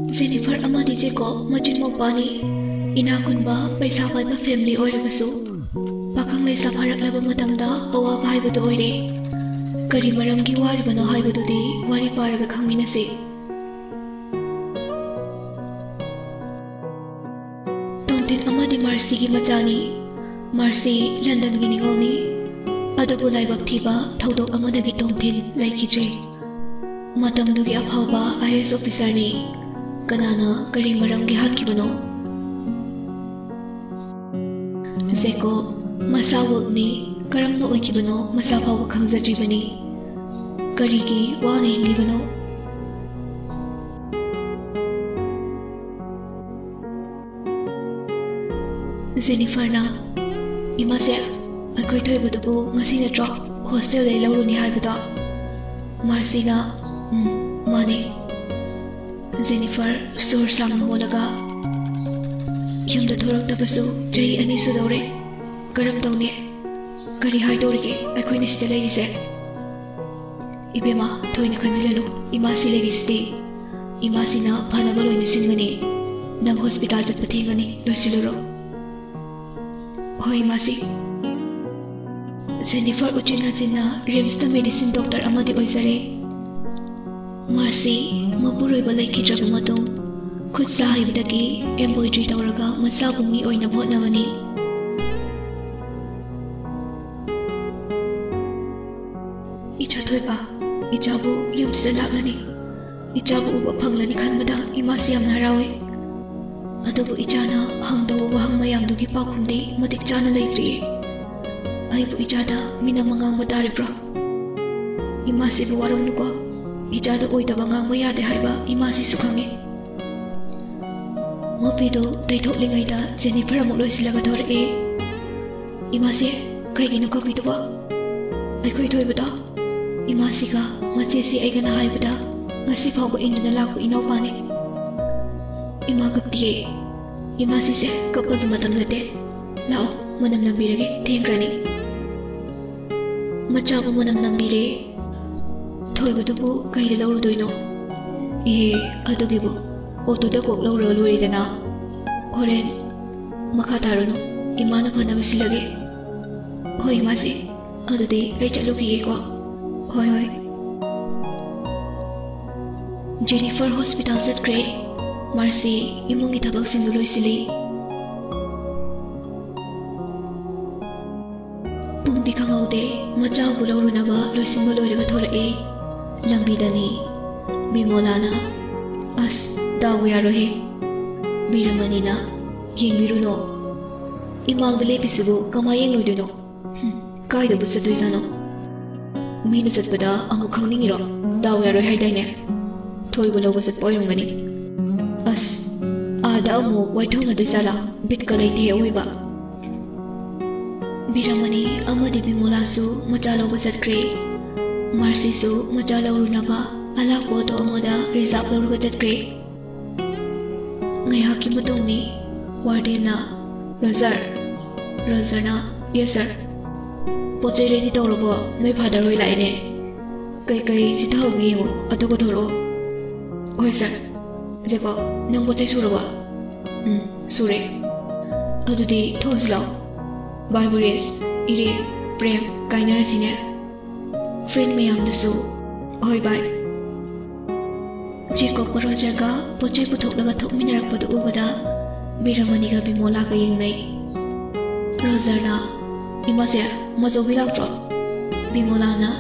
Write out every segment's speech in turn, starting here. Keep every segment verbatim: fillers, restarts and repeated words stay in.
Jennifer ꯑꯃꯗꯤ ꯖꯦꯀꯣꯕ ꯃꯆꯤꯟ ꯃꯧꯄꯥꯅꯤ꯫ ꯏꯅꯥꯛ ꯈꯨꯟꯕ, ꯄꯩꯁꯥ ꯄꯥꯏꯕ ꯐꯦꯃꯤꯂꯤ ꯑꯣꯏꯔꯕꯁꯨ, ꯄꯥꯈꯪ ꯂꯩꯁꯥ ꯐꯥꯔꯛꯂꯕ ꯃꯇꯝꯗ ꯑꯋꯥꯕ ꯍꯥꯏꯕꯗꯨ ꯑꯣꯏꯔꯦ꯫ ꯀꯔꯤ ꯃꯔꯝꯒꯤ ꯋꯥꯔꯤꯕꯅꯣ ꯍꯥꯏꯕꯗꯨꯗꯤ ꯋꯥꯔꯤ ꯄꯥꯔꯒ ꯈꯪꯃꯤꯟꯅꯁꯤ꯫ ꯇꯣꯝꯊꯤꯟ ꯑꯃꯗꯤ ꯃꯥꯔꯁꯤꯒꯤ ꯃꯆꯥꯅꯤ꯫ ꯃꯥꯔꯁꯤ ꯂꯟꯗꯟꯒꯤ ꯅꯤꯉꯣꯜꯅꯤ꯫ ꯑꯗꯨꯕꯨ ꯂꯥꯏꯕꯛ ꯊꯤꯕ ꯊꯧꯗꯣꯛ ꯑꯃꯗꯒꯤ ꯇꯣꯝꯊꯤꯟ ꯂꯩꯈꯤꯗ꯭ꯔꯦ꯫ ꯃꯇꯝꯗꯨꯒꯤ ꯑꯐꯥꯎꯕ IAS officerꯅꯤ꯫ ꯀꯅꯥꯅ ꯀꯔꯤ ꯃꯔꯝꯒꯤ ꯍꯥꯠꯈꯤꯕꯅꯣ? ꯖꯦꯀꯣꯕ, ꯃꯁꯥ ꯋꯨꯜꯐꯅꯤ꯫ ꯀꯔꯝꯅ ꯑꯣꯏꯈꯤꯕꯅꯣ ꯃꯁꯥ ꯐꯥꯎꯕ ꯈꯪꯖꯗ꯭ꯔꯤꯕꯅꯤ꯫ ꯀꯔꯤꯒꯤ ꯋꯥꯅ ꯍꯤꯡꯂꯤꯕꯅꯣ? ꯖꯦꯅꯤꯐꯔꯅ, "ꯏꯃꯥꯁꯦ, ꯑꯩꯈꯣꯏ ꯊꯣꯏꯕꯗꯨꯕꯨ ꯉꯁꯤ ꯅꯠꯇ꯭ꯔꯣ ꯍꯣꯁꯇꯦꯜꯗꯒꯤ ꯂꯧꯔꯨꯅꯤ ꯍꯥꯏꯕꯗꯣ?" ꯃꯥꯔꯁꯤꯅ, "ꯎꯝ, ꯃꯥꯅꯦ꯫" ꯖꯦꯅꯤꯐꯔ ꯁꯣꯔ ꯁꯥꯡꯅ ꯍꯣꯜꯂꯒ, "ꯌꯨꯝꯗ ꯊꯣꯔꯛꯇꯕꯁꯨ ꯆꯍꯤ ꯑꯅꯤ ꯁꯨꯗꯧꯔꯦ꯫ ꯀꯔꯝ ꯇꯧꯅꯤ? ꯀꯔꯤ ꯍꯥꯏꯗꯧꯔꯤꯒꯦ ꯑꯩꯈꯣꯏꯅ ꯁꯤꯗ ꯂꯩꯔꯤꯁꯦ?" "ꯏꯕꯦꯝꯃ, ꯊꯣꯏꯅ ꯈꯟꯖꯤꯜꯂꯅꯨ꯫ ꯏꯃꯥꯁꯤ ꯂꯩꯔꯤꯁꯤꯗꯤ꯫ ꯏꯃꯥꯁꯤꯅ ꯐꯅꯕ ꯂꯣꯏꯅ ꯁꯤꯟꯒꯅꯤ꯫ ꯅꯪ ꯍꯣꯁꯄꯤꯇꯥꯜ ꯆꯠꯄ ꯊꯦꯡꯒꯅꯤ꯫ ꯂꯣꯏꯁꯤꯜꯂꯨꯔꯣ꯫" "ꯍꯣꯏ, ꯏꯃꯥꯁꯤ꯫" ꯖꯦꯅꯤꯐꯔ ꯎꯆꯤꯟ ꯅꯥꯆꯤꯟꯅ RIMSꯇ medicine doctor ꯑꯃꯗꯤ ꯑꯣꯏꯖꯔꯦ꯫ ꯃꯥꯔꯁꯤ ꯃꯄꯨꯔꯣꯏꯕ ꯂꯩꯈꯤꯗ꯭ꯔꯕ ꯃꯇꯨꯡ, ꯈꯨꯠ ꯁꯥ ꯍꯩꯕꯗꯒꯤ embroidery ꯇꯧꯔꯒ ꯃꯆꯥꯕꯨ ꯃꯤ ꯑꯣꯏꯅꯕ ꯍꯣꯠꯅꯕꯅꯤ꯫ "ꯏꯆꯥ ꯊꯣꯏꯕ, ꯏꯆꯥꯕꯨ ꯌꯨꯝꯁꯤꯗ ꯂꯥꯛꯂꯅꯤ, ꯏꯆꯥꯕꯨ ꯎꯕ ꯐꯪꯂꯅꯤ ꯈꯟꯕꯗ ꯏꯃꯥꯁꯤ ꯌꯥꯝꯅ ꯍꯔꯥꯎꯏ꯫ ꯑꯗꯨꯕꯨ ꯏꯆꯥꯅ ꯍꯪꯗꯧꯕ ꯋꯥꯍꯪ ꯃꯌꯥꯝꯗꯨꯒꯤ ꯄꯥꯎꯈꯨꯝꯗꯤ ꯃꯇꯤꯛ ꯆꯥꯅ ꯂꯩꯇ꯭ꯔꯤꯌꯦ꯫ ꯑꯩꯕꯨ ꯏꯆꯥꯗ ꯃꯤꯅꯝ ꯑꯃ ꯉꯥꯡꯕ ꯇꯥꯔꯤꯕ꯭ꯔꯣ? ꯏꯃꯥꯁꯤꯕꯨ ꯋꯥꯔꯧꯅꯨꯀꯣ꯫ ꯏꯆꯥꯗ ꯑꯣꯏꯗꯕ ꯉꯥꯡꯕ ꯌꯥꯗꯦ ꯍꯥꯏꯕ ꯏꯃꯥꯁꯤꯁꯨ ꯈꯪꯏ꯫" ꯃꯄꯤꯗꯨ ꯇꯩꯊꯣꯛꯂꯤꯉꯩꯗ ꯖꯦꯅꯤꯐꯔ ꯑꯃꯨꯛ ꯂꯣꯏꯁꯤꯜꯂꯒ ꯊꯣꯔꯛꯑꯦ꯫ "ꯏꯃꯥꯁꯦ, ꯀꯩꯒꯤꯅꯣ ꯀꯞꯄꯤꯗꯨꯕꯣ? ꯑꯩꯈꯣꯏ ꯊꯣꯏꯕꯗꯣ?" "ꯏꯃꯥꯁꯤꯒ ꯃꯆꯦꯁꯤ ꯑꯩꯒꯅ ꯍꯥꯏꯕꯗ ꯉꯁꯤ ꯐꯥꯎꯕ ꯏꯟꯗꯨꯅ ꯂꯥꯛꯄ ꯏꯅꯥꯎꯄꯥꯅꯤ꯫" "ꯏꯃꯥ ꯀꯞꯇꯤꯌꯦ꯫ ꯏꯃꯥꯁꯤꯁꯦ ꯀꯞꯄꯒꯤ ꯃꯇꯝ ꯅꯠꯇꯦ꯫ ꯂꯥꯛꯑꯣ, ꯃꯅꯝ ꯅꯝꯕꯤꯔꯒꯦ, ꯊꯦꯡꯈ꯭ꯔꯅꯤ꯫" ꯃꯆꯥꯕꯨ ꯃꯅꯝ ꯅꯝꯕꯤꯔꯦ꯫ "ꯊꯣꯏꯕꯗꯨꯕꯨ ꯀꯩꯗ ꯂꯧꯔꯨꯗꯣꯏꯅꯣ?" "ꯑꯦ, ꯑꯗꯨꯒꯤꯕꯨ, ꯑꯣꯇꯣꯗ ꯀꯣꯛ ꯂꯧꯔꯒ ꯂꯣꯏꯔꯦꯗꯅ꯫ ꯍꯣꯔꯦꯟ ꯃꯈꯥ ꯇꯥꯔꯨꯅꯨ, ꯏꯃꯥꯅ ꯐꯅꯕ ꯁꯤꯜꯂꯒꯦ꯫ ꯍꯣꯏ ꯏꯃꯥꯁꯦ, ꯑꯗꯨꯗꯤ ꯑꯩ ꯆꯠꯂꯨꯈꯤꯒꯦꯀꯣ꯫ ꯍꯣꯏ ꯍꯣꯏ꯫ ꯖꯦꯅꯤꯐꯔ ꯍꯣꯁꯄꯤꯇꯥꯜ ꯆꯠꯈ꯭ꯔꯦ꯫ ꯃꯥꯔꯁꯤ ꯏꯃꯨꯡꯒꯤ ꯊꯕꯛꯁꯤꯡꯗꯨ ꯂꯣꯏꯁꯤꯜꯂꯤ꯫ ꯄꯨꯡꯗꯤ ꯈꯪꯍꯧꯗꯦ, ꯃꯆꯥꯕꯨ ꯂꯧꯔꯨꯅꯕ ꯂꯣꯏꯁꯤꯟꯕ ꯂꯣꯏꯔꯒ ꯊꯣꯔꯛꯑꯦ꯫ ꯂꯝꯕꯤꯗꯅꯤ ꯕꯤꯃꯣꯂꯥꯅ, "ꯑꯁ, ꯗꯥꯎ ꯌꯥꯔꯣꯏꯍꯦ"꯫ ꯕꯤꯔꯃꯅꯤꯅ, "ꯌꯦꯡꯕꯤꯔꯨꯅꯣ, ꯏꯃꯥꯡꯗ ꯂꯦꯞꯄꯤꯁꯤꯕꯨ ꯀꯃꯥꯏ ꯌꯦꯡꯂꯣꯏꯗꯣꯏꯅꯣ? ꯍꯨꯝ, ꯀꯥꯏꯗꯕꯨ ꯆꯠꯇꯣꯏꯖꯥꯠꯅꯣ? ꯃꯤꯅ ꯆꯠꯄꯗ ꯑꯃꯨꯛ ꯈꯪꯅꯤꯡꯉꯤꯔꯣ? ꯗꯥꯎ ꯌꯥꯔꯣꯏ ꯍꯥꯏꯗꯥꯏꯅꯦ? ꯊꯣꯏꯕ ꯂꯧꯕ ꯆꯠꯄ ꯑꯣꯏꯔꯝꯒꯅꯤ꯫ ꯑꯁ, ꯑꯥꯗ ꯑꯃꯨꯛ ꯋꯥꯏꯊꯣꯡꯅꯗꯣꯏ ꯖꯥꯠꯂꯥ? ꯕꯤꯠꯀ ꯂꯩꯇꯦ ꯑꯋꯣꯏꯕ"꯫ ꯕꯤꯔꯃꯅꯤ ꯑꯃꯗꯤ ꯕꯤꯃꯣꯂꯥꯁꯨ ꯃꯆꯥ ꯂꯧꯕ ꯆꯠꯈ꯭ꯔꯦ꯫ ꯃꯥꯔꯁꯤꯁꯨ ꯃꯆꯥ ꯂꯧꯔꯨꯅꯕ ꯑꯂꯥꯞꯄ ꯑꯣꯇꯣ ꯑꯃꯗ ꯔꯤꯖꯥꯕ ꯂꯧꯔꯒ ꯆꯠꯈ꯭ꯔꯦ꯫ ꯉꯥꯏꯍꯥꯛꯀꯤ ꯃꯇꯨꯡꯅꯤ ꯋꯥꯔꯗꯦꯟꯅ, "ꯔꯣꯖꯔ"꯫ ꯔꯣꯖꯔꯅ, "ꯌꯦꯁ ꯁꯥꯔ"꯫ "ꯄꯣꯠ ꯆꯩ ꯔꯦꯗꯤ ꯇꯧꯔꯕꯣ? ꯅꯣꯏ ꯐꯥꯗꯔ ꯍꯣꯏ ꯂꯥꯛꯑꯦꯅꯦ꯫ ꯀꯩꯀꯩ ꯆꯤꯊꯍꯧꯒꯦ ꯌꯦꯡꯉꯣ, ꯑꯗꯨꯒ ꯊꯣꯔꯛꯑꯣ"꯫ "ꯍꯣꯏ ꯁꯥꯔ"꯫ "ꯖꯦꯀꯣꯕ, ꯅꯪ ꯄꯣꯠ ꯆꯩ ꯁꯨꯔꯕꯣ?" "ꯎꯝ, ꯁꯨꯔꯦ"꯫ "ꯑꯗꯨꯗꯤ ꯊꯣꯛꯑꯁꯤ ꯂꯥꯛꯑꯣ꯫ ꯕꯥꯏ ꯕꯣꯔꯤꯁ, ꯏꯔꯦ, ꯄ꯭ꯔꯦꯝ, ꯀꯥꯏꯅꯔꯁꯤꯅꯦ꯫ ꯐ꯭ꯔꯦꯟ ꯃꯌꯥꯝꯗꯨꯁꯨ"꯫ "ꯍꯣꯏ ꯕꯥꯏ"꯫ ꯖꯦꯀꯣꯕꯀ ꯔꯣꯖꯔꯒ ꯄꯣꯠ ꯆꯩ ꯄꯨꯊꯣꯛꯂꯒ ꯊꯣꯛꯃꯤꯟꯅꯔꯛꯄꯗꯨ ꯎꯕꯗ ꯕꯤꯔꯃꯅꯤꯒ ꯕꯤꯃꯣꯂꯥꯒ ꯌꯦꯡꯅꯩ꯫ ꯔꯣꯖꯔꯅ, "ꯏꯃꯥꯁꯦ, ꯃꯥꯆꯧꯕꯤ ꯂꯥꯛꯇ꯭ꯔꯣ?" ꯕꯤꯃꯣꯂꯥꯅ,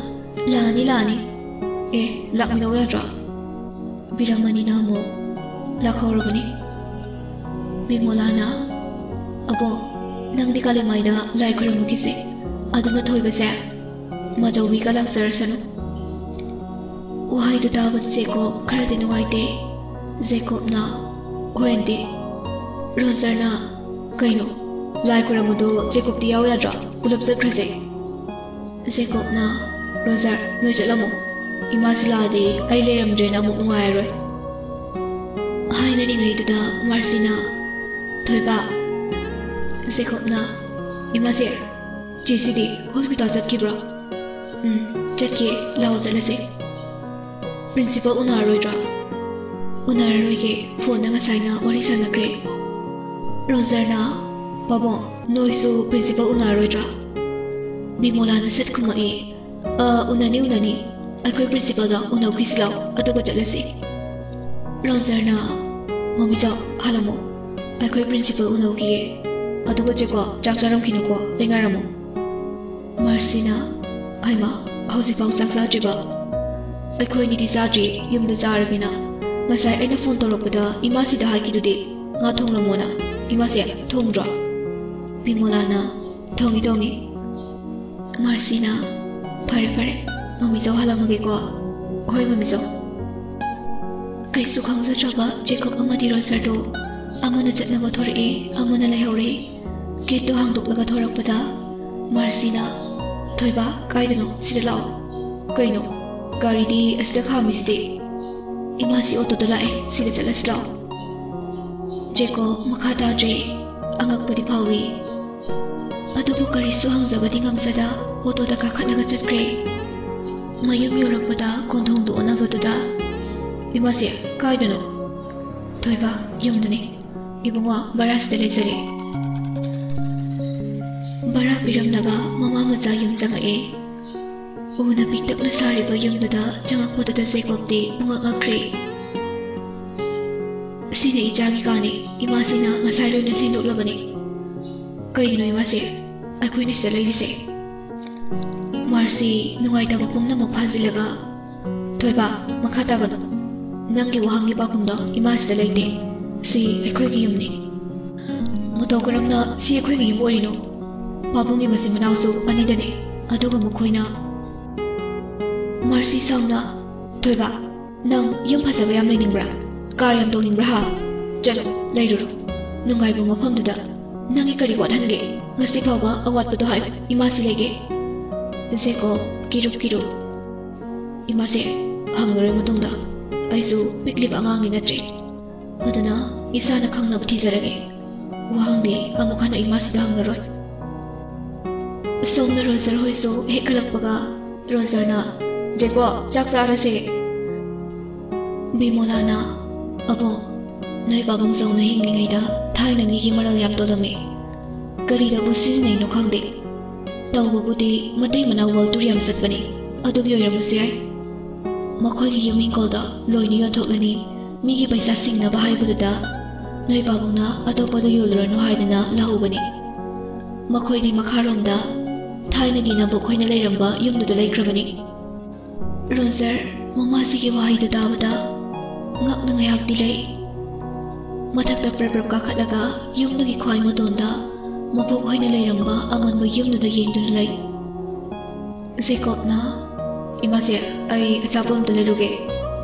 "ꯂꯥꯛꯑꯅꯤ, ꯂꯥꯛꯑꯅꯤ"꯫ "ꯑꯦ, ꯂꯥꯛꯃꯤꯟꯅꯧ ꯌꯥꯗ꯭ꯔꯣ?" ꯕꯤꯔꯃꯅꯤꯅ ꯑꯃꯨꯛ, "ꯂꯥꯛꯍꯧꯔꯕꯅꯤ"꯫ ꯕꯤꯃꯣꯂꯥꯅ, "ꯑꯕꯣ, ꯅꯪꯗꯤ ꯀꯥꯂꯦꯃꯥꯏꯗ ꯂꯥꯏ ꯈꯣꯏꯔꯝꯃꯨꯈꯤꯁꯦ, ꯑꯗꯨꯅ ꯊꯣꯏꯕꯁꯦ ꯃꯥꯆꯧꯕꯤꯒ ꯂꯥꯛꯆꯔꯁꯅꯨ"꯫ ꯋꯥꯍꯩꯗꯨ ꯇꯥꯕꯗ ꯖꯦꯀꯣꯕ ꯈꯔꯗꯤ ꯅꯨꯡꯉꯥꯏꯇꯦ꯫ ꯖꯦꯀꯣꯕꯅ, "ꯍꯣꯏ ꯑꯟꯇꯤ"꯫ ꯔꯣꯖꯔꯅ, "ꯀꯩꯅꯣ, ꯂꯥꯏ ꯈꯣꯏꯔꯝꯕꯗꯣ ꯖꯦꯀꯣꯕꯇꯤ ꯌꯥꯎ ꯌꯥꯗ꯭ꯔꯣ? ꯄꯨꯂꯞ ꯆꯠꯈ꯭ꯔꯁꯦ"꯫ ꯖꯦꯀꯣꯕꯅ, "ꯔꯣꯖꯔ, ꯅꯣꯏ ꯆꯠꯂꯝꯃꯣ꯫ ꯏꯃꯥꯁꯤ ꯂꯥꯛꯑꯗꯤ ꯑꯩ ꯂꯩꯔꯝꯗ꯭ꯔꯦꯅ ꯑꯃꯨꯛ ꯅꯨꯡꯉꯥꯏꯔꯔꯣꯏ"꯫ ꯍꯥꯏꯅꯔꯤꯉꯩꯗꯨꯗ ꯃꯥꯔꯁꯤꯅ, "ꯊꯣꯏꯕ"꯫ ꯖꯦꯀꯣꯕꯅ, "ꯏꯃꯥꯁꯦ, ꯆꯦꯁꯤꯗꯤ ꯍꯣꯁꯄꯤꯇꯥꯜ ꯆꯠꯈꯤꯕ꯭ꯔꯣ?" "ꯎꯝ, ꯆꯠꯈꯤ꯫ ꯂꯥꯛꯑꯣ ꯆꯠꯂꯁꯦ"꯫ "ꯄ꯭ꯔꯤꯟꯁꯤꯄꯥꯜ ꯎꯅꯔꯔꯣꯏꯗ꯭ꯔꯣ?" "ꯎꯅꯔꯔꯣꯏꯒꯦ, ꯐꯣꯟꯗ ꯉꯁꯥꯏꯅ ꯋꯥꯔꯤ ꯁꯥꯟꯅꯈ꯭ꯔꯦ"꯫ ꯔꯣꯖꯔꯅ, "ꯄꯥꯕꯨꯡ, ꯅꯣꯏꯁꯨ ꯄ꯭ꯔꯤꯟꯁꯤꯄꯜ ꯎꯅꯔꯔꯣꯏꯗ꯭ꯔꯥ?" ꯕꯤꯃꯣꯂꯥꯅ ꯁꯠ ꯈꯨꯝꯃꯛꯏ, "ꯑ, ꯎꯅꯅꯤ, ꯎꯅꯅꯤ꯫ ꯑꯩꯈꯣꯏ ꯄ꯭ꯔꯤꯟꯁꯤꯄꯜꯗ ꯎꯅꯧꯈꯤꯁꯤ ꯂꯥꯎ, ꯑꯗꯨꯒ ꯆꯠꯂꯁꯤ"꯫ ꯔꯣꯖꯔꯅ, "ꯃꯃꯤꯆꯧ, ꯍꯜꯂꯝꯃꯣ꯫ ꯑꯩꯈꯣꯏ ꯄ꯭ꯔꯤꯟꯁꯤꯄꯜ ꯎꯅꯧꯈꯤꯒꯦ, ꯑꯗꯨꯒ ꯆꯦꯀꯣ, ꯆꯥꯛ ꯆꯥꯔꯝꯈꯤꯅꯨꯀꯣ, ꯑꯩ ꯉꯥꯏꯔꯝꯃꯣ"꯫ ꯃꯥꯔꯁꯤꯅ, "ꯍꯩꯃꯥ, ꯍꯧꯖꯤꯛꯐꯥꯎ ꯆꯥꯛ ꯆꯥꯗ꯭ꯔꯤꯕ? ꯑꯩꯈꯣꯏꯅꯤꯗꯤ ꯆꯥꯗ꯭ꯔꯤ, ꯌꯨꯝꯗ ꯆꯥꯔꯒꯦꯅ꯫ ꯉꯁꯥꯏ ꯑꯩꯅ ꯐꯣꯟ ꯇꯧꯔꯛꯄꯗ ꯏꯃꯥꯁꯤꯗ ꯍꯥꯏꯈꯤꯗꯨꯗꯤ, ꯉꯥ ꯊꯣꯡꯂꯝꯃꯣꯅ꯫ ꯏꯃꯥꯁꯦ ꯊꯣꯡꯗ꯭ꯔꯣ?" ꯕꯤꯃꯣꯂꯥꯅ, "ꯊꯣꯡꯉꯤ, ꯊꯣꯡꯉꯤ"꯫ ꯃꯥꯔꯁꯤꯅ, "ꯐꯔꯦ, ꯐꯔꯦ, ꯃꯃꯤꯆꯧ ꯍꯜꯂꯝꯃꯒꯦꯀꯣ"꯫ "ꯍꯣꯏ, ꯃꯃꯤꯆꯧ"꯫ ꯀꯩꯁꯨ ꯈꯪꯖꯗ꯭ꯔꯕ ꯖꯦꯀꯣꯕ ꯑꯃꯗꯤ ꯔꯣꯖꯔꯗꯣ ꯑꯃꯅ ꯆꯠꯅꯕ ꯊꯣꯔꯛꯑꯦ, ꯑꯃꯅ ꯂꯩꯍꯧꯔꯦ꯫ ꯒꯦꯠꯇꯣ ꯍꯥꯡꯗꯣꯛꯂꯒ ꯊꯣꯔꯛꯄꯗ ꯃꯥꯔꯁꯤꯅ, "ꯊꯣꯏꯕ, ꯀꯥꯏꯗꯅꯣ? ꯁꯤꯗ ꯂꯥꯛꯑꯣ"꯫ "ꯀꯩꯅꯣ? ꯒꯥꯔꯤꯗꯤ ꯑꯁꯤꯗ ꯈꯥꯝꯃꯤꯁꯤꯗꯤ?" "ꯏꯃꯥꯁꯤ ꯑꯣꯇꯣꯗ ꯂꯥꯛꯑꯦ, ꯁꯤꯗ ꯆꯠꯂꯁꯤ ꯂꯥꯛꯑꯣ"꯫ ꯖꯦꯀꯣꯕ ꯃꯈꯥ ꯇꯥꯗ꯭ꯔꯦ꯫ ꯑꯉꯛꯄꯗꯤ ꯐꯥꯎꯏ꯫ ꯑꯗꯨꯕꯨ ꯀꯔꯤꯁꯨ ꯍꯪꯖꯕꯗꯤ ꯉꯝꯖꯗ ꯑꯣꯇꯣꯗ ꯀꯥꯈꯠꯂꯒ ꯆꯠꯈ꯭ꯔꯦ꯫ ꯃꯌꯨꯝ ꯌꯧꯔꯛꯄꯗ ꯀꯣꯟꯊꯣꯡꯗꯨ ꯑꯣꯟꯅꯕꯗꯨꯗ, "ꯏꯃꯥꯁꯦ ꯀꯥꯏꯗꯅꯣ?" "ꯊꯣꯏꯕ, ꯌꯨꯝꯗꯅꯤ꯫ ꯏꯕꯨꯡꯉꯣ ꯚꯔꯥꯁꯤꯗ ꯂꯩꯖꯔꯦ"꯫ ꯚꯔꯥ ꯄꯤꯔꯝꯂꯒ ꯃꯃꯥ ꯃꯆꯥ ꯌꯨꯝ ꯆꯪꯉꯛꯑꯦ꯫ ꯎꯅ ꯄꯤꯛꯇꯛꯅ ꯁꯥꯔꯤꯕ ꯌꯨꯝꯗꯨꯗ ꯆꯪꯉꯛꯄꯗꯨꯗ ꯖꯦꯀꯣꯕꯇꯤ ꯄꯨꯡꯉꯛ ꯉꯛꯈ꯭ꯔꯦ꯫ "ꯁꯤꯅ ꯏꯆꯥꯒꯤ ꯀꯥꯅꯤ, ꯏꯃꯥꯁꯤꯅ ꯉꯁꯥꯏ ꯂꯣꯏꯅ ꯁꯦꯡꯗꯣꯛꯂꯕꯅꯤ"꯫ "ꯀꯩꯒꯤꯅꯣ ꯏꯃꯥꯁꯦ? ꯑꯩꯈꯣꯏꯅ ꯁꯤꯗ ꯂꯩꯔꯤꯁꯦ?" ꯃꯥꯔꯁꯤ ꯅꯨꯡꯉꯥꯏꯇꯕ ꯄꯨꯝꯅꯃꯛ ꯐꯥꯖꯤꯜꯂꯒ, "ꯊꯣꯏꯕ, ꯃꯈꯥ ꯇꯥꯒꯅꯨ꯫ ꯅꯪꯒꯤ ꯋꯥꯍꯪꯒꯤ ꯄꯥꯎꯈꯨꯝꯗꯣ ꯏꯃꯥꯁꯤꯗ ꯂꯩꯇꯦ꯫ ꯁꯤ ꯑꯩꯈꯣꯏꯒꯤ ꯌꯨꯝꯅꯤ"꯫ "ꯃꯇꯧ ꯀꯔꯝꯅ ꯁꯤ ꯑꯩꯈꯣꯏꯒꯤ ꯌꯨꯝ ꯑꯣꯏꯔꯤꯅꯣ? ꯄꯥꯕꯨꯡꯒꯤ ꯃꯆꯤꯟ ꯃꯅꯥꯎꯁꯨ ꯑꯅꯤꯗꯅꯤ, ꯑꯗꯨꯒ ꯃꯈꯣꯏꯅ"꯫ ꯃꯥꯔꯁꯤ ꯁꯥꯎꯅ, "ꯊꯣꯏꯕ, ꯅꯪ ꯌꯨꯝ ꯐꯖꯕ ꯌꯥꯝ ꯂꯩꯅꯤꯡꯕ꯭ꯔꯥ? ꯀꯥꯔ ꯌꯥꯝ ꯇꯣꯡꯅꯤꯡꯕ꯭ꯔꯥ ꯍꯥ? ꯆꯠꯂꯣ, ꯂꯩꯔꯨꯔꯣ꯫ ꯅꯨꯡꯉꯥꯏꯕ ꯃꯐꯝꯗꯨꯗ ꯅꯪꯒꯤ ꯀꯔꯤ ꯋꯥꯠꯍꯟꯒꯦ? ꯉꯁꯤ ꯐꯥꯎꯕ ꯑꯋꯥꯠꯄꯗꯣ ꯍꯥꯏꯌꯨ, ꯏꯃꯥꯁꯤ ꯂꯩꯒꯦ"꯫ ꯖꯦꯀꯣꯕ ꯀꯤꯔꯨꯞ ꯀꯤꯔꯨꯞ, "ꯏꯃꯥꯁꯦ, ꯍꯪꯂꯔꯣꯏ ꯃꯇꯨꯡꯗ꯫ ꯑꯩꯁꯨ ꯄꯤꯛꯂꯤꯕ ꯑꯉꯥꯡꯗꯤ ꯅꯠꯇ꯭ꯔꯤ꯫ ꯑꯗꯨꯅ ꯏꯁꯥꯅ ꯈꯪꯅꯕ ꯊꯤꯖꯔꯒꯦ꯫ ꯋꯥꯍꯪꯗꯤ ꯑꯃꯨꯛ ꯍꯟꯅ ꯏꯃꯥꯁꯤꯗ ꯍꯪꯂꯔꯣꯏ"꯫ ꯁꯣꯝꯅ ꯔꯣꯖꯔ ꯍꯣꯏꯁꯨ ꯍꯦꯛ ꯍꯜꯂꯛꯄꯒ ꯔꯣꯖꯔꯅ, "ꯖꯦꯀꯣ, ꯆꯥꯛ ꯆꯥꯔꯁꯦ"꯫ ꯕꯤꯃꯣꯂꯥꯅ, ꯑꯕꯣ, ꯅꯣꯏ ꯄꯥꯕꯨꯡꯖꯧꯅ ꯍꯤꯡꯂꯤꯉꯩꯗ ꯊꯥꯏꯅ ꯃꯤꯒꯤ ꯃꯔꯜ ꯌꯥꯝ ꯇꯣꯜꯂꯝꯃꯤ꯫ ꯀꯔꯤꯗꯕꯨ ꯁꯤꯖꯤꯟꯅꯩꯅꯣ ꯈꯪꯗꯦ꯫ ꯇꯧꯕꯕꯨꯗꯤ ꯃꯇꯩ ꯃꯅꯥꯎ world tour ꯌꯥꯝ ꯆꯠꯄꯅꯤ꯫ ꯑꯗꯨꯒꯤ ꯑꯣꯏꯔꯝꯕꯁꯨ ꯌꯥꯏ꯫ ꯃꯈꯣꯏꯒꯤ ꯌꯨꯝ ꯏꯪꯈꯣꯜꯗꯣ ꯂꯣꯏꯅ ꯌꯣꯟꯊꯣꯛꯂꯅꯤ꯫ ꯃꯤꯒꯤ ꯄꯩꯁꯥ ꯁꯤꯡꯅꯕ ꯍꯥꯏꯕꯗꯨꯗ ꯅꯣꯏ ꯄꯥꯕꯨꯡꯅ ꯑꯇꯣꯞꯄꯗ ꯌꯣꯜꯂꯨꯔꯅꯨ ꯍꯥꯏꯗꯅ ꯂꯧꯍꯧꯕꯅꯤ꯫ ꯃꯈꯣꯏꯗꯤ ꯃꯈꯥꯔꯣꯝꯗ ꯊꯥꯏꯅꯒꯤ ꯅꯕꯣꯛ ꯈꯣꯏꯅ ꯂꯩꯔꯝꯕ ꯌꯨꯝꯗꯨꯗ ꯂꯩꯈ꯭ꯔꯕꯅꯤ꯫ ꯔꯣꯖꯔ ꯃꯃꯥꯁꯤꯒꯤ ꯋꯥꯍꯩꯗꯨ ꯇꯥꯕꯗ ꯉꯛꯅ ꯉꯥꯏꯍꯥꯛꯇꯤ ꯂꯩ꯫ ꯃꯊꯛꯇ ꯄ꯭ꯔꯞ ꯄ꯭ꯔꯞ ꯀꯥꯈꯠꯂꯒ ꯌꯨꯝꯗꯨꯒꯤ ꯈ꯭ꯋꯥꯏ ꯃꯇꯣꯟꯗ ꯃꯕꯣꯛ ꯍꯣꯏꯅ ꯂꯩꯔꯝꯕ ꯑꯃꯟꯕ ꯌꯨꯝꯗꯨꯗ ꯌꯦꯡꯗꯨꯅ ꯂꯩ꯫ ꯖꯦꯀꯣꯕꯅ, "ꯏꯃꯥꯁꯦ, ꯑꯩ ꯑꯆꯥꯄꯣꯠ ꯑꯝꯇ ꯂꯩꯔꯨꯒꯦ꯫"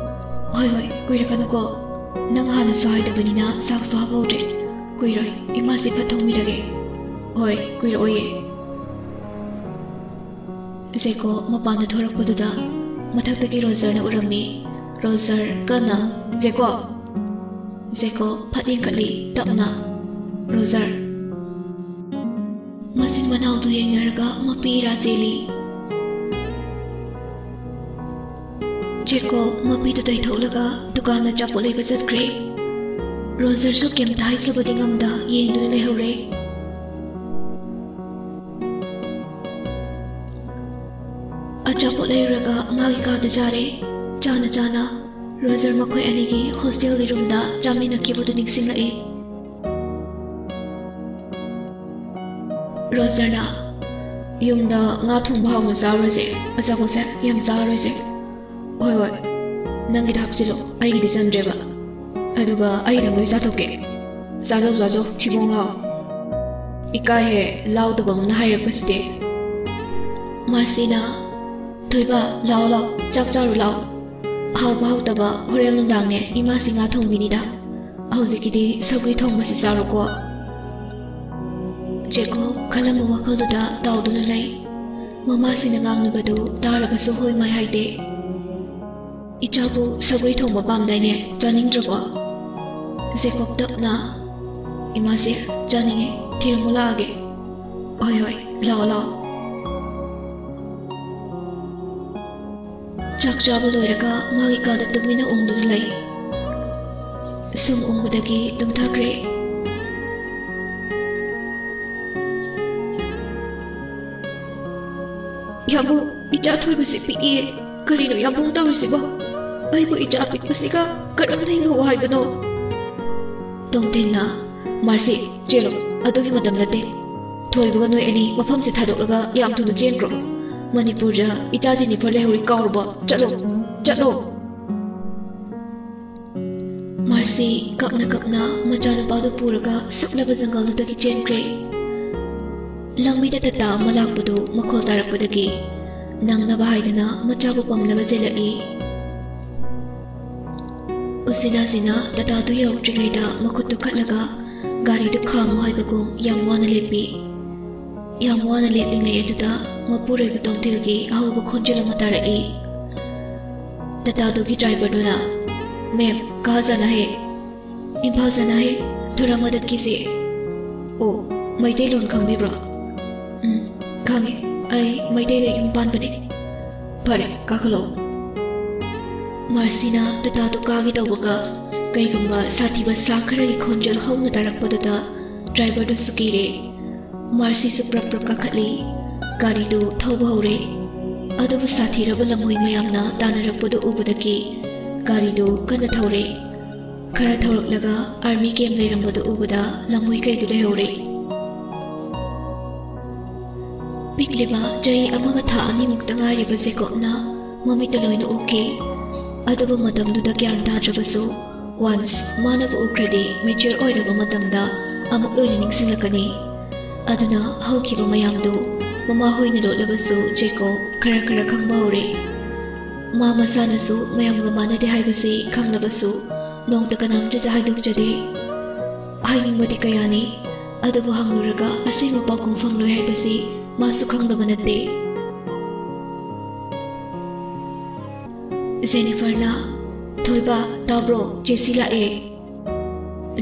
"ꯍꯣꯏ, ꯍꯣꯏ, ꯀꯨꯏꯔꯛꯀꯅꯨꯀꯣ꯫ ꯅꯪ ꯍꯥꯟꯅꯁꯨ ꯍꯥꯏꯗꯕꯅꯤꯅ ꯆꯥꯛꯁꯨ ꯍꯥꯞꯍꯧꯗ꯭ꯔꯦ꯫ ꯀꯨꯏꯔꯣꯏ, ꯏꯃꯥꯁꯦ ꯐꯠ ꯊꯣꯡꯕꯤꯔꯒꯦ꯫" "ꯍꯣꯏ, ꯀꯨꯏꯔꯛꯑꯣꯏꯌꯦ꯫" ꯖꯦꯀꯣꯕ ꯃꯄꯥꯟꯗ ꯊꯣꯔꯛꯄꯗꯨꯗ ꯃꯊꯛꯇꯒꯤ ꯔꯣꯖꯔꯅ ꯎꯔꯝꯃꯤ꯫ ꯔꯣꯖꯔ ꯀꯟꯅ, "ꯖꯦꯀꯣꯕ!" ꯖꯦꯀꯣꯕ ꯐꯠ ꯌꯦꯡꯈꯠꯂꯤ, ꯇꯞꯅ, "ꯔꯣꯖꯔ!" ꯃꯆꯤꯟ ꯃꯅꯥꯎꯗꯨ ꯌꯦꯡꯅꯔꯒ ꯃꯄꯤ ꯏꯔꯥ ꯆꯦꯜꯂꯤ꯫ ꯖꯦꯀꯣꯕ ꯃꯄꯤꯗꯨ ꯇꯩꯊꯣꯛꯂꯒ ꯗꯨꯀꯥꯟꯗ ꯑꯆꯥꯄꯣꯠ ꯂꯩꯕ ꯆꯠꯈ꯭ꯔꯦ꯫ ꯔꯣꯖꯔꯁꯨ ꯀꯩꯝꯇ ꯍꯥꯏꯖꯕꯗꯤ ꯉꯝꯗ ꯌꯦꯡꯗꯨꯅ ꯂꯩꯍꯧꯔꯦ꯫ ꯑꯆꯥꯄꯣꯠ ꯂꯩꯔꯨꯔꯒ ꯃꯥꯒꯤ ꯀꯥꯗ ꯆꯥꯔꯦ꯫ ꯆꯥꯅ ꯆꯥꯅ ꯔꯣꯖꯔ ꯃꯈꯣꯏ ꯑꯅꯤꯒꯤ ꯍꯣꯁꯇꯦꯜꯒꯤ ꯔꯨꯝꯗ ꯆꯥꯃꯤꯟꯅꯈꯤꯕꯗꯨ ꯅꯤꯡꯁꯤꯡꯂꯛꯏ꯫ ꯔꯣꯖꯔꯅ, "ꯌꯨꯝꯗ ꯉꯥ ꯊꯣꯡꯕ ꯍꯥꯎꯅ ꯆꯥꯔꯨꯔꯁꯦ꯫ ꯑꯆꯥꯄꯣꯠꯁꯦ ꯌꯥꯝ ꯆꯥꯔꯣꯏꯁꯦ꯫" "ꯍꯣꯏ, ꯍꯣꯏ, ꯅꯪꯒꯤꯗ ꯍꯥꯞꯆꯤꯜꯂꯣ, ꯑꯩꯒꯤꯗꯤ ꯆꯟꯗ꯭ꯔꯦꯕ꯫ ꯑꯗꯨꯒ ꯑꯩꯗꯪ ꯂꯣꯏ ꯆꯥꯊꯣꯛꯀꯦ꯫ ꯆꯥꯖꯧ, ꯆꯥꯖꯧ, ꯊꯤꯕꯣꯡ ꯂꯥꯎ꯫ ꯏꯀꯥꯏꯍꯦ, ꯂꯥꯎꯗꯕ ꯑꯃꯅ ꯍꯥꯏꯔꯛꯄꯁꯤꯗꯤ꯫" ꯃꯥꯔꯁꯤꯅ, "ꯊꯣꯏꯕ, ꯂꯥꯎ, ꯂꯥꯎ, ꯆꯥꯛ ꯆꯥꯔꯨ ꯂꯥꯎ꯫ ꯍꯥꯎꯕ ꯍꯥꯎꯇꯕ ꯍꯣꯔꯦꯟ ꯅꯨꯡꯗꯥꯡꯅꯦ, ꯏꯃꯥꯁꯤ ꯉꯥ ꯊꯣꯡꯕꯤꯅꯤꯗ꯫ ꯍꯧꯖꯤꯛꯀꯤꯗꯤ ꯁꯧꯒ꯭ꯔꯤ ꯊꯣꯡꯕꯁꯤ ꯆꯥꯔꯣꯀꯣ꯫" ꯖꯦꯀꯣꯕ ꯈꯜꯂꯝꯕ ꯋꯥꯈꯜꯗꯨꯗ ꯇꯥꯎꯗꯨꯅ ꯂꯩ꯫ ꯃꯃꯥꯁꯤꯅ ꯉꯥꯡꯂꯤꯕꯗꯨ ꯇꯥꯔꯕꯁꯨ ꯍꯣꯏ ꯃꯥꯏ ꯍꯥꯏꯗꯦ꯫ "ꯏꯆꯥꯕꯨ ꯁꯧꯒ꯭ꯔꯤ ꯊꯣꯡꯕ ꯄꯥꯝꯗꯥꯏꯅꯦ, ꯆꯥꯅꯤꯡꯗ꯭ꯔꯕꯣ?" ꯖꯦꯀꯣꯕ ꯇꯞꯅ, "ꯏꯃꯥꯁꯦ, ꯆꯥꯅꯤꯡꯉꯦ, ꯊꯤꯔꯝꯃꯨ ꯂꯥꯛꯑꯒꯦ꯫" "ꯍꯣꯏ, ꯍꯣꯏ, ꯂꯥꯛꯑꯣ, ꯂꯥꯛꯑꯣ꯫" ꯆꯥꯛ ꯆꯥꯕ ꯂꯣꯏꯔꯒ ꯃꯥꯒꯤ ꯀꯥꯗ ꯇꯨꯃꯤꯟꯅ ꯎꯪꯗꯨꯅ ꯂꯩ꯫ ꯁꯨꯝ ꯎꯪꯕꯗꯒꯤ ꯇꯨꯝꯊꯈ꯭ꯔꯦ꯫ ꯌꯥꯝꯕꯨꯡ, ꯏꯆꯥ ꯊꯣꯏꯕꯁꯤ ꯄꯤꯛꯏ꯫ ꯀꯔꯤꯅꯣ ꯌꯥꯝꯕꯨꯡ ꯇꯧꯔꯤꯁꯤꯕꯣ? ꯑꯩꯕꯨ ꯏꯆꯥ ꯑꯄꯤꯛꯄꯁꯤꯒ ꯀꯔꯝꯅ ꯍꯤꯡꯍꯧ ꯍꯥꯏꯕꯅꯣ? ꯇꯣꯝꯊꯤꯟꯅ, "ꯃꯥꯔꯁꯤ, ꯆꯦꯜꯂꯣ, ꯑꯗꯨꯒꯤ ꯃꯇꯝ ꯅꯠꯇꯦ꯫ ꯊꯣꯏꯕꯒ ꯅꯣꯏ ꯑꯅꯤ ꯃꯐꯝꯁꯦ ꯊꯥꯗꯣꯛꯂꯒ ꯌꯥꯝ ꯊꯨꯅ ꯆꯦꯟꯈ꯭ꯔꯣ꯫ ꯃꯅꯤꯄꯨꯔꯗ ꯏꯆꯥ ꯖꯦꯅꯤꯐꯔ ꯂꯩꯍꯧꯔꯤ ꯀꯥꯎꯔꯕꯣ? ꯆꯠꯂꯣ, ꯆꯠꯂꯣ!" ꯃꯥꯔꯁꯤ ꯀꯞꯅ ꯀꯞꯅ ꯃꯆꯥꯅꯨꯄꯥꯗꯨ ꯄꯨꯔꯒ ꯁꯨꯛꯂꯕ ꯖꯪꯒꯜꯗꯨꯗꯒꯤ ꯆꯦꯟꯈ꯭ꯔꯦ꯫ ꯂꯝꯕꯤꯗ ꯇꯥꯇꯥ ꯑꯃ ꯂꯥꯛꯄꯗꯨ ꯃꯈꯣꯜ ꯇꯥꯔꯛꯄꯗꯒꯤ ꯅꯪꯅꯕ ꯍꯥꯏꯗꯅ ꯃꯆꯥꯕꯨ ꯄꯝꯂꯒ ꯆꯦꯜꯂꯛꯏ꯫ ꯎꯆꯤꯟ ꯅꯥꯆꯤꯟꯅ ꯇꯥꯇꯥꯗꯨ ꯌꯧꯔꯛꯇ꯭ꯔꯤꯉꯩꯗ ꯃꯈꯨꯠꯇꯨ ꯈꯠꯂꯒ ꯒꯥꯔꯤꯗꯨ ꯈꯥꯝꯃꯨ ꯍꯥꯏꯕꯒꯨꯝ ꯌꯥꯝ ꯋꯥꯅ ꯂꯦꯞꯄꯤ꯫ ꯌꯥꯝ ꯋꯥꯅ ꯂꯦꯞꯂꯤꯉꯩ ꯑꯗꯨꯗ ꯃꯄꯨꯔꯣꯏꯕ ꯇꯣꯝꯊꯤꯜꯒꯤ ꯑꯍꯧꯕ ꯈꯣꯟꯖꯦꯜ ꯑꯃ ꯇꯥꯔꯛꯏ꯫ ꯇꯥꯇꯥꯗꯨꯒꯤ ꯗ꯭ꯔꯥꯏꯚꯔꯗꯨꯅ, "ꯃꯦꯝ, ꯀꯍꯥ ꯖꯥꯅꯥ ꯍꯦ?" "ꯏꯝꯐꯥꯜ ꯖꯥꯅꯥ ꯍꯦ, ꯊꯣꯔꯥ ꯃꯗꯠ ꯀꯤꯖꯤꯌꯦ꯫" "ꯑꯣ, ꯃꯩꯇꯩꯂꯣꯟ ꯈꯪꯕꯤꯕ꯭ꯔꯣ?" "ꯎꯝ, ꯈꯪꯉꯦ꯫ ꯑꯩ ꯃꯩꯇꯩꯗ ꯌꯨꯝ ꯄꯥꯟꯕꯅꯦ꯫" "ꯐꯔꯦ, ꯀꯥꯈꯠꯂꯛꯑꯣ꯫" ꯃꯥꯔꯁꯤꯅ ꯇꯥꯇꯥꯗꯨ ꯀꯥꯒꯦ ꯇꯧꯕꯒ, ꯀꯩꯒꯨꯝꯕ ꯁꯥꯊꯤꯕ ꯁꯥ ꯈꯔꯒꯤ ꯈꯣꯟꯖꯦꯜ ꯍꯧꯅ ꯇꯥꯔꯛꯄꯗꯨꯗ ꯗ꯭ꯔꯥꯏꯚꯔꯗꯨꯁꯨ ꯀꯤꯔꯦ꯫ ꯃꯥꯔꯁꯤꯁꯨ ꯄ꯭ꯔꯞ ꯄ꯭ꯔꯞ ꯀꯥꯈꯠꯂꯤ꯫ ꯒꯥꯔꯤꯗꯨ ꯊꯧꯕ ꯍꯧꯔꯦ꯫ ꯑꯗꯨꯕꯨ ꯁꯥꯊꯤꯔꯕ ꯂꯝꯍꯨꯏ ꯃꯌꯥꯝꯅ ꯇꯥꯟꯅꯔꯛꯄꯗꯨ ꯎꯕꯗꯒꯤ ꯒꯥꯔꯤꯗꯨ ꯀꯟꯅ ꯊꯧꯔꯦ꯫ ꯈꯔ ꯊꯧꯔꯛꯂꯒ ꯑꯥꯔꯃꯤ ꯀꯦꯝꯞ ꯂꯩꯔꯝꯕꯗꯨ ꯎꯕꯗ ꯂꯝꯍꯨꯏ ꯀꯩꯗꯨ ꯂꯩꯍꯧꯔꯦ꯫ ꯄꯤꯛꯂꯤꯕ ꯆꯍꯤ ꯑꯃꯒ ꯊꯥ ꯑꯅꯤꯃꯨꯛꯇ ꯉꯥꯏꯔꯤꯕ ꯖꯦꯀꯣꯕꯅ ꯃꯃꯤꯠꯇ ꯂꯣꯏꯅ ꯎꯈꯤ꯫ ꯑꯗꯨꯕꯨ ꯃꯇꯝꯗꯨꯗ ꯒ꯭ꯌꯥꯟ ꯇꯥꯗ꯭ꯔꯕꯁꯨ, ꯋꯥꯟꯁ ꯃꯥꯅꯕꯨ ꯎꯈ꯭ꯔꯗꯤ ꯃꯦꯆ꯭ꯌꯣꯔ ꯑꯣꯏꯔꯕ ꯃꯇꯝꯗ ꯑꯃꯨꯛ ꯂꯣꯏꯅ ꯅꯤꯡꯁꯤꯡꯂꯛꯀꯅꯤ꯫ ꯑꯗꯨꯅ ꯍꯧꯈꯤꯕ ꯃꯌꯥꯝꯗꯨ ꯃꯃꯥ ꯍꯣꯏꯅ ꯂꯣꯠꯂꯕꯁꯨ ꯖꯦꯀꯣꯕ ꯈꯔ ꯈꯔ ꯈꯪꯕ ꯍꯧꯔꯦ꯫ ꯃꯥ ꯃꯁꯥꯅꯁꯨ ꯃꯌꯥꯝꯒ ꯃꯥꯟꯅꯗꯦ ꯍꯥꯏꯕꯁꯤ ꯈꯪꯂꯕꯁꯨ ꯅꯣꯡꯇ ꯀꯅꯥꯝꯇꯗ ꯍꯥꯏꯗꯣꯛꯆꯗꯦ꯫ ꯍꯥꯏꯅꯤꯡꯕꯗꯤ ꯀꯌꯥꯅꯤ, ꯑꯗꯨꯕꯨ ꯍꯪꯂꯨꯔꯒ ꯑꯁꯦꯡꯕ ꯄꯥꯎꯈꯨꯝ ꯐꯪꯂꯣꯏ ꯍꯥꯏꯕꯁꯤ ꯃꯥꯁꯨ ꯈꯪꯗꯕ ꯅꯠꯇꯦ꯫ ꯖꯦꯅꯤꯐꯔꯅ, "ꯊꯣꯏꯕ, ꯇꯥꯕ꯭ꯔꯣ? ꯖꯦꯁꯤ ꯂꯥꯛꯑꯦ꯫"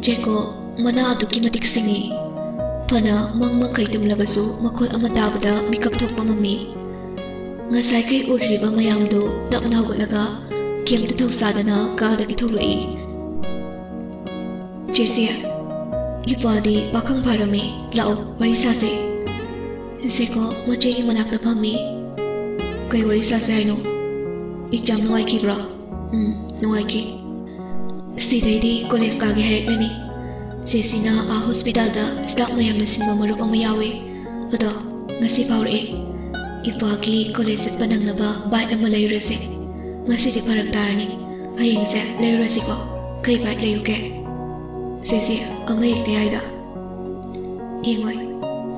ꯖꯦꯀꯣꯕ ꯃꯅꯥ ꯑꯗꯨꯛꯀꯤ ꯃꯇꯤꯛ ꯁꯤꯡꯉꯤ꯫ ꯐꯅ ꯃꯪ ꯃꯈꯩ ꯇꯨꯝꯂꯕꯁꯨ ꯃꯈꯣꯜ ꯑꯃ ꯇꯥꯕꯗ ꯃꯤꯀꯞ ꯊꯣꯛꯄ ꯉꯝꯃꯤ꯫ ꯉꯁꯥꯏꯈꯩ ꯎꯔꯤꯕ ꯃꯌꯥꯝꯗꯨ ꯇꯞꯅ ꯍꯧꯒꯠꯂꯒ ꯀꯦꯝꯇ ꯊꯧꯁꯥꯗꯅ ꯀꯥꯗꯒꯤ ꯊꯣꯛꯂꯛꯏ꯫ ꯆꯦꯁꯦ, ꯏꯄꯥꯗꯤ ꯄꯥꯈꯪ ꯐꯥꯔꯝꯃꯦ꯫ ꯂꯥꯛꯑꯣ, ꯋꯥꯔꯤ ꯁꯥꯁꯦ꯫ ꯖꯦꯀꯣ ꯃꯆꯦꯒꯤ ꯃꯅꯥꯛꯇ ꯐꯝꯃꯤ꯫ ꯀꯩ ꯋꯥꯔꯤ ꯁꯥꯁꯦ ꯍꯥꯏꯅꯣ? ꯑꯦꯛꯖꯥꯝ ꯅꯨꯡꯉꯥꯏꯈꯤꯕ꯭ꯔꯣ? ꯎꯝ, ꯅꯨꯡꯉꯥꯏꯈꯤ꯫ ꯁꯤꯗꯩꯗꯤ ꯀꯣꯂꯦꯖ ꯀꯥꯒꯦ ꯍꯥꯏꯔꯛꯂꯅꯤ꯫ ꯆꯦꯁꯤꯅ ꯑꯥ ꯍꯣꯁꯄꯤꯇꯥꯜꯗ ꯁ꯭ꯇꯥꯐ ꯃꯌꯥꯝꯅ ꯁꯤꯟꯕ ꯃꯔꯨꯞ ꯑꯃ ꯌꯥꯎꯋꯦ꯫ ꯑꯗꯣ ꯉꯁꯤ ꯐꯥꯎꯔꯛꯑꯦ꯫ ꯏꯄꯥꯒꯤ ꯀꯣꯂꯦꯖ ꯆꯠꯄ ꯅꯪꯅꯕ ꯕꯥꯏꯛ ꯑꯃ ꯂꯩꯔꯨꯔꯁꯦ꯫ ꯉꯁꯤꯗꯤ ꯐꯔꯛ ꯇꯥꯔꯅꯤ꯫ ꯍꯌꯦꯡꯁꯦ ꯂꯩꯔꯨꯔꯁꯤꯀꯣ꯫ ꯀꯩ ꯕꯥꯏꯛ ꯂꯩꯔꯨꯒꯦ? ꯆꯦꯁꯤ, ꯑꯃ ꯍꯦꯛꯇ ꯌꯥꯏꯗ꯫ ꯌꯦꯡꯉꯣꯏ,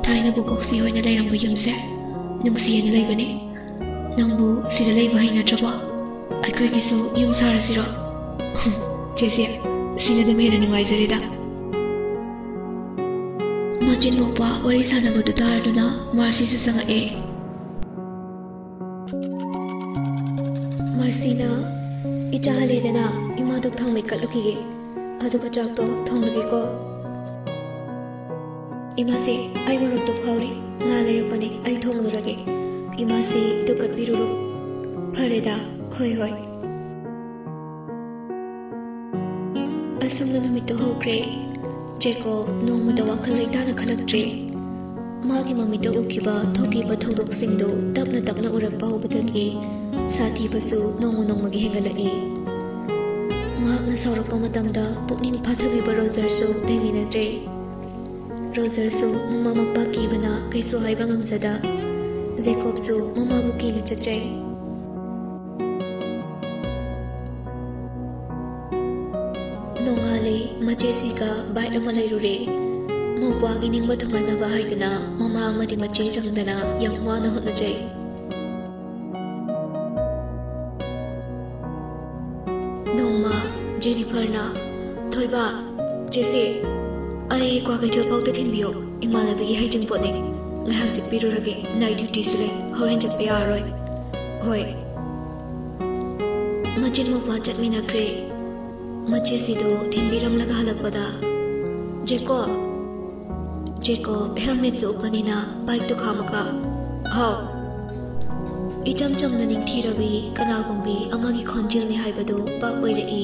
ꯊꯥꯏꯅ ꯕꯣꯕꯣꯛꯁꯤ ꯍꯣꯏꯅ ꯂꯩꯔꯝꯕ ꯌꯨꯝꯁꯦ ꯅꯨꯡꯁꯤꯌꯦꯅ ꯂꯩꯕꯅꯦ꯫ ꯅꯪꯕꯨ ꯁꯤꯗ ꯂꯩꯕ ꯍꯩꯅꯗ꯭ꯔꯕꯣ? ꯑꯩꯈꯣꯏꯒꯤꯁꯨ ꯌꯨꯝ ꯁꯥꯔꯁꯤꯔꯣ? ꯆꯦꯁꯤ, ꯁꯤꯅ ꯑꯗꯨꯝ ꯍꯦꯟꯅ ꯅꯨꯡꯉꯥꯏꯖꯔꯦꯗ꯫ ꯃꯆꯤꯟ ꯃꯧꯄꯥ ꯋꯥꯔꯤ ꯁꯥꯟꯅꯕꯗꯨ ꯇꯥꯔꯗꯨꯅ ꯃꯥꯔꯁꯤꯁꯨ ꯆꯪꯉꯛꯑꯦ꯫ ꯃꯥꯔꯁꯤꯅ, "ꯏꯆꯥ ꯍꯜꯂꯦꯗꯅ, ꯏꯃꯥꯗꯣ ꯊꯥꯡ ꯃꯩ ꯀꯠꯂꯨꯈꯤꯒꯦ, ꯑꯗꯨꯒ ꯆꯥꯛꯇꯣ ꯊꯣꯡꯂꯒꯦꯀꯣ꯫" "ꯏꯃꯥꯁꯤ, ꯑꯩ ꯃꯣꯔꯣꯛꯇꯣ ꯐꯥꯎꯔꯤ, ꯉꯥ ꯂꯩꯔꯛꯄꯅꯦ, ꯑꯩ ꯊꯣꯡꯂꯨꯔꯒꯦ꯫ ꯏꯃꯥꯁꯤ ꯗꯨꯛ ꯀꯠꯄꯤꯔꯨꯔꯣ꯫" "ꯐꯔꯦꯗ, ꯍꯣꯏ, ꯍꯣꯏ꯫" ꯑꯁꯨꯝꯅ ꯅꯨꯃꯤꯠꯇꯨ ꯍꯧꯈ꯭ꯔꯦ꯫ ꯖꯦꯀꯣ ꯅꯣꯡꯃꯇ ꯋꯥꯈꯜ ꯂꯩꯇꯥꯅ ꯈꯜꯂꯛꯇ꯭ꯔꯦ꯫ ꯃꯥꯒꯤ ꯃꯃꯤꯠꯇ ꯎꯈꯤꯕ ꯊꯣꯛꯈꯤꯕ ꯊꯧꯗꯣꯛꯁꯤꯡꯗꯨ ꯇꯞꯅ ꯇꯞꯅ ꯎꯔꯛꯄ ꯍꯧꯕꯗꯒꯤ ꯁꯥꯊꯤꯕꯁꯨ ꯅꯣꯡꯃ ꯅꯣꯡꯃꯒꯤ ꯍꯦꯟꯒꯠꯂꯛꯏ꯫ ꯃꯍꯥꯛꯅ ꯁꯥꯎꯔꯛꯄ ꯃꯇꯝꯗ ꯄꯨꯛꯅꯤꯡ ꯐꯥꯊꯕꯤꯕ ꯔꯣꯖꯔꯁꯨ ꯂꯩꯃꯤꯟꯅꯗ꯭ꯔꯦ꯫ ꯔꯣꯖꯔꯁꯨ ꯃꯃꯥ ꯃꯄꯥ ꯀꯤꯕꯅ ꯀꯩꯁꯨ ꯍꯥꯏꯕ ꯉꯝꯖꯗ, ꯖꯦꯀꯣꯕꯁꯨ ꯃꯃꯥꯕꯨ ꯀꯤꯅ ꯆꯠꯆꯩ꯫ ꯅꯣꯡꯉꯥꯜꯂꯦ, ꯃꯆꯦꯁꯤꯒ ꯕꯥꯏꯛ ꯑꯃ ꯂꯩꯔꯨꯔꯦ꯫ ꯃꯧꯄ꯭ꯋꯥꯒꯤ ꯅꯤꯡꯕ ꯊꯨꯡꯍꯟꯅꯕ ꯍꯥꯏꯗꯨꯅ ꯃꯃꯥ ꯑꯃꯗꯤ ꯃꯆꯦ ꯆꯪꯗꯅ ꯌꯥꯝ ꯋꯥꯅ ꯍꯣꯠꯅꯖꯩ꯫ ꯅꯣꯡꯃ ꯖꯦꯅꯤꯐꯔꯅ, "ꯊꯣꯏꯕ, ꯆꯦꯁꯦ, ꯑꯩ ꯀ꯭ꯋꯥꯀꯩꯊꯦꯜ ꯐꯥꯎꯗ ꯊꯤꯟꯕꯤꯌꯣ, ꯏꯃꯥꯟꯅꯕꯤꯒꯤ ꯍꯩꯖꯤꯡꯄꯣꯠꯅꯦ꯫ ꯉꯥꯏꯍꯥꯛ ꯆꯠꯄꯤꯔꯨꯔꯒꯦ, ꯅꯥꯏꯠ ꯗ꯭ꯌꯨꯇꯤꯁꯨ ꯂꯩ, ꯍꯣꯔꯦꯟ ꯆꯠꯄ ꯌꯥꯔꯔꯣꯏ꯫" "ꯍꯣꯏ꯫" ꯃꯆꯤꯟ ꯃꯧꯄ꯭ꯋꯥ ꯆꯠꯃꯤꯟꯅꯈ꯭ꯔꯦ꯫ ꯃꯆꯦꯁꯤꯗꯨ ꯊꯤꯟꯕꯤꯔꯝꯂꯒ ꯍꯜꯂꯛꯄꯗ, "ꯖꯦꯀꯣ!" ꯖꯦꯀꯣ ꯍꯦꯜꯃꯦꯠꯁꯨ ꯎꯞꯄꯅꯤꯅ ꯕꯥꯏꯛꯇꯨ ꯈꯥꯝꯃꯒ, "ꯍꯥꯎ!" ꯏꯆꯝ ꯆꯝꯅ ꯅꯤꯡꯊꯤꯔꯕꯤ ꯀꯅꯥꯒꯨꯝꯕꯤ ꯑꯃꯒꯤ ꯈꯣꯟꯖꯦꯜꯅꯤ ꯍꯥꯏꯕꯗꯨ ꯚꯥꯞ ꯑꯣꯏꯔꯛꯏ꯫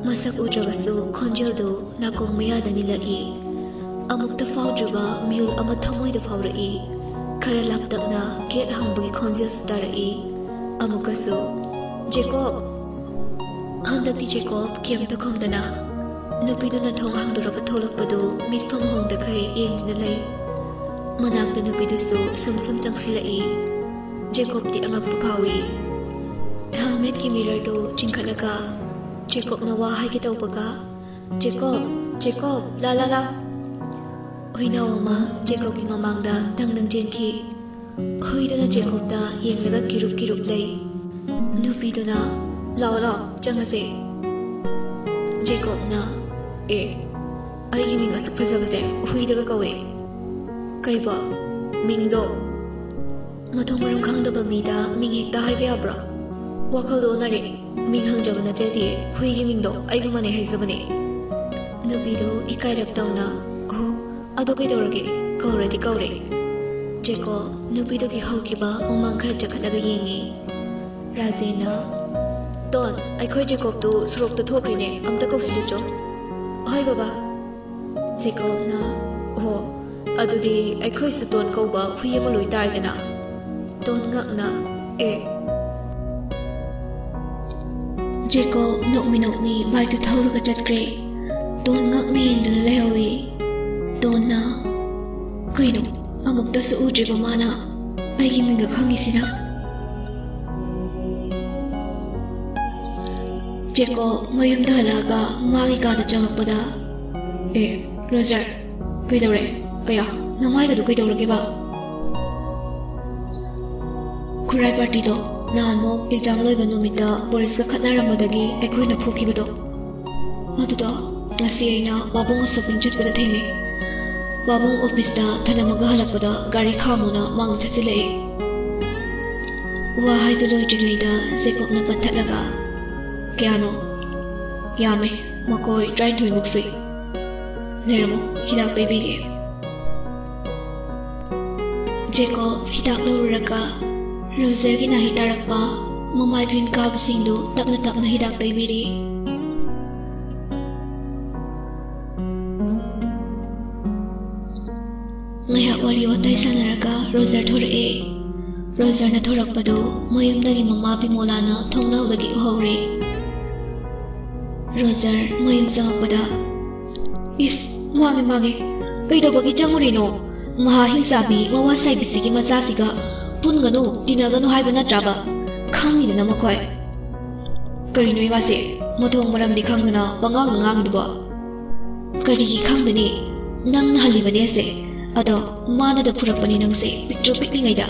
ꯃꯁꯛ ꯎꯗ꯭ꯔꯕꯁꯨ ꯈꯣꯟꯖꯦꯜꯗꯨ ꯅꯥꯀꯣꯡ ꯃꯌꯥꯗ ꯅꯤꯜꯂꯛꯏ꯫ ꯑꯃꯨꯛꯇ ꯐꯥꯎꯗ꯭ꯔꯤꯕ ꯃꯤꯍꯨꯜ ꯑꯃ ꯊꯃꯣꯏꯗ ꯐꯥꯎꯔꯛꯏ꯫ ꯈꯔ ꯂꯥꯞꯇꯛꯅ ꯒꯦꯠ ꯍꯥꯡꯕꯒꯤ ꯈꯣꯟꯖꯦꯜꯁꯨ ꯇꯥꯔꯛꯏ꯫ ꯑꯃꯨꯛꯀꯁꯨ, "ꯖꯦꯀꯣꯕ!" ꯍꯟꯗꯛꯇꯤ ꯖꯦꯀꯣꯕ ꯀꯩꯝꯇ ꯈꯨꯝꯗꯅ ꯅꯨꯄꯤꯗꯨꯅ ꯊꯣꯡ ꯍꯥꯡꯗꯣꯔꯛꯄ ꯊꯣꯛꯂꯛꯄꯗꯨ ꯃꯤꯠꯐꯝ ꯍꯣꯡꯗꯈꯩ ꯌꯦꯡꯗꯨꯅ ꯂꯩ꯫ ꯃꯅꯥꯛꯇ ꯅꯨꯄꯤꯗꯨꯁꯨ ꯁꯨꯝ ꯁꯨꯝ ꯆꯪꯁꯤꯜꯂꯛꯏ꯫ ꯖꯦꯀꯣꯕꯇꯤ ꯑꯉꯛꯄ ꯐꯥꯎꯏ꯫ ꯍꯦꯜꯃꯦꯠꯀꯤ ꯃꯤꯔꯔꯗꯨ ꯆꯤꯡꯈꯠꯂꯒ ꯖꯦꯀꯣꯕꯅ ꯋꯥ ꯍꯥꯏꯒꯦ ꯇꯧꯕꯒ, "ꯖꯦꯀꯣꯕ! ꯖꯦꯀꯣꯕ! ꯂꯥ, ꯂꯥ, ꯂꯥ!" ꯍꯨꯏꯅꯥꯎ ꯑꯃ ꯖꯦꯀꯣꯕꯀꯤ ꯃꯃꯥꯡꯗ ꯗꯪ ꯗꯪ ꯆꯦꯟꯈꯤ꯫ ꯍꯨꯏꯗꯨꯅ ꯖꯦꯀꯣꯕꯇ ꯌꯦꯡꯂꯒ ꯀꯤꯔꯨꯞ ꯀꯤꯔꯨꯞ ꯂꯩ꯫ ꯅꯨꯄꯤꯗꯨꯅ, "ꯂꯥꯛꯑꯣ, ꯂꯥꯛꯑꯣ, ꯆꯪꯉꯁꯦ꯫" ꯖꯦꯀꯣꯕꯅ, "ꯑꯦ, ꯑꯩꯒꯤ ꯃꯤꯡ ꯑꯁꯨꯛ ꯐꯖꯕꯁꯦ ꯍꯨꯏꯗꯒ ꯀꯧꯋꯦ꯫ ꯀꯩꯕꯣ? ꯃꯤꯡꯗꯣ?" ꯃꯊꯣꯡ ꯃꯔꯝ ꯈꯪꯗꯕ ꯃꯤꯗ ꯃꯤꯡ ꯍꯦꯛꯇ ꯍꯥꯏꯕ ꯌꯥꯕ꯭ꯔꯣ? ꯋꯥꯈꯜꯗꯣ ꯑꯣꯟꯅꯔꯦ꯫ ꯃꯤꯡ ꯍꯪꯖꯕ ꯅꯠꯆꯗꯤꯌꯦ, ꯍꯨꯏꯒꯤ ꯃꯤꯡꯗꯣ ꯑꯩꯒ ꯃꯥꯟꯅꯩ ꯍꯥꯏꯖꯕꯅꯦ꯫ ꯅꯨꯄꯤꯗꯨ ꯏꯀꯥꯏꯔꯞ ꯇꯧꯅ, "ꯑꯣ, ꯑꯗꯨ ꯀꯩꯗꯧꯔꯒꯦ? ꯀꯧꯔꯗꯤ ꯀꯧꯔꯦ꯫" ꯖꯦꯀꯣ ꯅꯨꯄꯤꯗꯨꯒꯤ ꯍꯧꯈꯤꯕ ꯃꯃꯥꯡ ꯈꯔ ꯆꯈꯠꯂꯒ ꯌꯦꯡꯉꯤ꯫ ꯔꯥꯖꯦꯟꯅ, "ꯇꯣꯟ, ꯑꯩꯈꯣꯏ ꯖꯦꯀꯣꯕꯇꯨ ꯁꯣꯔꯣꯛꯇ ꯊꯣꯛꯈ꯭ꯔꯦꯅꯦ, ꯑꯝꯇ ꯀꯧꯁꯤꯜꯂꯨꯆꯣ꯫" "ꯍꯣꯏ ꯕꯕꯥ꯫" ꯖꯦꯀꯣꯕꯅ, "ꯑꯣ, ꯑꯗꯨꯗꯤ ꯑꯩꯈꯣꯏꯁꯨ ꯇꯣꯟ ꯀꯧꯕ ꯍꯨꯏ ꯑꯃ ꯂꯣꯏ ꯇꯥꯔꯦꯗꯅ꯫" ꯇꯣꯟ ꯉꯛꯅ, "ꯑꯦ?" ꯖꯦꯀꯣꯕ ꯅꯣꯛꯃꯤ ꯅꯣꯛꯃꯤ ꯕꯥꯏꯛꯇꯨ ꯊꯧꯔꯒ ꯆꯠꯈ꯭ꯔꯦ꯫ ꯇꯣꯟ ꯉꯛꯅ ꯌꯦꯡꯗꯨꯅ ꯂꯩꯍꯧꯏ꯫ ꯇꯣꯟꯅ, "ꯀꯩꯅꯣ, ꯑꯃꯨꯛꯇꯁꯨ ꯎꯗ꯭ꯔꯤꯕ ꯃꯥꯅ ꯑꯩꯒꯤ ꯃꯤꯡꯒ ꯈꯪꯉꯤꯁꯤꯅ?" ꯖꯦꯀꯣ ꯃꯌꯨꯝꯗ ꯍꯜꯂꯛꯑꯒ ꯃꯥꯒꯤ ꯀꯥꯗ ꯆꯪꯉꯛꯄꯗ, "ꯑꯦ, ꯔꯣꯖꯔ, ꯀꯩꯗꯧꯔꯦ? ꯀꯌꯥ, ꯅꯃꯥꯏꯒꯗꯨ ꯀꯩꯗꯧꯔꯒꯦꯕ?" "ꯈꯨꯔꯥꯏ ꯄꯥꯔꯇꯤꯗꯣ, ꯅꯍꯥꯟꯃꯨꯛ ꯑꯦꯛꯖꯥꯝ ꯂꯣꯏꯕ ꯅꯨꯃꯤꯠꯇ ꯕꯣꯔꯤꯁꯀ ꯈꯠꯅꯔꯝꯕꯗꯒꯤ ꯑꯩꯈꯣꯏꯅ ꯐꯨꯈꯤꯕꯗꯣ, ꯑꯗꯨꯗꯣ ꯉꯁꯤ ꯑꯩꯅ ꯄꯥꯕꯨꯡ ꯁꯣꯄꯤꯡ ꯆꯠꯄꯗ ꯊꯦꯡꯅꯩ꯫ ꯄꯥꯕꯨꯡ ꯑꯣꯐꯤꯁꯇ ꯊꯅꯝꯃꯒ ꯍꯜꯂꯛꯄꯗ ꯒꯥꯔꯤ ꯈꯥꯝꯃꯣꯅ ꯃꯥꯡꯗ ꯊꯠꯆꯤꯜꯂꯛꯑꯦ꯫" ꯋꯥ ꯍꯥꯏꯕ ꯂꯣꯏꯗ꯭ꯔꯤꯉꯩꯗ ꯖꯦꯀꯣꯕꯅ ꯄꯠꯊꯠꯂꯒ, "ꯀꯌꯥꯅꯣ? ꯌꯥꯝꯃꯦ, ꯃꯈꯣꯏ ꯇꯔꯥꯅꯤꯊꯣꯏꯃꯨꯛ ꯁꯨꯏ꯫ ꯂꯩꯔꯝꯃꯣ, ꯍꯤꯗꯥꯛ ꯇꯩꯕꯤꯒꯦ꯫" ꯖꯦꯀꯣꯕ ꯍꯤꯗꯥꯛ ꯂꯧꯔꯨꯔꯒ ꯔꯣꯖꯔꯒꯤ ꯅꯥꯍꯤ ꯇꯥꯔꯛꯄ, ꯃꯃꯥꯏ ꯒ꯭ꯔꯤꯟ ꯀꯥꯕꯁꯤꯡꯗꯨ ꯇꯞꯅ ꯇꯞꯅ ꯍꯤꯗꯥꯛ ꯇꯩꯕꯤꯔꯤ꯫ ꯉꯥꯏꯍꯥꯛ ꯋꯥꯔꯤ ꯋꯥꯇꯥꯏ ꯁꯥꯟꯅꯔꯒ ꯔꯣꯖꯔ ꯊꯣꯔꯛꯑꯦ꯫ ꯔꯣꯖꯔꯅ ꯊꯣꯔꯛꯄꯗꯨ ꯃꯌꯨꯝꯗꯒꯤ ꯃꯃꯥ ꯕꯤꯃꯣꯂꯥꯅ ꯊꯣꯡꯅꯥꯎꯗꯒꯤ ꯎꯍꯧꯔꯦ꯫ ꯔꯣꯖꯔ ꯃꯌꯨꯝ ꯆꯪꯉꯛꯄꯗ, "ꯏꯁ, ꯃꯥꯒꯤ, ꯃꯥꯒꯤ, ꯀꯩꯗꯧꯕꯒꯤ ꯆꯪꯉꯨꯔꯤꯅꯣ? ꯃꯍꯥ ꯍꯤꯡꯆꯥꯕꯤ ꯃꯋꯥ ꯁꯥꯏꯕꯤꯁꯤꯒꯤ ꯃꯆꯥꯁꯤꯒ ꯄꯨꯟꯒꯅꯨ, ꯇꯤꯟꯅꯒꯅꯨ ꯍꯥꯏꯕ ꯅꯠꯇ꯭ꯔꯕ? ꯈꯪꯉꯤꯗꯅ ꯃꯈꯣꯏ꯫ ꯀꯔꯤꯅꯣ ꯏꯃꯥꯁꯦ? ꯃꯊꯣꯡ ꯃꯔꯝꯗꯤ ꯈꯪꯗꯅ ꯄꯉꯥꯡꯗ ꯉꯥꯡꯉꯤꯗꯨꯕꯣ?" "ꯀꯔꯤꯒꯤ ꯈꯪꯒꯅꯤ? ꯅꯪꯅ ꯍꯜꯂꯤꯕꯅꯦ ꯑꯁꯦ꯫ ꯑꯗꯣ ꯃꯥꯅꯗ ꯐꯨꯔꯛꯄꯅꯤ ꯅꯪꯁꯦ, ꯄꯤꯛꯇ꯭ꯔꯨ ꯄꯤꯛꯂꯤꯉꯩꯗ꯫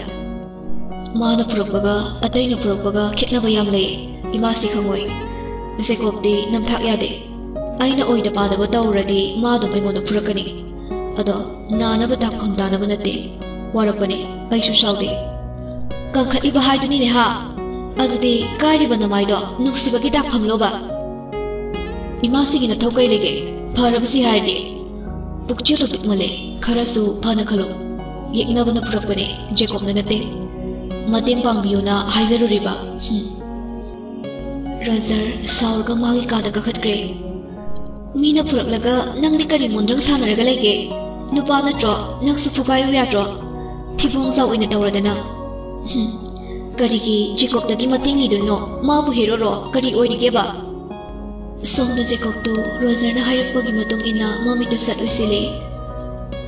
ꯃꯥꯅ ꯐꯨꯔꯛꯄꯒ ꯑꯇꯩꯅ ꯐꯨꯔꯛꯄꯒ ꯈꯦꯠꯅꯕ ꯌꯥꯝ ꯂꯩ꯫ ꯏꯃꯥꯁꯤ ꯈꯪꯉꯣꯏ꯫ ꯖꯦꯀꯣꯕꯇꯤ ꯅꯝꯊꯥꯛ ꯌꯥꯗꯦ꯫ ꯑꯩꯅ ꯑꯣꯏꯗ ꯄꯥꯗꯕ ꯇꯧꯔꯗꯤ ꯃꯥ ꯑꯗꯨꯝ ꯑꯩꯉꯣꯟꯗ ꯐꯨꯔꯛꯀꯅꯤ꯫ ꯑꯗꯣ ꯅꯥꯅꯕ ꯇꯥꯛꯐꯝ ꯇꯥꯅꯕ ꯅꯠꯇꯦ꯫ ꯋꯥꯔꯛꯄꯅꯦ꯫ ꯑꯩꯁꯨ ꯁꯥꯎꯗꯦ꯫ ꯀꯟꯈꯠꯂꯤꯕ ꯍꯥꯏꯗꯨꯅꯤꯅꯦ ꯍꯥ? ꯑꯗꯨꯗꯤ ꯀꯥꯏꯔꯤꯕ ꯅꯃꯥꯏꯗꯣ ꯅꯨꯡꯁꯤꯕꯒꯤ ꯗꯥꯛꯐꯝꯂꯣꯕ?" "ꯏꯃꯥꯁꯤꯒꯤ ꯅꯊꯧ ꯀꯩ ꯂꯩꯒꯦ? ꯐꯔꯕꯁꯤ ꯍꯥꯏꯔꯗꯤ?" "ꯄꯨꯛꯆꯦꯜꯗꯣ ꯄꯤꯛꯃꯜꯂꯦ꯫ ꯈꯔꯁꯨ ꯐꯅ ꯈꯜꯂꯨ꯫ ꯌꯦꯛꯅꯕꯅ ꯐꯨꯔꯛꯄꯅꯦ, ꯖꯦꯀꯣꯕꯅ ꯅꯠꯇꯦ꯫ ꯃꯇꯦꯡ ꯄꯥꯡꯕꯤꯌꯨꯅ ꯍꯥꯏꯖꯔꯨꯔꯤꯕ꯫ ꯍꯨꯝ꯫" ꯔꯣꯖꯔ ꯁꯥꯎꯔꯒ ꯃꯥꯒꯤ ꯀꯥꯗ ꯀꯥꯈꯠꯈ꯭ꯔꯦ꯫ "ꯃꯤꯅ ꯐꯨꯔꯛꯂꯒ ꯅꯪꯗꯤ ꯀꯔꯤ ꯃꯣꯟꯗ꯭ꯔꯪ ꯁꯥꯟꯅꯔꯒ ꯂꯩꯒꯦ? ꯅꯨꯄꯥ ꯅꯠꯇ꯭ꯔꯣ? ꯅꯪꯁꯨ ꯐꯨꯒꯥꯏꯌꯨ ꯌꯥꯗ꯭ꯔꯣ? ꯊꯤꯕꯣꯡꯖꯥꯎ ꯑꯣꯏꯅ ꯇꯧꯔꯗꯅ꯫ ꯍꯨꯝ꯫ ꯀꯔꯤꯒꯤ ꯖꯦꯀꯣꯕꯇꯒꯤ ꯃꯇꯦꯡ ꯅꯤꯗꯣꯏꯅꯣ? ꯃꯥꯕꯨ ꯍꯦꯔꯣꯔꯣ? ꯀꯔꯤ ꯑꯣꯏꯔꯤꯒꯦꯕ?" ꯁꯣꯝꯗ ꯖꯦꯀꯣꯕꯇꯨ ꯔꯣꯖꯔꯅ ꯍꯥꯏꯔꯛꯄꯒꯤ ꯃꯇꯨꯡ ꯏꯟꯅ ꯃꯃꯤꯠꯇꯨ ꯁꯠ ꯎꯏꯁꯤꯜꯂꯤ꯫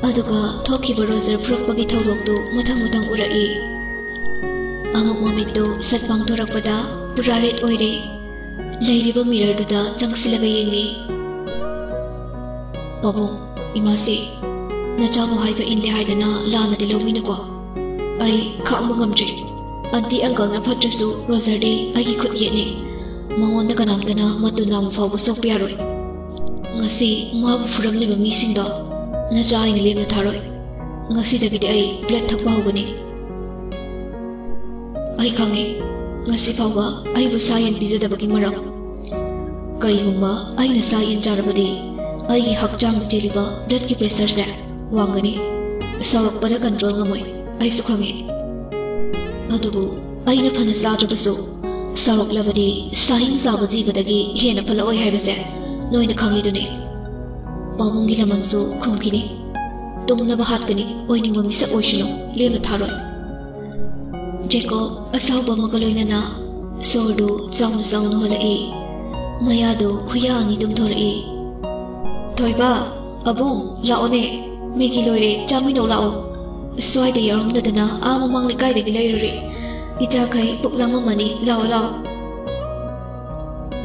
ꯑꯗꯨꯒ ꯊꯣꯛꯈꯤꯕ ꯔꯣꯖꯔ ꯐꯨꯔꯛꯄꯒꯤ ꯊꯧꯗꯣꯛꯇꯨ ꯃꯊꯪ ꯃꯊꯪ ꯎꯔꯛꯏ꯫ ꯑꯃꯨꯛ ꯃꯃꯤꯠꯇꯨ ꯁꯠ ꯄꯥꯡꯊꯣꯔꯛꯄꯗ ꯄꯨꯔꯥ ꯔꯦꯗ ꯑꯣꯏꯔꯦ꯫ ꯂꯩꯔꯤꯕ ꯃꯤꯔꯔꯗꯨꯗ ꯆꯪꯁꯤꯜꯂꯒ ꯌꯦꯡꯂꯤ꯫ "ꯄꯥꯕꯨꯡ, ꯏꯃꯥꯁꯤ ꯅꯆꯥꯕꯨ ꯍꯥꯏꯕ ꯏꯟꯗꯦ ꯍꯥꯏꯗꯅ ꯂꯥꯟꯅꯗꯤ ꯂꯧꯕꯤꯅꯨꯀꯣ꯫ ꯑꯩ ꯈꯥꯡꯕ ꯉꯝꯗ꯭ꯔꯦ꯫ ꯑꯟꯇꯤ ꯑꯪꯀꯜꯅ ꯐꯠꯇ꯭ꯔꯁꯨ ꯔꯣꯖꯔꯗꯤ ꯑꯩꯒꯤ ꯈꯨꯠ ꯌꯦꯠꯅꯤ꯫ ꯃꯉꯣꯟꯗ ꯀꯅꯥꯝꯇꯅ ꯃꯇꯨ ꯅꯥꯝꯃ ꯐꯥꯎꯕ ꯁꯣꯛꯄ ꯌꯥꯔꯣꯏ꯫ ꯉꯁꯤ ꯃꯥꯕꯨ ꯐꯨꯔꯝꯂꯤꯕ ꯃꯤꯁꯤꯡꯗꯣ ꯅꯆꯥ ꯑꯩꯅ ꯂꯦꯝꯅ ꯊꯥꯔꯣꯏ꯫ ꯉꯁꯤꯗꯒꯤꯗꯤ ꯑꯩ ꯕ꯭ꯂꯗ ꯊꯛꯄ ꯍꯧꯒꯅꯤ꯫ ꯑꯩ ꯈꯪꯉꯤ, ꯉꯁꯤ ꯐꯥꯎꯕ ꯑꯩꯕꯨ ꯁꯥ ꯌꯦꯟ ꯄꯤꯖꯗꯕꯒꯤ ꯃꯔꯝ꯫ ꯀꯩꯒꯨꯝꯕ ꯑꯩꯅ ꯁꯥ ꯌꯦꯟ ꯆꯥꯔꯕꯗꯤ ꯑꯩꯒꯤ ꯍꯛꯆꯥꯡꯗ ꯆꯦꯜꯂꯤꯕ ꯕ꯭ꯂꯗꯀꯤ ꯄ꯭ꯔꯦꯁꯔꯁꯦ ꯋꯥꯡꯒꯅꯤ꯫ ꯁꯥꯎꯔꯛꯄꯗ ꯀꯟꯇ꯭ꯔꯣꯜ ꯉꯝꯃꯣꯏ, ꯑꯩꯁꯨ ꯈꯪꯉꯤ꯫ ꯑꯗꯨꯕꯨ ꯑꯩꯅ ꯐꯅ ꯆꯥꯗ꯭ꯔꯕꯁꯨ ꯁꯥꯎꯔꯛꯂꯕꯗꯤ ꯁꯥꯍꯤꯡ ꯆꯥꯕ ꯖꯤꯕꯗꯒꯤ ꯍꯦꯟꯅ ꯐꯠꯂꯛꯑꯣꯏ ꯍꯥꯏꯕꯁꯦ ꯅꯣꯏꯅ ꯈꯪꯂꯤꯗꯨꯅꯤ꯫" ꯄꯥꯕꯨꯡꯒꯤ ꯂꯃꯟꯁꯨ ꯈꯨꯝꯈꯤꯅꯤ꯫ ꯇꯨꯝꯅꯕ ꯍꯥꯠꯀꯅꯤ꯫ ꯑꯣꯏꯅꯤꯡꯕ ꯃꯤꯁꯛ ꯑꯣꯏꯁꯅꯨ, ꯂꯦꯝꯅ ꯊꯥꯔꯣꯏ꯫ ꯖꯦꯀꯣꯕ ꯑꯁꯥꯎꯕ ꯑꯃꯒ ꯂꯣꯏꯅꯅ ꯁꯣꯔꯗꯨ ꯆꯥꯎꯅ ꯆꯥꯎꯅ ꯍꯣꯜꯂꯛꯏ꯫ ꯃꯌꯥꯗꯨ ꯈꯨꯌꯥ ꯑꯅꯤ ꯇꯨꯝꯊꯣꯔꯛꯏ꯫ "ꯊꯣꯏꯕ, ꯑꯕꯨꯡ, ꯂꯥꯛꯑꯣꯅꯦ꯫ ꯃꯦꯒꯤ ꯂꯣꯏꯔꯦ, ꯆꯥꯃꯤꯟꯅꯧ ꯂꯥꯛꯑꯣ꯫ ꯁ꯭ꯋꯥꯏꯗ ꯌꯥꯎꯔꯝꯗꯗꯅ ꯑꯥ ꯃꯃꯥꯡ ꯂꯩꯀꯥꯏꯗꯒꯤ ꯂꯩꯔꯨꯔꯦ꯫ ꯏꯆꯥꯈꯩ ꯄꯨꯛ ꯂꯥꯝꯃꯝꯃꯅꯤ, ꯂꯥꯛꯑꯣ, ꯂꯥꯛꯑꯣ꯫"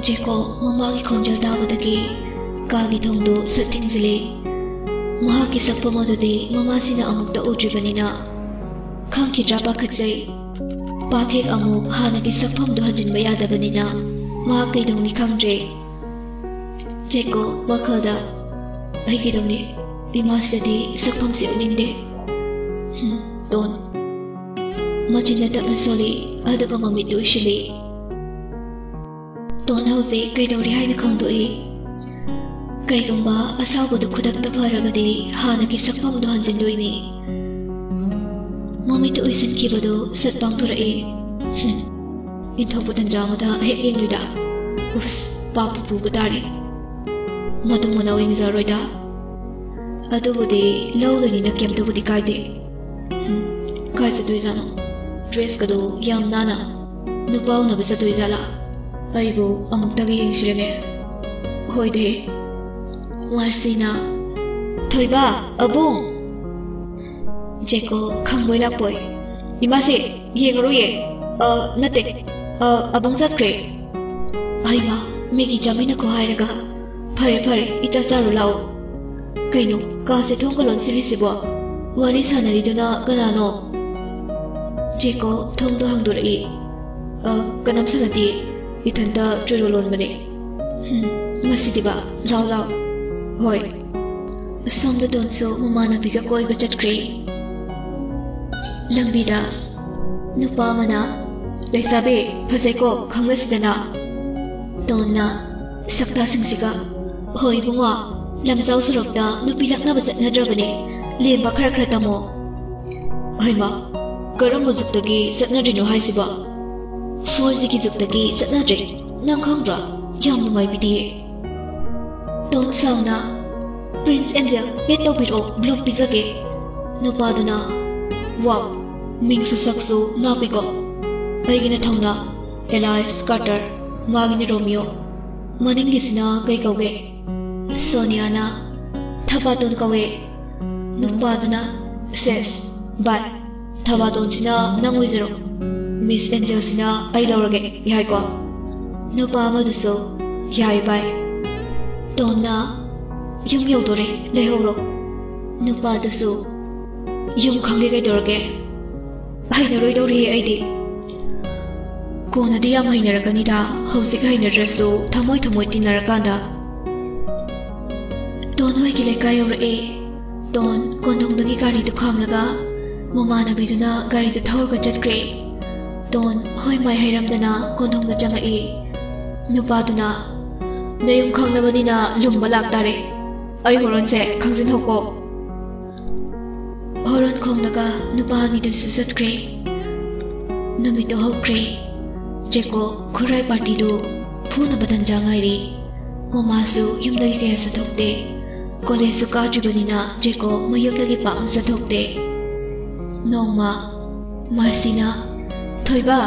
ꯖꯦꯀꯣꯕ ꯃꯃꯥꯒꯤ ꯈꯣꯟꯖꯦꯜ ꯇꯥꯕꯗꯒꯤ ꯀꯥꯒꯤ ꯊꯣꯡꯗꯨ ꯁꯠ ꯊꯤꯡꯖꯤꯜꯂꯤ꯫ ꯃꯍꯥꯛꯀꯤ ꯁꯛꯐꯝ ꯑꯗꯨꯗꯤ ꯃꯃꯥꯁꯤꯅ ꯑꯃꯨꯛꯇ ꯎꯗ꯭ꯔꯤꯕꯅꯤꯅ ꯈꯪꯈꯤꯗ꯭ꯔꯥ ꯄꯥꯈꯠꯆꯩ꯫ ꯄꯥꯊꯦꯛ ꯑꯃꯨꯛ ꯍꯥꯟꯅꯒꯤ ꯁꯛꯐꯝꯗꯨ ꯍꯟꯖꯤꯟꯕ ꯌꯥꯗꯕꯅꯤꯅ ꯃꯍꯥꯛ ꯀꯩꯗꯧꯅꯤ ꯈꯪꯗ꯭ꯔꯦ꯫ ꯖꯦꯀꯣꯕ ꯋꯥꯈꯜꯗ, "ꯑꯩ ꯀꯩꯗꯧꯅꯤ? ꯏꯃꯥꯁꯤꯗꯗꯤ ꯁꯛꯐꯝꯁꯤ ꯎꯠꯅꯤꯡꯗꯦ꯫" ꯍꯨꯝ, ꯇꯣꯟ꯫ ꯃꯆꯤꯟꯅ ꯇꯞꯅ ꯁꯣꯜꯂꯤ, ꯑꯗꯨꯒ ꯃꯃꯤꯠꯇꯨ ꯎꯏꯁꯤꯜꯂꯤ꯫ ꯇꯣꯟ ꯍꯧꯖꯤꯛ ꯀꯩꯗꯧꯔꯤ ꯍꯥꯏꯅ ꯈꯪꯗꯣꯛꯏ꯫ ꯀꯩꯒꯨꯝꯕ ꯑꯁꯥꯎꯕꯗꯨ ꯈꯨꯗꯛꯇ ꯐꯔꯕꯗꯤ ꯍꯥꯟꯅꯒꯤ ꯁꯛꯐꯝꯗꯨ ꯍꯟꯖꯤꯟꯗꯣꯏꯅꯤ꯫ ꯃꯃꯤꯠꯇꯨ ꯎꯏꯁꯤꯟꯈꯤꯕꯗꯨ ꯁꯠ ꯄꯥꯡꯊꯣꯔꯛꯏ꯫ ꯍꯨꯝ, ꯏꯟꯊꯣꯛꯄ ꯇꯟꯖꯥ ꯑꯃꯗ ꯍꯦꯛ ꯌꯦꯡꯂꯨꯏꯗ꯫ ꯎꯁ, ꯄꯥꯞꯄꯨ ꯄꯨꯕ ꯇꯥꯔꯦ꯫ ꯃꯇꯨꯡ ꯃꯅꯥꯎ ꯌꯦꯡꯖꯔꯣꯏꯗ꯫ ꯑꯗꯨꯕꯨꯗꯤ ꯂꯧꯗꯣꯏꯅꯤꯅ ꯀꯩꯝꯇꯕꯨꯗꯤ ꯀꯥꯏꯗꯦ꯫ ꯎꯝ, ꯀꯥꯏ ꯆꯠꯇꯣꯏꯖꯥꯠꯅꯣ? ꯗ꯭ꯔꯦꯁꯀꯗꯣ ꯌꯥꯝ ꯅꯥꯟꯅ꯫ ꯅꯨꯄꯥ ꯎꯅꯕ ꯆꯠꯇꯣꯏꯖꯥꯠꯂꯥ? ꯑꯩꯕꯨ ꯑꯃꯨꯛꯇꯒ ꯌꯦꯡꯁꯤꯔꯅꯦ꯫ ꯍꯣꯏꯗꯦ꯫ ꯃꯥꯔꯁꯤꯅ, "ꯊꯣꯏꯕ, ꯑꯕꯨꯡ!" ꯖꯦꯀꯣ ꯈꯪꯕꯣꯏ ꯂꯥꯛꯄꯣꯏ, "ꯏꯃꯥꯁꯦ, ꯌꯦꯡꯉꯔꯣꯏꯌꯦ꯫ ꯑ, ꯅꯠꯇꯦ꯫ ꯑ, ꯑꯕꯨꯡ ꯆꯠꯈ꯭ꯔꯦ꯫" "ꯍꯩꯃꯥ, ꯃꯦꯒꯤ ꯆꯥꯃꯤꯟꯅꯈꯣ ꯍꯥꯏꯔꯒ꯫ ꯐꯔꯦ, ꯐꯔꯦ, ꯏꯆꯥ ꯆꯥꯔꯨ ꯂꯥꯛꯑꯣ꯫ ꯀꯩꯅꯣ, ꯀꯥꯁꯦ ꯊꯣꯡꯒ ꯂꯣꯟꯁꯤꯜꯂꯤꯁꯤꯕꯣ? ꯋꯥꯔꯤ ꯁꯥꯟꯅꯔꯤꯗꯨꯅ ꯀꯅꯥꯅꯣ?" ꯖꯦꯀꯣ ꯊꯣꯡꯗꯣ ꯍꯥꯡꯗꯣꯔꯛꯏ꯫ "ꯑ, ꯀꯅꯥꯝ ꯁꯥꯟꯅꯗꯦ꯫ ꯏꯊꯟꯇ ꯆꯨꯔꯨ ꯂꯣꯟꯕꯅꯦ꯫" "ꯍꯨꯝ, ꯃꯁꯤꯗꯤꯕ꯫ ꯂꯥꯎ, ꯂꯥꯎ꯫" "ꯍꯣꯏ꯫" ꯑꯁꯣꯝꯗ ꯇꯣꯟꯁꯨ ꯃꯃꯥꯟꯅꯕꯤꯒ ꯀꯣꯏꯕ ꯆꯠꯈ꯭ꯔꯦ꯫ ꯂꯝꯕꯤꯗ ꯅꯨꯄꯥ ꯑꯃꯅ, "ꯂꯩꯁꯥꯕꯤ, ꯐꯖꯩꯀꯣ, ꯈꯪꯅꯁꯤꯗꯅ?" ꯇꯣꯟꯅ, ꯁꯛꯇꯥꯁꯤꯡꯁꯤꯒ, "ꯍꯣꯏ ꯏꯕꯨꯡꯉꯣ, ꯂꯝꯖꯥꯎ ꯁꯣꯔꯣꯛꯇ ꯅꯨꯄꯤ ꯂꯛꯅꯕ ꯆꯠꯅꯗ꯭ꯔꯕꯅꯦ, ꯂꯦꯝꯕ ꯈꯔ ꯈꯔ ꯇꯝꯃꯣ꯫" "ꯍꯩꯃꯥ, ꯀꯔꯝꯕ ꯖꯨꯛꯇꯒꯤ ꯆꯠꯅꯗ꯭ꯔꯤꯅꯣ ꯍꯥꯏꯁꯤꯕꯣ?" "ꯐꯣꯔ ꯖꯤꯒꯤ ꯖꯨꯛꯇꯒꯤ ꯆꯠꯅꯗ꯭ꯔꯦ, ꯅꯪ ꯈꯪꯗ꯭ꯔꯣ? ꯌꯥꯝ ꯅꯨꯡꯉꯥꯏꯕꯤꯗꯤꯌꯦ꯫" ꯇꯣꯟ ꯁꯥꯎꯅ, "Prince Angel, add ꯇꯧꯕꯤꯔꯛꯑꯣ, block ꯄꯤꯖꯒꯦ"꯫ ꯅꯨꯄꯥꯗꯨꯅ, "Wow, ꯃꯤꯡꯁꯨ ꯁꯛꯁꯨ ꯉꯥꯛꯄꯤꯀꯣ꯫ ꯑꯩꯒꯤꯅ ꯊꯧꯅꯥ, Alice Carter, ꯃꯥꯒꯤꯅ Romeo꯫ ꯃꯅꯤꯡꯒꯤꯁꯤꯅ ꯀꯩ ꯀꯧꯒꯦ?" ꯁꯣꯅꯤꯌꯥꯅ, "ꯊꯕꯥꯇꯣꯟ ꯀꯧꯋꯦ"꯫ ꯅꯨꯄꯥꯗꯨꯅ, "ꯁꯦꯁ, ꯚꯥꯏ, ꯊꯕꯥꯇꯣꯟꯁꯤꯅ ꯅꯪ ꯑꯣꯏꯖꯔꯣ꯫ Miss Angelꯁꯤꯅ ꯑꯩ ꯂꯧꯔꯒꯦ, ꯌꯥꯏꯀꯣ?" ꯅꯨꯄꯥ ꯑꯃꯗꯨꯁꯨ, "ꯌꯥꯏ ꯚꯥꯏ꯫ ꯇꯣꯟꯅ ꯌꯨꯝ ꯌꯧꯗꯣꯔꯦ, ꯂꯩꯍꯧꯔꯣ"꯫ ꯅꯨꯄꯥꯗꯨꯁꯨ, "ꯌꯨꯝ ꯈꯪꯒꯦ ꯀꯩꯗꯧꯔꯒꯦ? ꯍꯩꯅꯔꯣꯏꯗꯧꯔꯤ ꯑꯩꯗꯤ"꯫ "ꯀꯣꯟꯅꯗꯤ ꯌꯥꯝ ꯍꯩꯅꯔꯛꯀꯅꯤꯗ, ꯍꯧꯖꯤꯛ ꯍꯩꯅꯗ꯭ꯔꯁꯨ ꯊꯃꯣꯏ ꯊꯃꯣꯏ ꯇꯤꯟꯅꯔꯀꯥꯟꯗ"꯫ ꯇꯣꯟ ꯍꯣꯏꯒꯤ ꯂꯩꯀꯥꯏ ꯌꯧꯔꯛꯑꯦ꯫ ꯇꯣꯟ ꯀꯣꯟꯊꯣꯡꯗꯒꯤ ꯒꯥꯔꯤꯗꯨ ꯈꯥꯝꯂꯒ ꯃꯃꯥꯟꯅꯕꯤꯗꯨꯅ ꯒꯥꯔꯤꯗꯨ ꯊꯧꯔꯒ ꯆꯠꯈ꯭ꯔꯦ꯫ ꯇꯣꯟ ꯍꯣꯏ ꯃꯥꯏ ꯍꯩꯔꯝꯗꯅ ꯀꯣꯟꯊꯣꯡꯗ ꯆꯪꯉꯛꯏ꯫ ꯅꯨꯄꯥꯗꯨꯅ, "ꯅꯌꯨꯝ ꯈꯪꯂꯕꯅꯤꯅ ꯂꯨꯝꯕ ꯂꯥꯛꯇꯥꯔꯦ꯫ ꯑꯩ ꯍꯣꯔꯣꯟꯁꯦ ꯈꯪꯖꯤꯟꯍꯧꯀꯣ"꯫ ꯍꯣꯔꯣꯟ ꯈꯣꯡꯂꯒ ꯅꯨꯄꯥ ꯑꯅꯤꯗꯨꯁꯨ ꯆꯠꯈ꯭ꯔꯦ꯫ ꯅꯨꯃꯤꯠꯇꯨ ꯍꯧꯈ꯭ꯔꯦ꯫ ꯖꯦꯀꯣ ꯈꯨꯔꯥꯏ ꯄꯥꯔꯇꯤꯗꯨ ꯐꯨꯅꯕ ꯇꯟꯖꯥ ꯉꯥꯏꯔꯤ꯫ ꯃꯃꯥꯁꯨ ꯌꯨꯝꯗꯒꯤ ꯀꯌꯥ ꯆꯠꯊꯣꯛꯇꯦ꯫ ꯀꯣꯂꯦꯖꯁꯨ ꯀꯥꯗ꯭ꯔꯤꯕꯅꯤꯅ ꯖꯦꯀꯣ ꯃꯌꯨꯝꯗꯒꯤ ꯄꯥꯛꯅ ꯆꯠꯊꯣꯛꯇꯦ꯫ ꯅꯣꯡꯃ ꯃꯥꯔꯁꯤꯅ, "ꯊꯣꯏꯕ,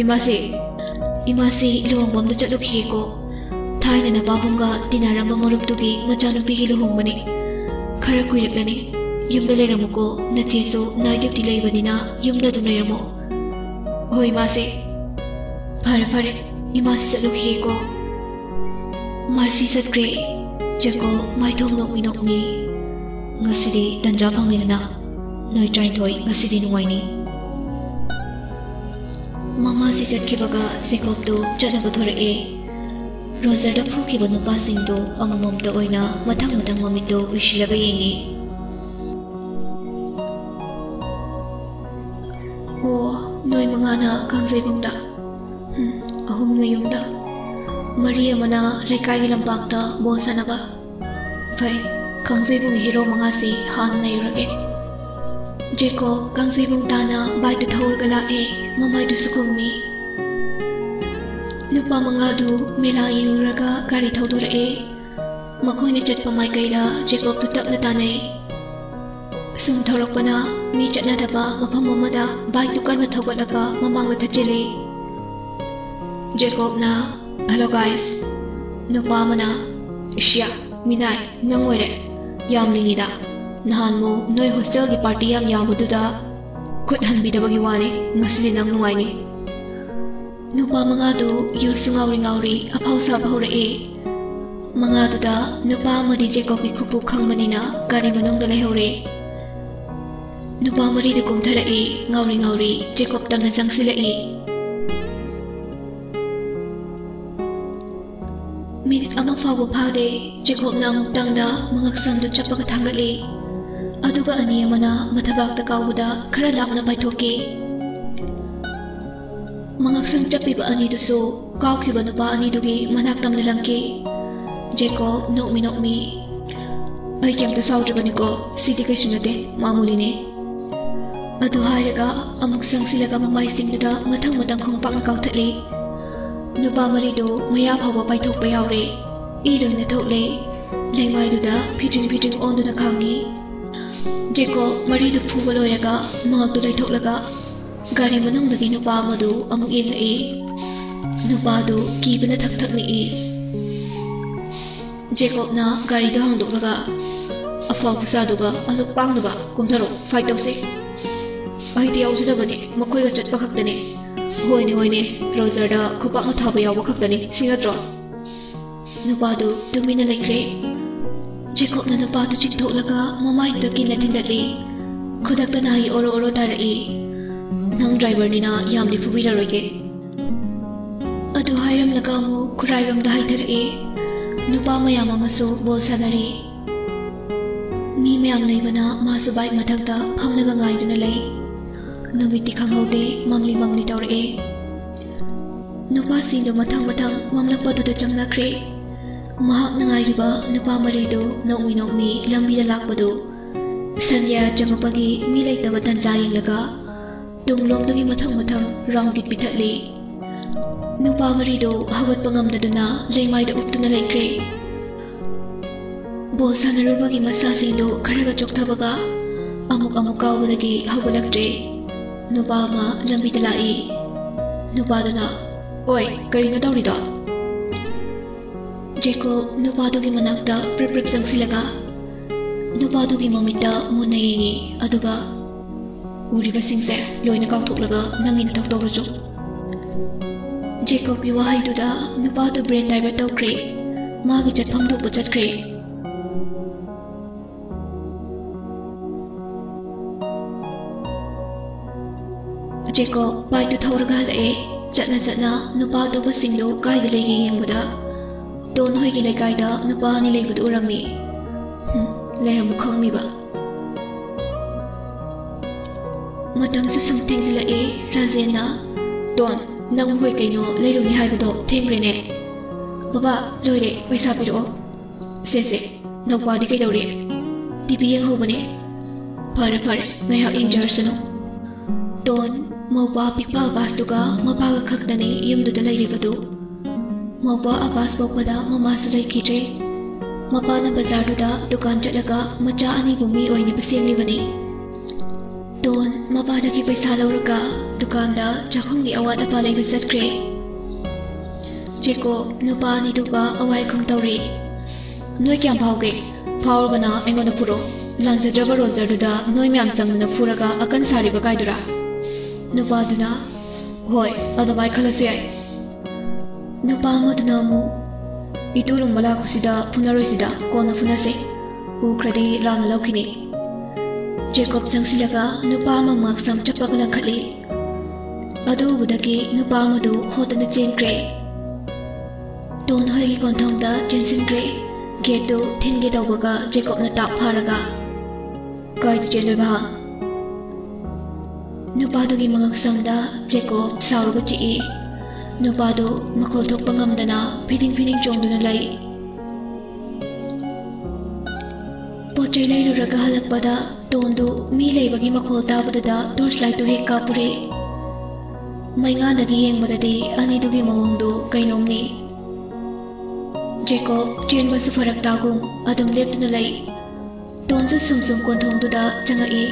ꯏꯃꯥꯁꯤ, ꯏꯃꯥꯁꯤ ꯂꯨꯍꯣꯡꯕ ꯑꯝꯗ ꯆꯠꯂꯨꯈꯤꯒꯦꯀꯣ꯫ ꯊꯥꯏꯅ ꯅꯄꯥꯕꯨꯡꯒ ꯇꯤꯟꯅꯔꯝꯕ ꯃꯔꯨꯞꯇꯨꯒꯤ ꯃꯆꯥꯅꯨꯄꯤꯒꯤ ꯂꯨꯍꯣꯡꯕꯅꯤ꯫ ꯈꯔ ꯀꯨꯏꯔꯛꯂꯅꯤ꯫ ꯌꯨꯝꯗ ꯂꯩꯔꯝꯃꯨꯀꯣ, ꯅꯆꯦꯁꯨ night duty ꯂꯩꯕꯅꯤꯅ ꯌꯨꯝꯗ ꯑꯗꯨꯝ ꯂꯩꯔꯝꯃꯣ"꯫ "ꯍꯣꯏ, ꯏꯃꯥꯁꯤ"꯫ "ꯐꯔꯦ, ꯐꯔꯦ, ꯏꯃꯥꯁꯤ ꯆꯠꯂꯨꯈꯤꯒꯦꯀꯣ"꯫ ꯃꯥꯔꯁꯤ ꯆꯠꯈ꯭ꯔꯦ꯫ ꯖꯦꯀꯣ ꯃꯥꯏꯊꯣꯡ ꯅꯣꯛꯃꯤ ꯅꯣꯛꯃꯤ꯫ "ꯉꯁꯤꯗꯤ ꯇꯟꯖꯥ ꯐꯪꯂꯦꯗꯅ, ꯅꯣꯏ ꯇꯔꯥꯅꯤꯊꯣꯏ ꯉꯁꯤꯗꯤ ꯅꯨꯡꯉꯥꯏꯅꯤ"꯫ ꯃꯃꯥꯁꯤ ꯆꯠꯈꯤꯕꯒ ꯖꯦꯀꯣꯕꯇꯨ ꯆꯠꯅꯕ ꯊꯣꯔꯛꯑꯦ꯫ ꯔꯣꯖꯔꯗ ꯐꯨꯈꯤꯕ ꯅꯨꯄꯥꯁꯤꯡꯗꯨ ꯑꯃꯃꯝꯇ ꯑꯣꯏꯅ ꯃꯊꯪ ꯃꯊꯪ ꯃꯃꯤꯠꯇꯨ ꯎꯏꯁꯤꯜꯂꯒ ꯌꯦꯡꯉꯤ꯫ "ꯑꯣ, ꯅꯣꯏ ꯃꯉꯥꯅ ꯀꯥꯡꯖꯩꯕꯨꯡꯗ꯫ ꯎꯝ, ꯑꯍꯨꯝꯅ ꯌꯨꯝꯗ꯫ ꯃꯔꯤ ꯑꯃꯅ ꯂꯩꯀꯥꯏꯒꯤ ꯂꯝꯄꯥꯛꯇ ꯕꯣꯜ ꯁꯥꯟꯅꯕ꯫ ꯐꯩ, ꯀꯥꯡꯖꯩꯕꯨꯡꯒꯤ ꯍꯤꯔꯣ ꯃꯉꯥꯁꯤ ꯍꯥꯟꯅ ꯅꯩꯔꯨꯔꯒꯦ"꯫ ꯖꯦꯀꯣ ꯀꯥꯡꯖꯩꯕꯨꯡ ꯇꯥꯅ ꯕꯥꯏꯛꯇꯨ ꯊꯧꯔꯒ ꯂꯥꯛꯑꯦ, ꯃꯃꯥꯏꯗꯨꯁꯨ ꯈꯨꯝꯃꯤ꯫ ꯅꯨꯄꯥ ꯃꯉꯥꯗꯨ ꯃꯦꯂꯥ ꯌꯦꯡꯉꯨꯔꯒ ꯒꯥꯔꯤ ꯊꯧꯗꯣꯔꯛꯑꯦ꯫ ꯃꯈꯣꯏꯅ ꯆꯠꯄ ꯃꯥꯏꯀꯩꯗ ꯖꯦꯀꯣꯕꯇꯨ ꯇꯞꯅ ꯇꯥꯟꯅꯩ꯫ ꯁꯨꯝ ꯊꯧꯔꯛꯄꯅ ꯃꯤ ꯆꯠꯅꯗꯕ ꯃꯐꯝ ꯑꯃꯗ ꯕꯥꯏꯛꯇꯨ ꯀꯟꯅ ꯊꯧꯒꯠꯂꯒ ꯃꯃꯥꯡꯗ ꯊꯠꯆꯤꯜꯂꯤ꯫ ꯖꯦꯀꯣꯕꯅ, "Hello guys." ꯅꯨꯄꯥ ꯑꯃꯅ, "ꯏꯁ꯭ꯌꯥ, ꯃꯤꯅꯥꯏ, ꯅꯪ ꯑꯣꯏꯔꯦ꯫ ꯌꯥꯝ ꯂꯤꯡꯉꯤꯗ꯫ ꯅꯍꯥꯟꯃꯨꯛ ꯅꯣꯏ ꯍꯣꯁꯇꯦꯜꯒꯤ ꯄꯥꯔꯇꯤ ꯌꯥꯝ ꯌꯥꯝꯕꯗꯨꯗ ꯈꯨꯠ ꯍꯟꯕꯤꯗꯕꯒꯤ ꯋꯥꯅꯤ꯫ ꯉꯁꯤꯗꯤ ꯅꯪ ꯅꯨꯡꯉꯥꯏꯅꯤ꯫" ꯅꯨꯄꯥ ꯃꯉꯥꯗꯨ ꯌꯨꯁꯨ ꯉꯥꯎꯔꯤ ꯉꯥꯎꯔꯤ ꯑꯐꯥꯎ ꯁꯥꯕ ꯍꯧꯔꯛꯑꯦ꯫ ꯃꯉꯥꯗꯨꯗ ꯅꯨꯄꯥ ꯑꯃꯗꯤ ꯖꯦꯀꯣꯕꯀꯤ ꯈꯨꯄꯨ ꯈꯪꯕꯅꯤꯅ ꯒꯥꯔꯤ ꯃꯅꯨꯡꯗ ꯂꯩꯍꯧꯔꯦ꯫ ꯅꯨꯄꯥ ꯃꯔꯤꯗꯨ ꯀꯨꯝꯊꯔꯛꯏ, ꯉꯥꯎꯔꯤ ꯉꯥꯎꯔꯤ ꯖꯦꯀꯣꯕ ꯇꯝꯅ ꯆꯪꯁꯤꯜꯂꯛꯏ꯫ ꯃꯤꯅꯤꯠ ꯑꯃ ꯐꯥꯎꯕ ꯐꯥꯗꯦ, ꯖꯦꯀꯣꯕꯅ ꯑꯃꯨꯛꯇꯪꯗ ꯃꯉꯛꯁꯝꯗꯨ ꯆꯞꯄꯒ ꯊꯥꯡꯒꯠꯂꯤ꯫ ꯑꯗꯨꯒ ꯑꯅꯤ ꯑꯃꯅ ꯃꯊꯕꯥꯛꯇ ꯀꯥꯎꯕꯗ ꯈꯔ ꯂꯥꯞꯅ ꯄꯥꯏꯊꯣꯛꯈꯤ꯫ ꯃꯉꯛꯁꯝ ꯆꯞꯄꯤꯕ ꯑꯅꯤꯗꯨꯁꯨ ꯀꯥꯎꯈꯤꯕ ꯅꯨꯄꯥ ꯑꯅꯤꯗꯨꯒꯤ ꯃꯅꯥꯛ ꯇꯝꯅ ꯂꯪꯈꯤ꯫ ꯖꯦꯀꯣꯕ ꯅꯣꯛꯃꯤ ꯅꯣꯛꯃꯤ, "ꯑꯩ ꯀꯩꯝꯇ ꯁꯥꯎꯗ꯭ꯔꯕꯅꯤꯀꯣ, ꯁꯤꯗꯤ ꯀꯩꯁꯨ ꯅꯠꯇꯦ, ꯃꯥꯃꯨꯂꯤꯅꯦ꯫" ꯑꯗꯨ ꯍꯥꯏꯔꯒ ꯑꯃꯨꯛ ꯆꯪꯁꯤꯜꯂꯒ ꯃꯃꯥꯏꯁꯤꯡꯗꯨꯗ ꯃꯊꯪ ꯃꯊꯪ ꯈꯣꯡꯄꯥꯛꯅ ꯀꯥꯎꯊꯠꯂꯤ꯫ ꯅꯨꯄꯥ ꯃꯔꯤꯗꯨ ꯃꯌꯥ ꯐꯥꯎꯕ ꯄꯥꯏꯊꯣꯛꯄ ꯌꯥꯎꯔꯦ꯫ ꯏ ꯂꯣꯏꯅ ꯊꯣꯛꯂꯦ꯫ ꯂꯩꯃꯥꯏꯗꯨꯗ ꯐꯤꯗ꯭ꯔꯤꯡ ꯐꯤꯗ꯭ꯔꯤꯡ ꯑꯣꯟꯗꯨꯅ ꯈꯥꯡꯉꯤ꯫ ꯖꯦꯀꯣꯕ ꯃꯔꯤꯗꯨ ꯐꯨꯕ ꯂꯣꯏꯔꯒ ꯃꯉꯛꯇꯨ ꯂꯩꯊꯣꯛꯂꯒ ꯒꯥꯔꯤ ꯃꯅꯨꯡꯗꯒꯤ ꯅꯨꯄꯥ ꯑꯃꯗꯨ ꯑꯃꯨꯛ ꯌꯦꯡꯂꯛꯏ꯫ ꯅꯨꯄꯥꯗꯨ ꯀꯤꯕꯅ ꯊꯛ ꯊꯛ ꯅꯤꯛꯏ꯫ ꯖꯦꯀꯣꯕꯅ ꯒꯥꯔꯤꯗꯨ ꯍꯥꯡꯗꯣꯛꯂꯒ, "ꯑꯐꯥꯎ ꯈꯨꯁꯥꯗꯨꯒ ꯑꯁꯨꯛ ꯄꯥꯡꯗꯕ, ꯀꯨꯝꯊꯔꯣ, ꯐꯥꯏꯠ ꯇꯧꯁꯤ꯫" "ꯑꯩꯗꯤ ꯌꯥꯎꯖꯗꯕꯅꯦ, ꯃꯈꯣꯏꯒ ꯆꯠꯄ ꯈꯛꯇꯅꯦ꯫" "ꯍꯣꯏꯅꯦ, ꯍꯣꯏꯅꯦ, ꯔꯣꯖꯔꯗ ꯈꯨꯄꯥꯛꯅ ꯊꯥꯕ ꯌꯥꯎꯕ ꯈꯛꯇꯅꯤ, ꯁꯤ ꯅꯠꯇ꯭ꯔꯣ?" ꯅꯨꯄꯥꯗꯨ ꯇꯨꯃꯤꯟꯅ ꯂꯩꯈ꯭ꯔꯦ꯫ ꯖꯦꯀꯣꯕꯅ ꯅꯨꯄꯥꯗꯨ ꯆꯤꯡꯊꯣꯛꯂꯒ ꯃꯃꯥꯏꯗꯨꯗ ꯀꯤꯟꯅ ꯊꯤꯟꯗꯠꯂꯤ꯫ ꯈꯨꯗꯛꯇ ꯅꯥꯍꯩ ꯑꯣꯔꯣ ꯑꯣꯔꯣ ꯇꯥꯔꯛꯏ꯫ "ꯅꯪ ꯗ꯭ꯔꯥꯏꯚꯔꯅꯤꯅ ꯌꯥꯝꯗꯤ ꯐꯨꯕꯤꯔꯔꯣꯏꯒꯦ꯫" ꯑꯗꯨ ꯍꯥꯏꯔꯝꯂꯒ ꯑꯃꯨꯛ ꯈꯨꯔꯥꯏꯔꯣꯝꯗ ꯍꯥꯏꯊꯔꯛꯏ꯫ ꯅꯨꯄꯥ ꯃꯌꯥꯝ ꯑꯃꯁꯨ ꯕꯣꯜ ꯁꯥꯟꯅꯔꯤ꯫ ꯃꯤ ꯃꯌꯥꯝ ꯂꯩꯕꯅ ꯃꯥꯁꯨ ꯕꯥꯏꯛ ꯃꯊꯛꯇ ꯐꯝꯂꯒ ꯉꯥꯏꯗꯨꯅ ꯂꯩ꯫ ꯅꯨꯃꯤꯠꯇꯤ ꯈꯪꯍꯧꯗꯦ, ꯃꯝꯂꯤ ꯃꯝꯂꯤ ꯇꯧꯔꯛꯑꯦ꯫ ꯅꯨꯄꯥꯁꯤꯡꯗꯨ ꯃꯊꯪ ꯃꯊꯪ ꯃꯝꯂꯛꯄꯗꯨꯗ ꯆꯪꯅꯈ꯭ꯔꯦ꯫ ꯃꯍꯥꯛꯅ ꯉꯥꯏꯔꯤꯕ ꯅꯨꯄꯥ ꯃꯔꯤꯗꯨ ꯅꯣꯛꯃꯤ ꯅꯣꯛꯃꯤ ꯂꯝꯕꯤꯗ ꯂꯥꯛꯄꯗꯨ ꯁꯟꯗ꯭ꯌꯥ ꯆꯪꯉꯛꯄꯒꯤ ꯃꯤ ꯂꯩꯇꯕ ꯇꯟꯖꯥ ꯌꯦꯡꯂꯒ ꯇꯨꯡꯂꯣꯝꯗꯒꯤ ꯃꯊꯪ ꯃꯊꯪ ꯔꯥꯎꯟ ꯀꯤꯛ ꯄꯤꯊꯠꯂꯤ꯫ ꯅꯨꯄꯥ ꯃꯔꯤꯗꯨ ꯍꯧꯒꯠꯄ ꯉꯝꯗꯗꯨꯅ ꯂꯩꯃꯥꯏꯗ ꯎꯞꯇꯨꯅ ꯂꯩꯈ꯭ꯔꯦ꯫ ꯕꯣꯜ ꯁꯥꯟꯅꯔꯨꯕꯒꯤ ꯃꯁꯥꯁꯤꯡꯗꯨ ꯈꯔꯒ ꯆꯣꯛꯊꯕꯒ ꯑꯃꯨꯛ ꯑꯃꯨꯛ ꯀꯥꯎꯕꯗꯒꯤ ꯍꯧꯒꯠꯂꯛꯇ꯭ꯔꯦ꯫ ꯅꯨꯄꯥ ꯑꯃ ꯂꯝꯕꯤꯗ ꯂꯥꯛꯏ꯫ ꯅꯨꯄꯥꯗꯨꯅ, "ꯑꯣꯏ, ꯀꯔꯤꯅꯣ ꯇꯧꯔꯤꯗꯣ?" ꯖꯦꯀꯣꯕ ꯅꯨꯄꯥꯗꯨꯒꯤ ꯃꯅꯥꯛꯇ ꯄ꯭ꯔꯞ ꯄ꯭ꯔꯞ ꯆꯪꯁꯤꯜꯂꯒ ꯅꯨꯄꯥꯗꯨꯒꯤ ꯃꯃꯤꯠꯇ ꯃꯨꯟꯅ ꯌꯦꯡꯉꯤ, ꯑꯗꯨꯒ, "ꯎꯔꯤꯕꯁꯤꯡꯁꯦ ꯂꯣꯏꯅ ꯀꯥꯎꯊꯣꯛꯂꯒ ꯅꯪꯒꯤ ꯅꯊꯧ ꯇꯧꯔꯨꯆꯣ꯫" ꯖꯦꯀꯣꯕꯀꯤ ꯋꯥꯍꯩꯗꯨꯗ ꯅꯨꯄꯥꯗꯨ brain divert ꯇꯧꯈ꯭ꯔꯦ꯫ ꯃꯥꯒꯤ ꯆꯠꯐꯝ ꯊꯣꯛꯄ ꯆꯠꯈ꯭ꯔꯦ꯫ ꯖꯦꯀꯣꯕ ꯕꯥꯏꯛꯇꯨ ꯊꯧꯔꯒ ꯍꯜꯂꯛꯑꯦ꯫ ꯆꯠꯅ ꯆꯠꯅ ꯅꯨꯄꯥ ꯑꯇꯣꯞꯄꯁꯤꯡꯗꯨ ꯀꯥꯏꯗ ꯂꯩꯒꯦ ꯌꯦꯡꯕꯗ, ꯇꯣꯟ ꯍꯣꯏꯒꯤ ꯂꯩꯀꯥꯏꯗ ꯅꯨꯄꯥ ꯑꯅꯤ ꯂꯩꯕꯗꯨ ꯎꯔꯝꯃꯤ꯫ ꯍꯨꯝ, ꯂꯩꯔꯝꯃꯨ ꯈꯪꯅꯤꯕ꯫ ꯃꯇꯝꯁꯨ ꯁꯨꯝ ꯊꯦꯡꯖꯤꯜꯂꯛꯑꯦ꯫ ꯔꯥꯖꯦꯟꯅ, "ꯇꯣꯟ, ꯅꯪ ꯍꯣꯏ ꯀꯩꯅꯣ ꯂꯩꯔꯨꯅꯤ ꯍꯥꯏꯕꯗꯣ ꯊꯦꯡꯈ꯭ꯔꯦꯅꯦ꯫" "ꯕꯕꯥ, ꯂꯣꯏꯔꯦ, ꯄꯩꯁꯥ ꯄꯤꯔꯛꯑꯣ꯫" "ꯁꯦ, ꯁꯦ, ꯅꯧꯄꯥꯗꯤ ꯀꯩꯗꯧꯔꯤ?" "ꯇꯤ ꯚꯤ ꯌꯦꯡꯍꯧꯕꯅꯦ꯫" "ꯐꯔꯦ, ꯐꯔꯦ, ꯉꯥꯏꯍꯥꯛ ꯌꯦꯡꯖꯔꯁꯅꯨ꯫" ꯇꯣꯟ, ꯃꯧꯄꯥ ꯑꯄꯤꯛꯄ ꯑꯕꯥꯁꯇꯨꯒ ꯃꯄꯥꯒ ꯈꯛꯇꯅꯤ ꯌꯨꯝꯗꯨꯗ ꯂꯩꯔꯤꯕꯗꯨ꯫ ꯃꯧꯄꯥ ꯑꯕꯥꯁ ꯄꯣꯛꯄꯗ ꯃꯃꯥꯁꯨ ꯂꯩꯈꯤꯗ꯭ꯔꯦ꯫ ꯃꯄꯥꯅ ꯕꯖꯥꯔꯗꯨꯗ ꯗꯨꯀꯥꯟ ꯆꯠꯂꯒ ꯃꯆꯥ ꯑꯅꯤꯕꯨ ꯃꯤ ꯑꯣꯏꯅꯕ ꯁꯦꯝꯂꯤꯕꯅꯤ꯫ ꯇꯣꯟ ꯃꯄꯥꯗꯒꯤ ꯄꯩꯁꯥ ꯂꯧꯔꯒ ꯗꯨꯀꯥꯟꯗ ꯆꯥꯛꯈꯨꯝꯒꯤ ꯑꯋꯥꯠ ꯑꯄꯥ ꯂꯩꯕ ꯆꯠꯈ꯭ꯔꯦ꯫ ꯖꯦꯀꯣꯕ ꯅꯨꯄꯥ ꯑꯅꯤꯗꯨꯒ ꯑꯋꯥꯏ ꯑꯈꯪ ꯇꯧꯔꯤ꯫ "ꯅꯣꯏ ꯀꯌꯥꯝ ꯐꯥꯎꯒꯦ? ꯐꯥꯎꯔꯒꯅ ꯑꯩꯉꯣꯟꯗ ꯄꯨꯔꯛꯑꯣ꯫ ꯂꯥꯟꯖꯗ꯭ꯔꯕ ꯔꯣꯖꯔꯗꯨꯗ ꯅꯣꯏ ꯃꯌꯥꯝ ꯆꯪꯗꯅ ꯐꯨꯔꯒ ꯑꯀꯟ ꯁꯥꯔꯤꯕ ꯀꯥꯏꯗꯨꯔꯥ?" ꯅꯨꯄꯥꯗꯨꯅ, "ꯍꯣꯏ, ꯑꯗꯨꯃꯥꯏ ꯈꯜꯂꯁꯨ ꯌꯥꯏ꯫" ꯅꯨꯄꯥ ꯑꯃꯗꯨꯅ ꯑꯃꯨꯛ, "ꯏꯇꯨ ꯂꯨꯝꯕ ꯂꯥꯛꯄꯁꯤꯗ ꯐꯨꯅꯔꯣꯏꯁꯤꯗ, ꯀꯣꯟꯅ ꯐꯨꯅꯁꯦ꯫ ꯎꯈ꯭ꯔꯗꯤ ꯂꯥꯟꯅ ꯂꯧꯈꯤꯅꯤ꯫" ꯖꯦꯀꯣꯕ ꯆꯪꯁꯤꯜꯂꯒ ꯅꯨꯄꯥ ꯑꯃ ꯃꯉꯛꯁꯝ ꯆꯞꯄꯒ ꯂꯪꯈꯠꯂꯤ꯫ ꯑꯗꯨ ꯎꯕꯗꯒꯤ ꯅꯨꯄꯥ ꯑꯃꯗꯨ ꯍꯣꯠꯇꯅ ꯆꯦꯟꯈ꯭ꯔꯦ꯫ ꯇꯣꯟ ꯍꯣꯏꯒꯤ ꯀꯣꯟꯊꯣꯡꯗ ꯆꯦꯟꯁꯤꯟꯈ꯭ꯔꯦ꯫ ꯒꯦꯠꯇꯨ ꯊꯤꯟꯒꯦ ꯇꯧꯕꯒ ꯖꯦꯀꯣꯕꯅ ꯇꯥꯞ ꯐꯥꯔꯒ, "ꯀꯥꯏꯗ ꯆꯦꯟꯗꯣꯏꯕ, ꯍꯥ?" ꯅꯨꯄꯥꯗꯨꯒꯤ ꯃꯉꯛꯁꯝꯗ ꯖꯦꯀꯣꯕ ꯁꯥꯎꯔꯒ ꯆꯤꯛꯏ꯫ ꯅꯨꯄꯥꯗꯨ ꯃꯈꯣꯜ ꯊꯣꯛꯄ ꯉꯝꯗꯅ ꯐꯤꯗꯤꯡ ꯐꯤꯗꯤꯡ ꯆꯣꯡꯗꯨꯅ ꯂꯩ꯫ ꯄꯣꯠ ꯆꯩ ꯂꯩꯔꯨꯔꯒ ꯍꯜꯂꯛꯄꯗ ꯇꯣꯟꯗꯨ ꯃꯤ ꯂꯩꯕꯒꯤ ꯃꯈꯣꯜ ꯇꯥꯕꯗꯨꯗ torch lightꯇꯨ ꯍꯦꯛ ꯀꯥꯞꯄꯨꯔꯦ꯫ ꯃꯩꯉꯥꯟꯗꯒꯤ ꯌꯦꯡꯕꯗꯗꯤ ꯑꯅꯤꯗꯨꯒꯤ ꯃꯑꯣꯡꯗꯨ ꯀꯩꯅꯣꯝꯅꯤ꯫ ꯖꯦꯀꯣꯕ ꯆꯦꯟꯕꯁꯨ ꯐꯔꯛ ꯇꯥꯒꯨꯝ ꯑꯗꯨꯝ ꯂꯦꯞꯇꯨꯅ ꯂꯩ꯫ ꯇꯣꯟꯁꯨ ꯁꯨꯝ ꯁꯨꯝ ꯀꯣꯟꯊꯣꯡꯗꯨꯗ ꯆꯪꯉꯛꯏ꯫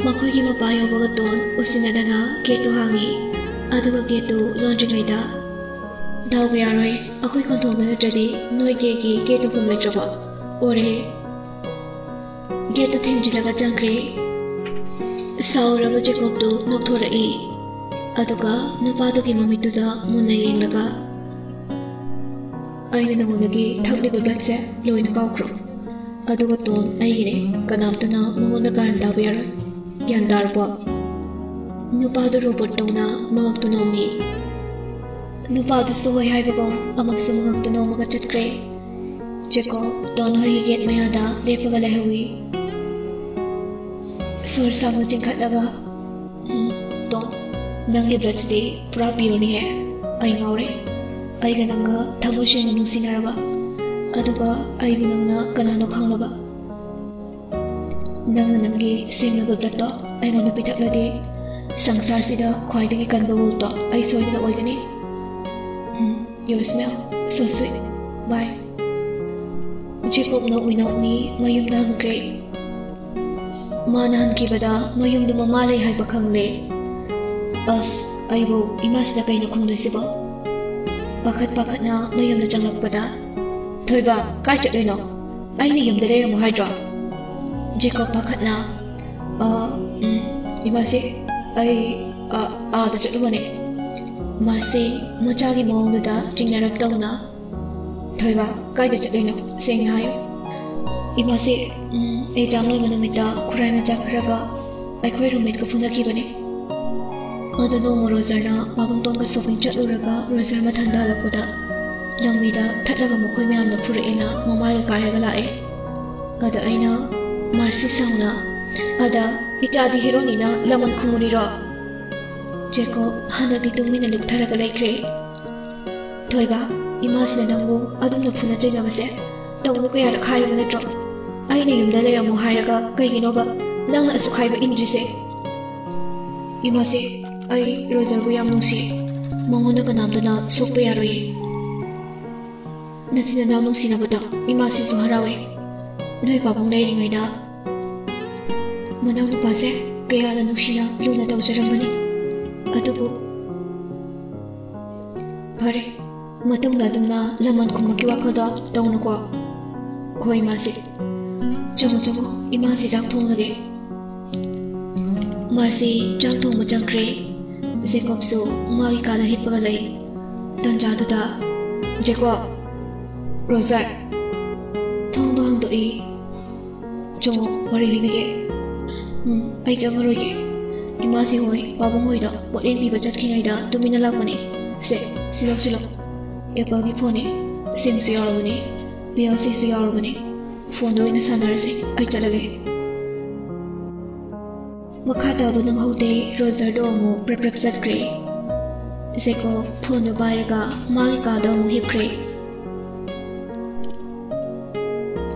ꯃꯈꯣꯏꯒꯤ ꯃꯄꯥ ꯌꯧꯕꯒ ꯇꯣꯟ ꯎꯁꯤꯟꯅꯗꯅ ꯒꯦꯠꯇꯨ ꯍꯥꯡꯉꯤ꯫ ꯑꯗꯨꯒ ꯒꯦꯠꯇꯨ ꯂꯣꯟꯗ꯭ꯔꯤꯉꯩꯗ, "ꯗꯥꯎꯒ ꯌꯥꯔꯣꯏ, ꯑꯩꯈꯣꯏ ꯀꯣꯟꯊꯣꯡꯗ ꯅꯠꯇ꯭ꯔꯗꯤ ꯅꯣꯏ ꯒꯦꯠꯀꯤ ꯒꯦꯠ ꯇꯧꯐꯝ ꯂꯩꯇ꯭ꯔꯕꯣ? ꯑꯣꯔꯦ!" ꯒꯦꯠꯇꯨ ꯊꯤꯡꯖꯤꯜꯂꯒ ꯆꯪꯈ꯭ꯔꯦ꯫ ꯁꯥꯎꯔꯕ ꯖꯦꯀꯣꯕꯇꯨ ꯅꯣꯛꯊꯣꯔꯛꯏ꯫ ꯑꯗꯨꯒ ꯅꯨꯄꯥꯗꯨꯒꯤ ꯃꯃꯤꯠꯇꯨꯗ ꯃꯨꯟꯅ ꯌꯦꯡꯂꯒ, "ꯑꯩꯅ ꯅꯉꯣꯟꯗꯒꯤ ꯊꯛꯂꯤꯕ ꯕ꯭ꯂꯠꯁꯦ ꯂꯣꯏꯅ ꯀꯥꯎꯈ꯭ꯔꯣ꯫ ꯑꯗꯨꯒ ꯇꯣꯟ ꯑꯩꯒꯤꯅꯦ, ꯀꯅꯥꯝꯇꯅ ꯃꯉꯣꯟꯗ ꯀꯥꯔꯟ ꯇꯥꯕ ꯌꯥꯔꯣꯏ꯫ ꯒ꯭ꯌꯥꯟ ꯇꯥꯔꯕꯣ?" ꯅꯨꯄꯥꯗꯨ ꯔꯣꯕꯣꯠ ꯇꯧꯅ ꯃꯉꯛꯇꯨ ꯅꯣꯝꯃꯤ꯫ ꯅꯨꯄꯥꯗꯨꯁꯨ ꯍꯣꯏ ꯍꯥꯏꯕꯒꯨꯝ ꯑꯃꯨꯛꯁꯨ ꯃꯉꯛꯇꯨ ꯅꯣꯝꯃꯒ ꯆꯠꯈ꯭ꯔꯦ꯫ ꯖꯦꯀꯣꯕ ꯇꯣꯟ ꯍꯣꯏꯒꯤ ꯒꯦꯠ ꯃꯌꯥꯗ ꯂꯦꯞꯄꯒ ꯂꯩꯍꯧꯏ꯫ ꯁꯣꯔ ꯁꯥꯡꯅ ꯆꯤꯡꯈꯠꯂꯒ, "ꯎꯝ, ꯇꯣꯟ, ꯅꯪꯒꯤ ꯕ꯭ꯂꯠꯁꯤꯗꯤ ꯄꯨꯔꯥ ꯄꯤꯌꯣꯔꯅꯤꯍꯦ꯫ ꯑꯩ ꯉꯥꯎꯔꯦ꯫ ꯑꯩꯒ ꯅꯪꯒ ꯊꯃꯣꯏ ꯁꯦꯡꯅ ꯅꯨꯡꯁꯤꯅꯔꯕ, ꯑꯗꯨꯒ ꯑꯩꯕꯨ ꯅꯪꯅ ꯀꯅꯥꯅꯣ ꯈꯪꯂꯕ? ꯅꯪꯅ ꯅꯪꯒꯤ ꯁꯦꯡꯂꯕ ꯕ꯭ꯂꯠꯇꯣ ꯑꯩꯉꯣꯟꯗ ꯄꯤꯊꯛꯂꯗꯤ, ꯁꯪꯁꯥꯔꯁꯤꯗ ꯈ꯭ꯋꯥꯏꯗꯒꯤ ꯀꯟꯕ ꯋꯨꯜꯐꯇꯣ ꯑꯩ ꯁꯣꯏꯗꯅ ꯑꯣꯏꯒꯅꯤ꯫ ꯎꯝ, your smell, so sweet. Bye." ꯖꯦꯀꯣꯕ ꯅꯣꯛꯃꯤ ꯅꯣꯛꯃꯤ ꯃꯌꯨꯝꯗ ꯍꯟꯈ꯭ꯔꯦ꯫ ꯃꯥꯅ ꯍꯟꯈꯤꯕꯗ ꯃꯌꯨꯝꯗ ꯃꯃꯥ ꯂꯩ ꯍꯥꯏꯕ ꯈꯪꯂꯦ꯫ ꯑꯁ, ꯑꯩꯕꯨ ꯏꯃꯥꯁꯤꯗ ꯀꯩꯅꯣ ꯈꯨꯝꯗꯣꯏꯁꯤꯕꯣ? ꯄꯥꯈꯠ ꯄꯥꯈꯠꯅ ꯃꯌꯨꯝꯗ ꯆꯪꯂꯛꯄꯗ, "ꯊꯣꯏꯕ, ꯀꯥꯏ ꯆꯠꯂꯨꯏꯅꯣ? ꯑꯩꯅ ꯌꯨꯝꯗ ꯂꯩꯔꯝꯃꯣ ꯍꯥꯏꯗ꯭ꯔꯣ?" ꯖꯦꯀꯣꯕ ꯄꯥꯈꯠꯅ, "ꯑ, ꯎꯝ, ꯏꯃꯥꯁꯤ, ꯑꯩ, ꯑ, ꯑꯥꯗ ꯆꯠꯂꯨꯕꯅꯦ꯫" ꯃꯥꯁꯤ ꯃꯆꯥꯒꯤ ꯃꯑꯣꯡꯗꯨꯗ ꯆꯤꯡꯅꯔꯞ ꯇꯧꯅ, "ꯊꯣꯏꯕ, ꯀꯥꯏꯗ ꯆꯠꯂꯨꯏꯅꯣ? ꯁꯦꯡꯅ ꯍꯥꯏꯌꯨ꯫" "ꯏꯃꯥꯁꯤ, ꯎꯝ, ꯑꯦꯛꯖꯥꯝ ꯂꯣꯏꯕ ꯅꯨꯃꯤꯠꯇ ꯈꯨꯔꯥꯏ ꯃꯆꯥ ꯈꯔꯒ ꯑꯩꯈꯣꯏ ꯔꯨꯝꯃꯦꯠꯀ ꯐꯨꯅꯈꯤꯕꯅꯦ꯫ ꯑꯗꯣ ꯅꯣꯡꯃ ꯔꯣꯖꯔꯅ ꯄꯥꯕꯨꯡꯇꯣꯟꯒ ꯁꯣꯄꯤꯡ ꯆꯠꯂꯨꯔꯒ ꯔꯣꯖꯔ ꯃꯊꯟꯗ ꯍꯜꯂꯛꯄꯗ ꯂꯝꯕꯤꯗ ꯊꯠꯂꯒ ꯃꯈꯣꯏ ꯃꯌꯥꯝꯅ ꯐꯨꯔꯛꯑꯦꯅ ꯃꯃꯥꯏꯒ ꯀꯥꯏꯔꯒ ꯂꯥꯛꯑꯦ꯫ ꯑꯗ ꯑꯩꯅ," ꯃꯥꯔꯁꯤ ꯁꯥꯎꯅ, "ꯑꯗ ꯏꯆꯥꯗꯤ ꯍꯦꯔꯣꯅꯤꯅ ꯂꯃꯟ ꯈꯨꯝꯃꯨꯔꯤꯔꯣ?" ꯖꯦꯀꯣꯕ ꯍꯟꯗꯛꯇꯤ ꯇꯨꯃꯤꯟꯅ ꯂꯨꯞꯊꯔꯒ ꯂꯩꯈ꯭ꯔꯦ꯫ "ꯊꯣꯏꯕ, ꯏꯃꯥꯁꯤꯅ ꯅꯪꯕꯨ ꯑꯗꯨꯝꯅ ꯐꯨꯅ ꯆꯩꯅꯕꯁꯦ ꯇꯧꯅꯨ ꯀꯌꯥꯔꯛ ꯍꯥꯏꯔꯕ ꯅꯠꯇ꯭ꯔꯣ? ꯑꯩꯅ ꯌꯨꯝꯗ ꯂꯩꯔꯝꯃꯣ ꯍꯥꯏꯔꯒ ꯀꯩꯒꯤꯅꯣꯕ ꯅꯪꯅ ꯑꯁꯨꯛ ꯍꯥꯏꯕ ꯏꯟꯗ꯭ꯔꯤꯁꯦ?" "ꯏꯃꯥꯁꯦ, ꯑꯩ ꯔꯣꯖꯔꯕꯨ ꯌꯥꯝ ꯅꯨꯡꯁꯤ꯫" ꯃꯉꯣꯟꯗ ꯀꯅꯥꯝꯇꯅ ꯁꯣꯛꯄ ꯌꯥꯔꯣꯏꯌꯦ꯫ ꯅꯆꯤꯟ ꯅꯅꯥꯎ ꯅꯨꯡꯁꯤꯅꯕꯗ ꯏꯃꯥꯁꯤꯁꯨ ꯍꯔꯥꯎꯋꯦ꯫ ꯅꯣꯏ ꯄꯥꯕꯨꯡ ꯂꯩꯔꯤꯉꯩꯗ ꯃꯅꯥꯎꯅꯨꯄꯥꯁꯦ ꯀꯌꯥꯗ ꯅꯨꯡꯁꯤꯅ ꯂꯨꯅ ꯇꯧꯖꯔꯝꯕꯅꯤ꯫ ꯑꯗꯨꯕꯨ ꯐꯔꯦ, ꯃꯇꯨꯡꯗ ꯑꯗꯨꯝꯅ ꯂꯃꯟ ꯈꯨꯝꯕꯒꯤ ꯋꯥꯈꯜꯗꯣ ꯇꯧꯅꯨꯀꯣ꯫ ꯍꯣꯏ, ꯏꯃꯥꯁꯤ꯫ ꯆꯪꯉꯣ, ꯆꯪꯉꯣ, ꯏꯃꯥꯁꯤ ꯆꯥꯛ ꯊꯣꯡꯂꯒꯦ꯫ ꯃꯥꯔꯁꯤ ꯆꯥꯛ ꯊꯣꯡꯕ ꯆꯪꯈ꯭ꯔꯦ꯫ ꯖꯦꯀꯣꯕꯁꯨ ꯃꯥꯒꯤ ꯀꯥꯗ ꯍꯤꯞꯄꯒ ꯂꯩ꯫ ꯇꯟꯖꯥꯗꯨꯗ, "ꯖꯦꯀꯣꯕ!" "ꯔꯣꯖꯔ!" ꯊꯣꯡꯗꯣ ꯍꯥꯡꯗꯣꯛꯏ꯫ "ꯆꯪꯉꯣ, ꯋꯥꯔꯤ ꯂꯤꯕꯤꯒꯦ꯫" "ꯎꯝ, ꯑꯩ ꯆꯪꯉꯔꯣꯏꯒꯦ꯫ ꯏꯃꯥꯁꯤ ꯍꯣꯏ, ꯄꯥꯕꯨꯡ ꯍꯣꯏꯗ ꯄꯣꯠꯌꯦꯡ ꯄꯤꯕ ꯆꯠꯈ꯭ꯔꯤꯉꯩꯗ ꯇꯨꯃꯤꯟꯅ ꯂꯥꯛꯄꯅꯦ꯫ ꯁꯦ, ꯁꯤ ꯂꯧꯁꯤꯜꯂꯣ꯫ ꯑꯦꯄꯜꯒꯤ ꯐꯣꯟꯅꯦ꯫ ꯁꯤꯝꯁꯨ ꯌꯥꯎꯔꯕꯅꯦ꯫ ꯄꯤ ꯑꯦꯜ ꯁꯤꯁꯨ ꯌꯥꯎꯔꯕꯅꯦ꯫ ꯐꯣꯟꯗ ꯑꯣꯏꯅ ꯁꯥꯟꯅꯔꯁꯦ꯫ ꯑꯩ ꯆꯠꯂꯒꯦ꯫" ꯃꯈꯥ ꯇꯥꯕ ꯅꯪꯍꯧꯗꯦ꯫ ꯔꯣꯖꯔꯗꯣ ꯑꯃꯨꯛ ꯄ꯭ꯔꯞ ꯄ꯭ꯔꯞ ꯆꯠꯈ꯭ꯔꯦ꯫ ꯖꯦꯀꯣꯕ ꯐꯣꯟꯗꯣ ꯄꯥꯏꯔꯒ ꯃꯥꯒꯤ ꯀꯥꯗ ꯑꯃꯨꯛ ꯍꯤꯞꯈ꯭ꯔꯦ꯫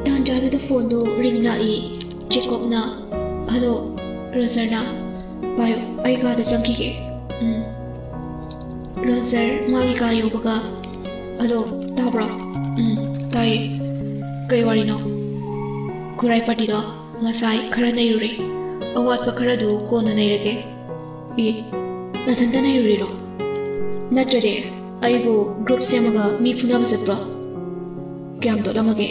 ꯇꯥꯟꯖꯥꯗꯨꯗ ꯐꯣꯟꯗꯣ ꯔꯤꯡ ꯂꯥꯛꯏ꯫ ꯖꯦꯀꯣꯕꯅ, "ꯍꯜꯂꯣ꯫" ꯔꯣꯖꯔꯅ, "ꯄꯥꯏꯌꯣ, ꯑꯩ ꯀꯥꯗ ꯆꯪꯈꯤꯒꯦ꯫" "ꯎꯝ꯫" ꯔꯣꯖꯔ ꯃꯥꯒꯤ ꯀꯥ ꯌꯧꯕꯒ, "ꯍꯜꯂꯣ, ꯇꯥꯕ꯭ꯔꯣ?" "ꯎꯝ, ꯇꯥꯏꯌꯦ꯫ ꯀꯩ ꯋꯥꯔꯤꯅꯣ?" "ꯈꯨꯔꯥꯏ ꯄꯥꯔꯇꯤꯗꯣ ꯉꯁꯥꯏ ꯈꯔ ꯅꯩꯔꯨꯔꯦ꯫ ꯑꯋꯥꯠꯄ ꯈꯔꯗꯨ ꯀꯣꯟꯅ ꯅꯩꯔꯒꯦ꯫" "ꯑꯦ, ꯅꯊꯟꯇ ꯅꯩꯔꯨꯔꯤꯔꯣ?" "ꯅꯠꯇ꯭ꯔꯗꯤ, ꯑꯩꯕꯨ ꯒ꯭ꯔꯨꯞ ꯁꯦꯝꯃꯒ ꯃꯤ ꯐꯨꯅꯕ ꯆꯠꯄ꯭ꯔꯣ?" "ꯀꯌꯥꯝ ꯇꯣꯠꯂꯝꯃꯒꯦ?"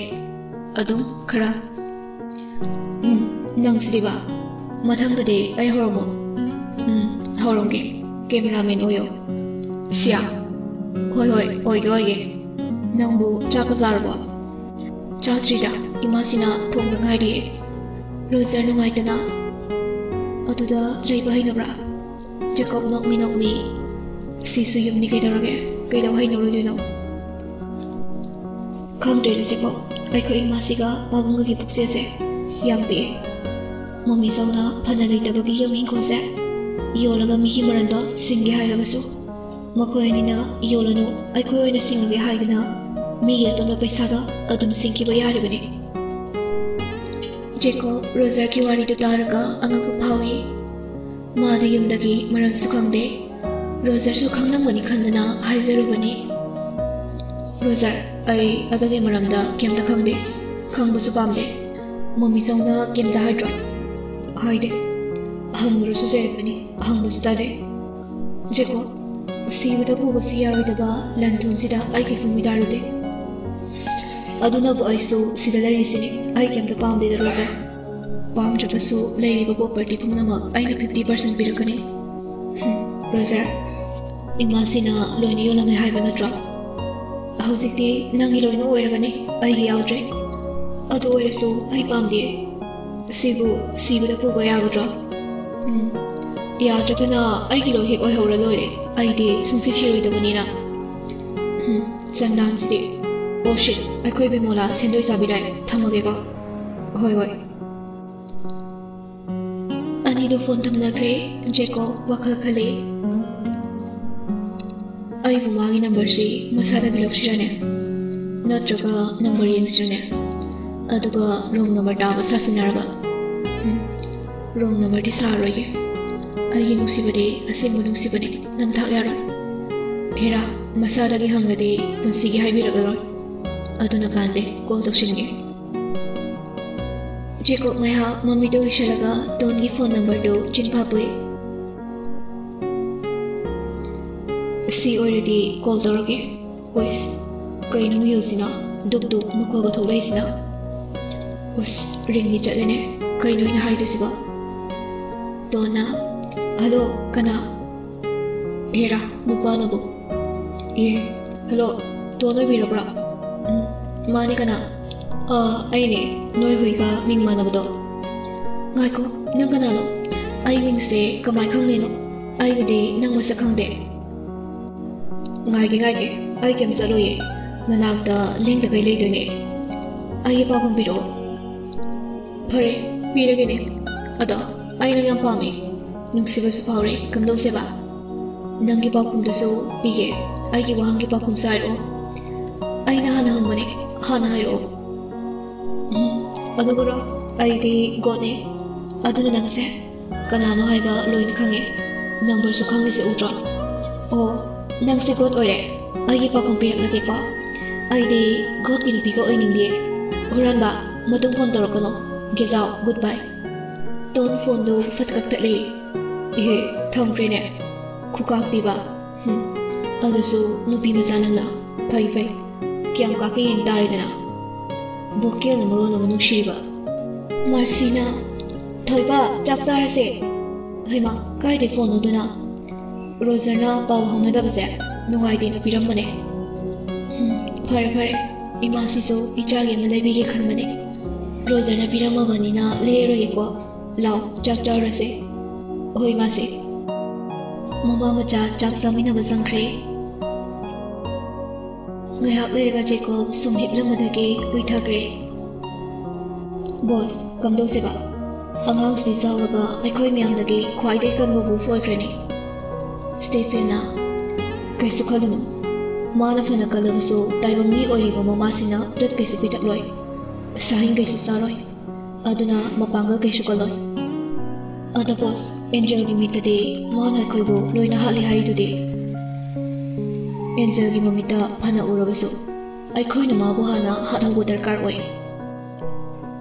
"ꯑꯗꯨꯝ ꯈꯔ꯫" "ꯎꯝ, ꯅꯪꯁꯤꯗꯤꯕ꯫ ꯃꯊꯪꯗꯗꯤ ꯑꯩ ꯍꯧꯔꯝꯃꯣ꯫" "ꯎꯝ, ꯍꯧꯔꯝꯒꯦ꯫ ꯀꯦꯃꯦꯔꯥꯃꯦꯟ ꯑꯣꯏꯌꯣ꯫" "ꯁꯤꯌꯥ꯫" "ꯍꯣꯏ, ꯍꯣꯏ, ꯑꯣꯏꯒꯦ, ꯑꯣꯏꯒꯦ꯫ ꯅꯪꯕꯨ ꯆꯥꯛꯀ ꯆꯥꯔꯕꯣ?" "ꯆꯥꯗ꯭ꯔꯤꯗ, ꯏꯃꯥꯁꯤꯅ ꯊꯣꯡꯗ ꯉꯥꯏꯔꯤꯌꯦ꯫" ꯔꯣꯖꯔ ꯅꯨꯡꯉꯥꯏꯇꯅ, "ꯑꯗꯨꯗ ꯂꯩꯕ ꯍꯩꯅꯕ꯭ꯔꯥ?" ꯖꯦꯀꯣꯕ ꯅꯣꯛꯃꯤ ꯅꯣꯛꯃꯤ, "ꯁꯤꯁꯨ ꯌꯨꯝꯅꯤ ꯀꯩꯗꯧꯔꯒꯦ? ꯀꯩꯗꯧ ꯍꯩꯅꯔꯣꯏꯗꯣꯏꯅꯣ?" "ꯈꯪꯗ꯭ꯔꯦꯗ ꯖꯦꯀꯣꯕ, ꯑꯩꯈꯣꯏ ꯏꯃꯥꯁꯤꯒ ꯄꯥꯕꯨꯡꯒꯒꯤ ꯄꯨꯛꯆꯦꯜꯁꯦ ꯌꯥꯝ ꯄꯤꯛꯑꯦ꯫ ꯃꯃꯤꯆꯧꯅ ꯐꯅ ꯂꯩꯇꯕꯒꯤ ꯌꯨꯝ ꯏꯪꯈꯣꯜꯁꯦ ꯌꯣꯜꯂꯒ ꯃꯤꯒꯤ ꯃꯔꯟꯗꯣ ꯁꯤꯡꯒꯦ ꯍꯥꯏꯔꯕꯁꯨ, ꯃꯈꯣꯏ ꯑꯅꯤꯅ ꯌꯣꯜꯂꯅꯨ, ꯑꯩꯈꯣꯏ ꯑꯣꯏꯅ ꯁꯤꯡꯉꯒꯦ ꯍꯥꯏꯗꯅ ꯃꯤꯒꯤ ꯑꯇꯣꯟꯕ ꯄꯩꯁꯥꯗꯣ ꯑꯗꯨꯝ ꯁꯤꯡꯈꯤꯕ ꯌꯥꯔꯤꯕꯅꯤ꯫" ꯖꯦꯀꯣꯕ ꯔꯣꯖꯔꯒꯤ ꯋꯥꯔꯤꯗꯨ ꯇꯥꯔꯒ ꯑꯉꯛꯄ ꯐꯥꯎꯏ꯫ ꯃꯥꯗꯤ ꯌꯨꯝꯗꯒꯤ ꯃꯔꯝꯁꯨ ꯈꯪꯗꯦ꯫ ꯔꯣꯖꯔꯁꯨ ꯈꯪꯂꯝꯒꯅꯤ ꯈꯟꯗꯅ ꯍꯥꯏꯖꯔꯨꯕꯅꯤ꯫ ꯔꯣꯖꯔ, ꯑꯩ ꯑꯗꯨꯒꯤ ꯃꯔꯝꯗ ꯀꯩꯝꯇ ꯈꯪꯗꯦ, ꯈꯪꯕꯁꯨ ꯄꯥꯝꯗꯦ꯫ ꯃꯃꯤ ꯆꯧꯅ ꯀꯩꯝꯇ ꯍꯥꯏꯗ꯭ꯔꯣ? ꯍꯥꯏꯗꯦ꯫ ꯍꯪꯉꯨꯔꯁꯨ ꯆꯩꯔꯛꯀꯅꯤ, ꯍꯪꯕꯁꯨ ꯇꯜꯂꯦ꯫ ꯖꯦꯀꯣ, ꯁꯤꯕꯗ ꯄꯨꯕꯁꯨ ꯌꯥꯔꯣꯏꯗꯕ ꯂꯟ ꯊꯨꯝꯁꯤꯗ ꯑꯩ ꯀꯩꯁꯨ ꯃꯤꯗꯥꯏꯔꯨꯗꯦ꯫ ꯑꯗꯨꯅꯕꯨ ꯑꯩꯁꯨ ꯁꯤꯗ ꯂꯩꯔꯤꯁꯤꯅꯤ꯫ ꯑꯩ ꯀꯩꯝꯇ ꯄꯥꯝꯗꯦꯗ, ꯔꯣꯖꯔ꯫ ꯄꯥꯝꯗ꯭ꯔꯕꯁꯨ ꯂꯩꯔꯤꯕ property ꯄꯨꯝꯅꯃꯛ ꯑꯩꯅ fifty percent ꯄꯤꯔꯛꯀꯅꯤ꯫ ꯍꯨꯝ, ꯔꯣꯖꯔ, ꯏꯃꯥꯁꯤꯅ ꯂꯣꯏꯅ ꯌꯣꯜꯂꯝꯃꯦ ꯍꯥꯏꯕ ꯅꯠꯇ꯭ꯔꯣ? ꯍꯧꯖꯤꯛꯇꯤ ꯅꯪꯒꯤ ꯂꯣꯏꯅ ꯑꯣꯏꯔꯕꯅꯤ, ꯑꯩꯒꯤ ꯌꯥꯎꯗ꯭ꯔꯦ꯫ ꯑꯗꯨ ꯑꯣꯏꯔꯁꯨ ꯑꯩ ꯄꯥꯝꯗꯦ꯫ ꯁꯤꯕꯨ ꯁꯤꯕꯗ ꯄꯨꯕ ꯌꯥꯒꯗ꯭ꯔꯣ? ꯎꯝ, ꯌꯥꯗ꯭ꯔꯒꯅ ꯑꯩꯒꯤ ꯂꯣꯏ ꯍꯦꯛ ꯑꯣꯏꯍꯧꯔ ꯂꯣꯏꯔꯦ꯫ ꯑꯩꯗꯤ ꯁꯨꯡꯁꯤ ꯁꯤꯔꯣꯏꯗꯕꯅꯤꯅ꯫ ꯎꯝ, ꯆꯟꯗꯥꯟꯁꯤꯗꯤ꯫ Oh shit, ꯑꯩꯈꯣꯏ ꯕꯤꯃꯣꯂꯥ ꯁꯦꯟꯗꯣꯏ ꯆꯥꯕꯤ ꯂꯥꯛꯑꯦ꯫ ꯊꯝꯃꯒꯦꯀꯣ꯫ ꯍꯣꯏ, ꯍꯣꯏ꯫ ꯑꯅꯤꯗꯨ phone ꯊꯝꯅꯈ꯭ꯔꯦ꯫ ꯖꯦꯀꯣ ꯋꯥꯈꯜ ꯈꯜꯂꯤ꯫ ꯑꯩꯕꯨ ꯃꯥꯒꯤ numberꯁꯤ ꯃꯁꯥꯗꯒꯤ ꯂꯧꯁꯤꯔꯅꯦ? ꯅꯠꯇ꯭ꯔꯒ number ꯌꯦꯡꯁꯤꯔꯅꯦ? ꯑꯗꯨꯒ wrong number ꯇꯥꯕ ꯁꯥꯁꯤꯟꯅꯔꯕ? ꯎꯝ, wrong numberꯗꯤ ꯁꯥꯔꯔꯣꯏꯒꯦ꯫ ꯑꯩꯒꯤ ꯅꯨꯡꯁꯤꯕꯗꯤ ꯑꯁꯦꯡꯕ ꯅꯨꯡꯁꯤꯕꯅꯤ, ꯅꯝꯊꯥꯛ ꯌꯥꯔꯣꯏ꯫ ꯍꯦꯔꯥ, ꯃꯁꯥꯗꯒꯤ ꯍꯪꯂꯗꯤ ꯄꯨꯟꯁꯤꯒꯤ ꯍꯥꯏꯕꯤꯔꯛꯂꯔꯣꯏ꯫ ꯑꯗꯨꯅ ꯀꯥꯟꯗꯦ, call ꯇꯧꯁꯤꯟꯒꯦ꯫ ꯖꯦꯀꯣꯕ ꯉꯥꯏꯍꯥꯛ ꯃꯃꯤꯠꯇꯨ ꯎꯏꯁꯜꯂꯒ ꯗꯣꯟꯒꯤ phone numberꯗꯨ ꯆꯤꯟꯐꯥ ꯄꯨꯏ꯫ ꯁꯤ ꯑꯣꯏꯔꯗꯤ call ꯇꯧꯔꯒꯦ꯫ ꯍꯣꯏꯁ, ꯀꯩꯅꯣ ꯃꯤꯍꯨꯜꯁꯤꯅ ꯗꯨꯛ ꯗꯨꯛ ꯃꯈꯣꯜꯒ ꯊꯣꯛꯂꯛꯏꯁꯤꯅ? ꯎꯁ, ringꯗꯤ ꯆꯠꯂꯦꯅꯦ꯫ ꯀꯩꯅꯣ ꯑꯩꯅ ꯍꯥꯏꯗꯣꯏꯁꯤꯕꯣ? ꯗꯣꯟꯅ, "Hello, ꯀꯅꯥ?" ꯍꯦꯔꯥ, ꯅꯨꯄꯥꯅꯕꯨ꯫ ꯑꯦ, hello, ꯗꯣꯟ ꯑꯣꯏꯕꯤꯔꯕ꯭ꯔꯥ? ꯎꯝ, ꯃꯥꯅꯦ, ꯀꯅꯥ? ꯑꯥ, ꯑꯩꯅꯦ, ꯅꯣꯏ ꯍꯨꯏꯒ ꯃꯤꯡ ꯃꯥꯟꯅꯕꯗꯣ꯫ ꯉꯥꯏꯈꯣ, ꯅꯪ ꯀꯅꯥꯅꯣ? ꯑꯩ ꯃꯤꯡꯁꯦ ꯀꯃꯥꯏ ꯈꯪꯗꯣꯏꯅꯣ? ꯑꯩꯒꯤꯗꯤ ꯅꯪ ꯃꯁꯛ ꯈꯪꯗꯦ꯫ ꯉꯥꯏꯒꯦ, ꯉꯥꯏꯒꯦ, ꯑꯩ ꯀꯩꯝ ꯆꯠꯂꯣꯏꯌꯦ꯫ ꯅꯅꯥꯛꯇ ꯂꯦꯡꯗꯈꯩ ꯂꯩꯗꯣꯏꯅꯦ꯫ ꯑꯩꯒꯤ ꯄꯥꯎꯈꯨꯝ ꯄꯤꯔꯛꯑꯣ꯫ ꯐꯔꯦ, ꯄꯤꯔꯒꯦꯅꯦ꯫ ꯑꯗꯣ ꯑꯩ ꯅꯪ ꯌꯥꯝ ꯄꯥꯝꯃꯦ꯫ ꯅꯨꯡꯁꯤꯕꯁꯨ ꯐꯥꯎꯔꯦ꯫ ꯀꯝꯗꯧꯁꯦꯕ? ꯅꯪꯒꯤ ꯄꯥꯎꯈꯨꯝꯗꯨꯁꯨ ꯄꯤꯒꯦ꯫ ꯑꯩꯒꯤ ꯋꯥꯍꯪꯒꯤ ꯄꯥꯎꯈꯨꯝꯁꯨ ꯍꯥꯏꯔꯛꯑꯣ꯫ ꯑꯩꯅ ꯍꯥꯟꯅ ꯍꯪꯕꯅꯦ, ꯍꯥꯟꯅ ꯍꯥꯏꯔꯛꯑꯣ꯫ ꯎꯝ, ꯑꯗꯨꯕꯨꯔꯣ? ꯑꯩꯗꯤ ꯒꯣꯠꯅꯦ꯫ ꯑꯗꯨꯅ ꯅꯪꯁꯦ ꯀꯅꯥꯅꯣ ꯍꯥꯏꯕ ꯂꯣꯏꯅ ꯈꯪꯉꯦ꯫ Numberꯁꯨ ꯈꯪꯉꯤꯁꯦ ꯎꯗ꯭ꯔꯣ? ꯑꯣ, ꯅꯪꯁꯦ ꯒꯣꯠ ꯑꯣꯏꯔꯦ꯫ ꯑꯩꯒꯤ ꯄꯥꯎꯈꯨꯝ ꯄꯤꯔꯛꯂꯒꯦꯀꯣ꯫ ꯑꯩꯗꯤ ꯒꯣꯠꯀꯤ ꯅꯨꯄꯤꯒ ꯑꯣꯏꯅꯤꯡꯗꯦ꯫ ꯍꯨꯔꯥꯟꯕ, ꯃꯇꯨꯡ ꯐꯣꯟ ꯇꯧꯔꯛꯀꯅꯣ꯫ ꯒꯦꯖꯥꯎ, ꯒꯨꯗ ꯕꯥꯏ꯫ ꯇꯣꯟ ꯐꯣꯟꯗꯨ ꯐꯠ ꯀꯛꯊꯠꯂꯦ꯫ ꯏꯍꯦ, ꯊꯝꯈ꯭ꯔꯦꯅꯦ꯫ ꯈꯨꯀꯥꯛꯇꯤꯕ꯫ ꯍꯨꯝ, ꯑꯗꯨꯁꯨ ꯅꯨꯄꯤ ꯃꯆꯥ ꯅꯪꯅ꯫ ꯐꯩ, ꯐꯩ꯫ ꯀꯌꯥꯝ ꯀꯥꯞꯀꯦ ꯌꯦꯡ ꯇꯥꯔꯦꯗꯅ꯫ ꯚꯣꯀꯦꯜꯅ ꯃꯔꯣꯟ ꯑꯃ ꯅꯨꯡꯁꯤꯔꯤꯕ꯫ ꯃꯥꯔꯁꯤꯅ, "ꯊꯣꯏꯕ, ꯆꯥꯛ ꯆꯥꯔꯁꯦ꯫" ꯍꯩꯃꯥ, ꯀꯥꯏꯗꯩ ꯐꯣꯟꯅꯣꯗꯨꯅ? ꯔꯣꯖꯔꯅ ꯄꯥꯎ ꯍꯧꯅꯗꯕꯁꯦ ꯅꯨꯡꯉꯥꯏꯇꯦꯅ ꯄꯤꯔꯝꯕꯅꯦ꯫ ꯎꯝ, ꯐꯔꯦ, ꯐꯔꯦ꯫ ꯏꯃꯥꯁꯤꯁꯨ ꯏꯆꯥꯒꯤ ꯑꯃ ꯂꯩꯕꯤꯒꯦ ꯈꯟꯕꯅꯦ꯫ ꯔꯣꯖꯔꯅ ꯄꯤꯔꯝꯃꯕꯅꯤꯅ ꯂꯩꯔꯔꯣꯏꯒꯦꯀꯣ꯫ ꯂꯥꯎ, ꯆꯥꯛ ꯆꯥꯔꯁꯦ꯫ ꯍꯣꯏ, ꯃꯥꯁꯦ꯫ ꯃꯃꯥ ꯃꯆꯥ ꯆꯥꯛ ꯆꯥꯃꯤꯟꯅꯕ ꯆꯪꯈ꯭ꯔꯦ꯫ ꯉꯥꯏꯍꯥꯛ ꯂꯩꯔꯒ ꯖꯦꯀꯣꯕ ꯁꯨꯝ ꯍꯤꯞꯂꯝꯕꯗꯒꯤ ꯎꯏꯊꯈ꯭ꯔꯦ꯫ "ꯕꯣꯁ, ꯀꯝꯗꯧꯁꯦꯕ? ꯑꯉꯥꯡꯁꯤ ꯆꯥꯎꯔꯒ ꯑꯩꯈꯣꯏ ꯃꯌꯥꯝꯗꯒꯤ ꯈ꯭ꯋꯥꯏꯗꯒꯤ ꯀꯟꯕ ꯋꯨꯜꯐ ꯑꯣꯏꯈ꯭ꯔꯅꯤ꯫" ꯁ꯭ꯇꯦꯐꯦꯟꯅ, "ꯀꯩꯁꯨ ꯈꯜꯂꯨꯅꯨ꯫ ꯃꯥꯅ ꯐꯅ ꯀꯜꯂꯕꯁꯨ ꯇꯥꯏꯕꯪ ꯃꯤ ꯑꯣꯏꯔꯤꯕ ꯃꯃꯥꯁꯤꯅ ꯕ꯭ꯂꯗ ꯀꯩꯁꯨ ꯄꯤꯊꯛꯂꯣꯏ꯫ ꯁꯥꯍꯤꯟ ꯀꯩꯁꯨ ꯆꯥꯔꯣꯏ꯫ ꯑꯗꯨꯅ ꯃꯄꯥꯡꯒꯜ ꯀꯩꯁꯨ ꯀꯜꯂꯣꯏ꯫" "ꯑꯗ ꯕꯣꯁ, ꯑꯦꯟꯖꯦꯜꯒꯤ ꯃꯤꯠꯇꯗꯤ ꯃꯥꯅ ꯑꯩꯈꯣꯏꯕꯨ ꯂꯣꯏꯅ ꯍꯥꯠꯂꯦ ꯍꯥꯏꯔꯤꯗꯨꯗꯤ?" "ꯑꯦꯟꯖꯦꯜꯒꯤ ꯃꯃꯤꯠꯇ ꯐꯅ ꯎꯔꯕꯁꯨ ꯑꯩꯈꯣꯏꯅ ꯃꯥꯕꯨ ꯍꯥꯟꯅ ꯍꯥꯠꯍꯧꯕ ꯗꯔꯀꯥꯔ ꯑꯣꯏ꯫"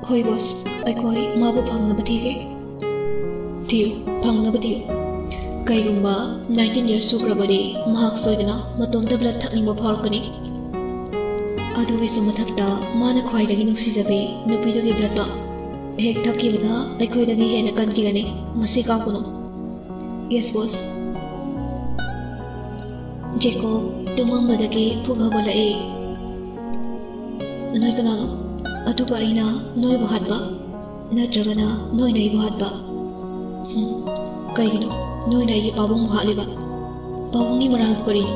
"ꯍꯣꯏ ꯕꯣꯁ, ꯑꯩꯈꯣꯏ ꯃꯥꯕꯨ ꯐꯪꯅꯕ ꯊꯤꯒꯦ꯫" "ꯊꯤꯌꯨ, ꯐꯪꯅꯕ ꯊꯤꯌꯨ꯫ ꯀꯩꯒꯨꯝꯕ ꯅꯥꯏꯟꯇꯤꯟ ꯌꯔꯁ ꯁꯨꯈ꯭ꯔꯕꯗꯤ ꯃꯍꯥꯛ ꯁꯣꯏꯗꯅ ꯃꯇꯣꯝꯇ ꯕ꯭ꯂꯗ ꯊꯛꯅꯤꯡꯕ ꯐꯥꯎꯔꯛꯀꯅꯤ꯫ ꯑꯗꯨꯒꯤꯁꯨ ꯃꯊꯛꯇ ꯃꯥꯅ ꯈ꯭ꯋꯥꯏꯗꯒꯤ ꯅꯨꯡꯁꯤꯖꯕꯤ ꯅꯨꯄꯤꯗꯨꯒꯤ ꯕ꯭ꯂꯗꯇꯣ ꯍꯦꯛ ꯊꯛꯈꯤꯕꯗ ꯑꯩꯈꯣꯏꯗꯒꯤ ꯍꯦꯟꯅ ꯀꯟꯈꯤꯒꯅꯤ꯫ ꯃꯁꯤ ꯀꯥꯎꯒꯅꯨ꯫" "ꯌꯦꯁ ꯕꯣꯁ꯫" ꯖꯦꯀꯣꯕ ꯇꯨꯝꯃꯝꯕꯗꯒꯤ ꯐꯨꯛ ꯍꯧꯒꯠꯂꯛꯏ꯫ "ꯅꯣꯏ ꯀꯅꯥꯅꯣ? ꯑꯗꯨꯒ ꯑꯩꯅ ꯅꯣꯏꯕꯨ ꯍꯥꯠꯄ? ꯅꯠꯇ꯭ꯔꯒꯅ ꯅꯣꯏꯅ ꯑꯩꯕꯨ ꯍꯥꯠꯄ? ꯍꯨꯝ, ꯀꯩꯒꯤꯅꯣ ꯅꯣꯏꯅ ꯑꯩꯒꯤ ꯄꯥꯕꯨꯡꯕꯨ ꯍꯥꯠꯂꯤꯕ? ꯄꯥꯕꯨꯡꯒꯤ ꯃꯔꯥꯜꯕꯨ ꯀꯔꯤꯅꯣ?"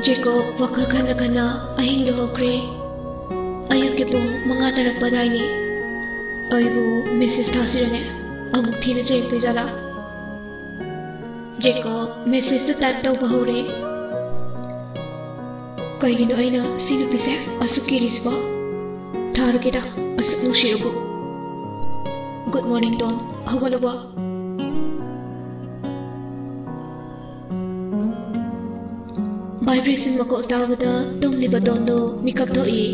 ꯖꯦꯀꯣꯕ ꯋꯥꯈꯜ ꯈꯟꯅ ꯈꯟꯅ ꯑꯍꯤꯡꯗꯨ ꯍꯧꯈ꯭ꯔꯦ꯫ ꯑꯌꯨꯛꯀꯤ ꯄꯨꯡ ꯃꯉꯥ ꯇꯥꯔꯛꯄ ꯑꯗꯥꯏꯅꯤ꯫ "ꯑꯩꯕꯨ ꯃꯦꯁꯦꯖ ꯊꯥꯁꯤꯔꯅꯦ? ꯑꯃꯨꯛ ꯊꯤꯅ ꯆꯩꯔꯛꯇꯣꯏ ꯖꯥꯠꯂꯥ?" ꯖꯦꯀꯣꯕ ꯃꯦꯁꯦꯖꯇꯨ ꯇꯥꯏꯞ ꯇꯧꯕ ꯍꯧꯔꯦ꯫ "ꯀꯩꯒꯤꯅꯣ ꯑꯩꯅ ꯁꯤ ꯅꯨꯄꯤꯁꯦ ꯑꯁꯨꯛ ꯀꯤꯔꯤꯁꯤꯕꯣ? ꯊꯥ ꯁꯥꯔꯒꯦꯗ, ꯑꯁꯨꯛ ꯅꯨꯡꯁꯤꯔꯕꯨ꯫ Good morning, ꯗꯣꯟ꯫ ꯍꯧꯒꯠꯂꯕꯣ? Vibration ꯃꯈꯣꯜ ꯇꯥꯕꯗ ꯇꯨꯝꯂꯤꯕ ꯗꯣꯟꯗꯣ ꯃꯤꯀꯞ ꯊꯣꯛꯏ꯫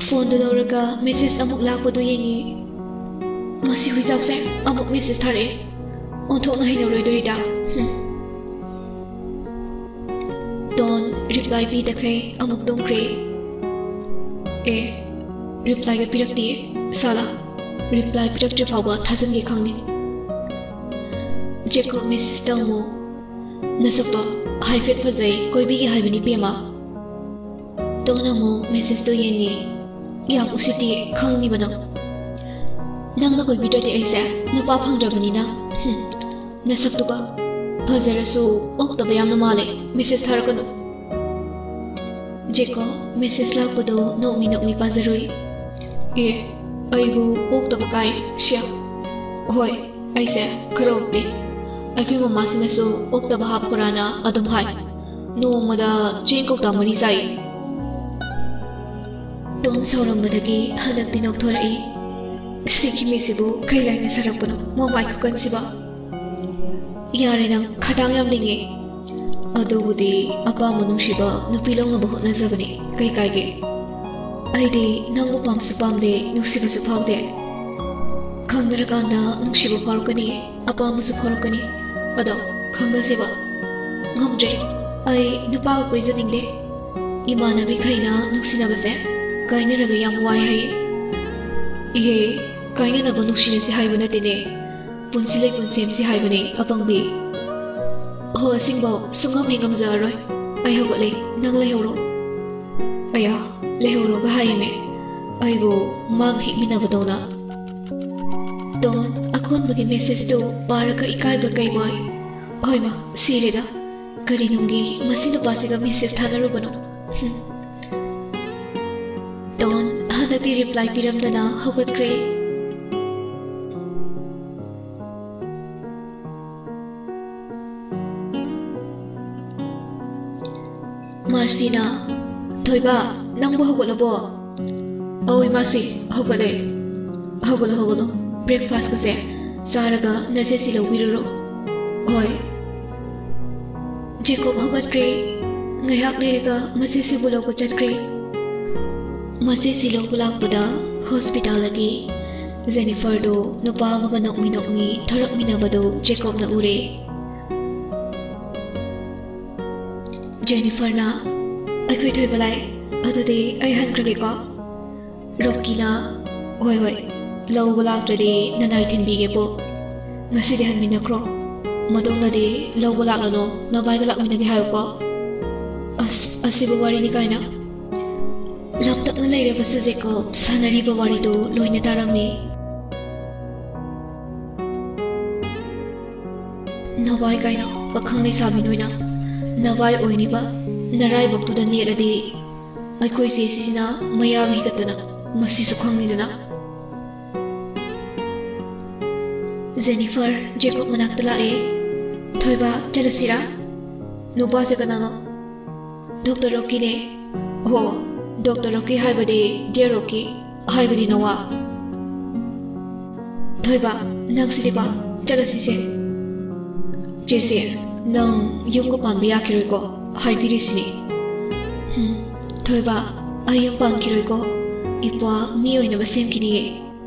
ꯐꯣꯟꯗꯨ ꯂꯧꯔꯒ message ꯑꯃꯨꯛ ꯂꯥꯛꯄꯗꯨ ꯌꯦꯡꯏ꯫ ꯃꯁꯤ ꯍꯨꯏꯖꯥꯎꯁꯦ ꯑꯃꯨꯛ message ꯊꯥꯔꯛꯑꯦ꯫ ꯑꯣꯟꯊꯣꯛꯅ ꯍꯩꯅꯔꯣꯏꯗꯣꯔꯤꯗ꯫ ꯍꯨꯝ꯫ ꯗꯣꯟ reply ꯄꯤꯗꯈꯩ ꯑꯃꯨꯛ ꯇꯨꯝꯈ꯭ꯔꯦ꯫ ꯑꯦ, reply ꯒ ꯄꯤꯔꯛꯇꯦ꯫ ꯁꯥꯂꯥ, reply ꯄꯤꯔꯛꯇ꯭ꯔꯤ ꯐꯥꯎꯕ ꯊꯥꯖꯤꯟꯒꯦ ꯈꯪꯅꯤ꯫ ꯖꯦꯀꯣꯕ message ꯇꯧꯃꯨ꯫ ꯅꯁꯛꯇꯣ ꯍꯥꯏꯐꯦꯠ ꯐꯖꯩ, ꯀꯣꯏꯕꯤꯒꯦ ꯍꯥꯏꯕꯅꯤ ꯄꯦꯃ꯫ ꯗꯣꯟ ꯑꯃꯨꯛ message ꯇꯣ ꯌꯦꯡꯉꯦ꯫ ꯌꯥꯝ ꯎꯁꯤꯠꯇꯤ ꯈꯪꯅꯤꯕ ꯅꯪ꯫ ꯅꯪꯅ ꯀꯣꯏꯕꯤꯗ꯭ꯔꯗꯤ ꯑꯩꯁꯦ ꯅꯨꯄꯥ ꯐꯪꯗ꯭ꯔꯕꯅꯤꯅ꯫ ꯍꯨꯝ, ꯅꯁꯛꯇꯨꯒ꯫ ꯐꯖꯔꯁꯨ ꯑꯣꯛꯇꯕ ꯌꯥꯝꯅ ꯃꯥꯜꯂꯦ꯫ Message ꯊꯥꯔꯛꯀꯅꯨ꯫ ꯖꯦꯀꯣꯕ message ꯂꯥꯛꯄꯗꯣ ꯅꯣꯛꯃꯤ ꯅꯣꯛꯃꯤ ꯄꯥꯖꯔꯨꯏ꯫ ꯑꯦ, ꯑꯩꯕꯨ ꯑꯣꯛꯇꯕ ꯀꯥꯏ, ꯁꯤꯌꯥ꯫ ꯍꯣꯏ, ꯑꯩꯁꯦ ꯈꯔ ꯑꯣꯛꯇꯦ꯫ ꯑꯩꯈꯣꯏ ꯃꯃꯥꯁꯤꯅꯁꯨ ꯑꯣꯛꯇꯕ ꯍꯥꯞꯈꯣꯔꯥꯅ ꯑꯗꯨꯝ ꯍꯥꯏ꯫ ꯅꯣꯡꯃꯗ ꯆꯦꯡ ꯀꯧꯇꯥ ꯃꯔꯤ ꯆꯥꯏ꯫ ꯗꯣꯟ ꯁꯥꯎꯔꯝꯕꯗꯒꯤ ꯍꯟꯗꯛꯇꯤ ꯅꯣꯛꯊꯣꯔꯛꯏ꯫ ꯁꯤꯒꯤ ꯃꯤꯁꯤꯕꯨ ꯀꯩ ꯂꯥꯏꯅ ꯁꯥꯔꯛꯄꯅꯣ? ꯃꯃꯥꯏ ꯈꯨꯀꯟꯁꯤꯕ꯫ ꯌꯥꯔꯦ, ꯅꯪ ꯈꯗꯥꯡ ꯌꯥꯝ ꯂꯤꯡꯉꯦ꯫ ꯑꯗꯨꯕꯨꯗꯤ ꯑꯄꯥꯝꯕ ꯅꯨꯡꯁꯤꯕ ꯅꯨꯄꯤ ꯂꯧꯅꯕ ꯍꯣꯠꯅꯖꯕꯅꯤ, ꯀꯩ ꯀꯥꯏꯒꯦ? ꯑꯩꯗꯤ ꯅꯪꯕꯨ ꯄꯥꯝꯁꯨ ꯄꯥꯝꯗꯦ, ꯅꯨꯡꯁꯤꯕꯁꯨ ꯐꯥꯎꯗꯦ꯫ ꯈꯪꯅꯔꯀꯥꯟꯗ ꯅꯨꯡꯁꯤꯕ ꯐꯥꯎꯔꯛꯀꯅꯤ, ꯑꯄꯥꯝꯕꯁꯨ ꯐꯥꯎꯔꯛꯀꯅꯤ꯫ ꯑꯗꯣ ꯈꯪꯅꯁꯦꯕ꯫ ꯉꯝꯗ꯭ꯔꯦ, ꯑꯩ ꯅꯨꯄꯥꯒ ꯀꯣꯏꯖꯅꯤꯡꯗꯦ꯫ ꯏꯃꯥꯟꯅꯕꯤꯈꯩꯅ ꯅꯨꯡꯁꯤꯅꯕꯁꯦ ꯀꯥꯏꯅꯔꯒ ꯌꯥꯝ ꯋꯥꯏ ꯍꯥꯏꯌꯦ꯫ ꯏꯍꯦ, ꯀꯥꯏꯅꯅꯕ ꯅꯨꯡꯁꯤꯅꯁꯤ ꯍꯥꯏꯕ ꯅꯠꯇꯦꯅꯦ꯫ ꯄꯨꯟꯁꯤ ꯂꯩꯄꯨꯟ ꯁꯦꯝꯁꯤ ꯍꯥꯏꯕꯅꯦ, ꯑꯄꯪꯕꯤ꯫ ꯍꯣ, ꯑꯁꯤꯡꯕꯧ ꯁꯨꯡꯉꯝ ꯍꯦꯛ ꯉꯝꯖꯔꯔꯣꯏ꯫ ꯑꯩ ꯍꯧꯒꯠꯂꯦ, ꯅꯪ ꯂꯩꯍꯧꯔꯣ꯫ ꯑꯌꯥ, ꯂꯩꯍꯧꯔꯣꯒ ꯍꯥꯏꯌꯦꯃꯦ꯫ ꯑꯩꯕꯨ ꯃꯥꯒ ꯍꯤꯛꯃꯤꯟꯅꯕꯗꯧꯅ꯫ ꯗꯣꯟ ꯑꯀꯣꯟꯕꯒꯤ message ꯇꯨ ꯄꯥꯔꯒ ꯏꯀꯥꯏꯕ ꯀꯩꯕꯣꯏ꯫ ꯍꯣꯏꯃ, ꯁꯤꯔꯦꯗ꯫ ꯀꯔꯤ ꯅꯨꯡꯒꯤ ꯃꯁꯤ ꯅꯨꯄꯥꯁꯤꯒ message ꯊꯥꯅꯔꯨꯕꯅꯣ? ꯍꯨꯝ꯫ ꯗꯣꯟ ꯍꯟꯗꯛꯇꯤ reply ꯄꯤꯔꯝꯗꯅ ꯍꯧꯒꯠꯈ꯭ꯔꯦ꯫ ꯃꯥꯔꯁꯤꯅ, "ꯊꯣꯏꯕ, ꯅꯪꯕꯨ ꯍꯧꯒꯠꯂꯕꯣ?" ꯑꯧ, ꯏꯃꯥꯁꯤ ꯍꯧꯒꯠꯂꯦ꯫ ꯍꯧꯒꯠꯂꯣ, ꯍꯧꯒꯠꯂꯣ꯫ ꯕ꯭ꯔꯦꯛꯐꯥꯁꯀꯁꯦ ꯆꯥꯔꯒ ꯅꯆꯦꯁꯤ ꯂꯧꯕꯤꯔꯨꯔꯣ꯫ ꯍꯣꯏ꯫ ꯖꯦꯀꯣꯕ ꯍꯧꯒꯠꯈ꯭ꯔꯦ꯫ ꯉꯥꯏꯍꯥꯛ ꯂꯩꯔꯒ ꯃꯆꯦꯁꯤꯕꯨ ꯂꯧꯕ ꯆꯠꯈ꯭ꯔꯦ꯫ ꯃꯆꯦꯁꯤ ꯂꯧꯕ ꯂꯥꯛꯄꯗ ꯍꯣꯁꯄꯤꯇꯥꯜꯗꯒꯤ ꯖꯦꯅꯤꯐꯔꯗꯨ ꯅꯨꯄꯥ ꯑꯃꯒ ꯅꯣꯛꯃꯤ ꯅꯣꯛꯃꯤ ꯊꯣꯔꯛꯃꯤꯟꯅꯕꯗꯨ ꯖꯦꯀꯣꯕꯅ ꯎꯔꯦ꯫ ꯖꯦꯅꯤꯐꯔꯅ, "ꯑꯩꯈꯣꯏ ꯊꯣꯏꯕ ꯂꯥꯛꯑꯦ, ꯑꯗꯨꯗꯤ ꯑꯩ ꯍꯟꯈ꯭ꯔꯒꯦꯀꯣ꯫ ꯔꯣꯀꯤꯅ, ꯍꯣꯏ, ꯍꯣꯏ, ꯂꯧꯕ ꯂꯥꯛꯇ꯭ꯔꯗꯤ ꯅꯅꯥꯏ ꯊꯤꯟꯕꯤꯒꯦ ꯄꯣ꯫ ꯉꯁꯤꯗꯤ ꯍꯟꯃꯤꯟꯅꯈ꯭ꯔꯣ꯫ ꯃꯇꯨꯡꯗꯗꯤ ꯂꯧꯕ ꯂꯥꯛꯂꯅꯨ, ꯅꯚꯥꯏꯒ ꯂꯥꯛꯃꯤꯟꯅꯒꯦ ꯍꯥꯏꯌꯨꯀꯣ꯫" ꯑꯁ, ꯑꯁꯤꯕꯨ ꯋꯥꯔꯤꯅꯤ ꯀꯥꯏꯅ꯫ ꯂꯥꯡꯇꯛꯅ ꯂꯩꯔꯕꯁꯨ ꯖꯦꯀꯣꯕ ꯁꯥꯟꯅꯔꯤꯕ ꯋꯥꯔꯤꯗꯨ ꯂꯣꯏꯅ ꯇꯥꯔꯝꯃꯤ꯫ ꯅꯚꯥꯏ ꯀꯥꯏꯅ ꯄꯥꯈꯪ ꯂꯩꯁꯥꯕꯤ ꯅꯣꯏꯅ ꯅꯚꯥꯏ ꯑꯣꯏꯅꯤꯕ ꯅꯔꯥꯏꯕꯛꯇꯨꯗ ꯅꯦꯠꯂꯗꯤ ꯑꯩꯈꯣꯏ ꯆꯦꯁꯤꯅ ꯃꯌꯥꯒ ꯍꯤꯒꯠꯇꯅ ꯃꯁꯤꯁꯨ ꯈꯪꯅꯤꯗꯅ꯫ ꯖꯦꯅꯤꯐꯔ ꯖꯦꯀꯣꯕ ꯃꯅꯥꯛꯇ ꯂꯥꯛꯑꯦ꯫ "ꯊꯣꯏꯕ, ꯆꯠꯂꯁꯤꯔꯥ?" "ꯅꯨꯄꯥꯁꯦ ꯀꯅꯥꯅꯣ?" "ꯗꯣꯛꯇꯔ ꯔꯣꯀꯤꯅꯦ꯫" "ꯑꯣ, ꯗꯣꯛꯇꯔ ꯔꯣꯀꯤ ꯍꯥꯏꯕꯗꯤ ꯗꯤꯌꯔ ꯔꯣꯀꯤ, ꯍꯥꯏꯕꯗꯤ ꯅꯋꯥ꯫" "ꯊꯣꯏꯕ, ꯅꯪꯁꯤꯗꯤꯕ, ꯆꯠꯂꯁꯤꯁꯦ꯫" "ꯆꯦꯁꯦ, ꯅꯪ ꯌꯨꯝꯒ ꯄꯥꯟꯕ ꯌꯥꯈꯤꯔꯣꯏꯀꯣ, ꯍꯥꯏꯕꯤꯔꯤꯁꯤꯅꯤ꯫" "ꯍꯨꯝ, ꯊꯣꯏꯕ, ꯑꯩ ꯌꯨꯝ ꯄꯥꯟꯈꯤꯔꯣꯏꯀꯣ꯫ ꯏꯄ꯭ꯋꯥ ꯃꯤ ꯑꯣꯏꯅꯕ ꯁꯦꯝꯈꯤꯅꯤꯌꯦ꯫"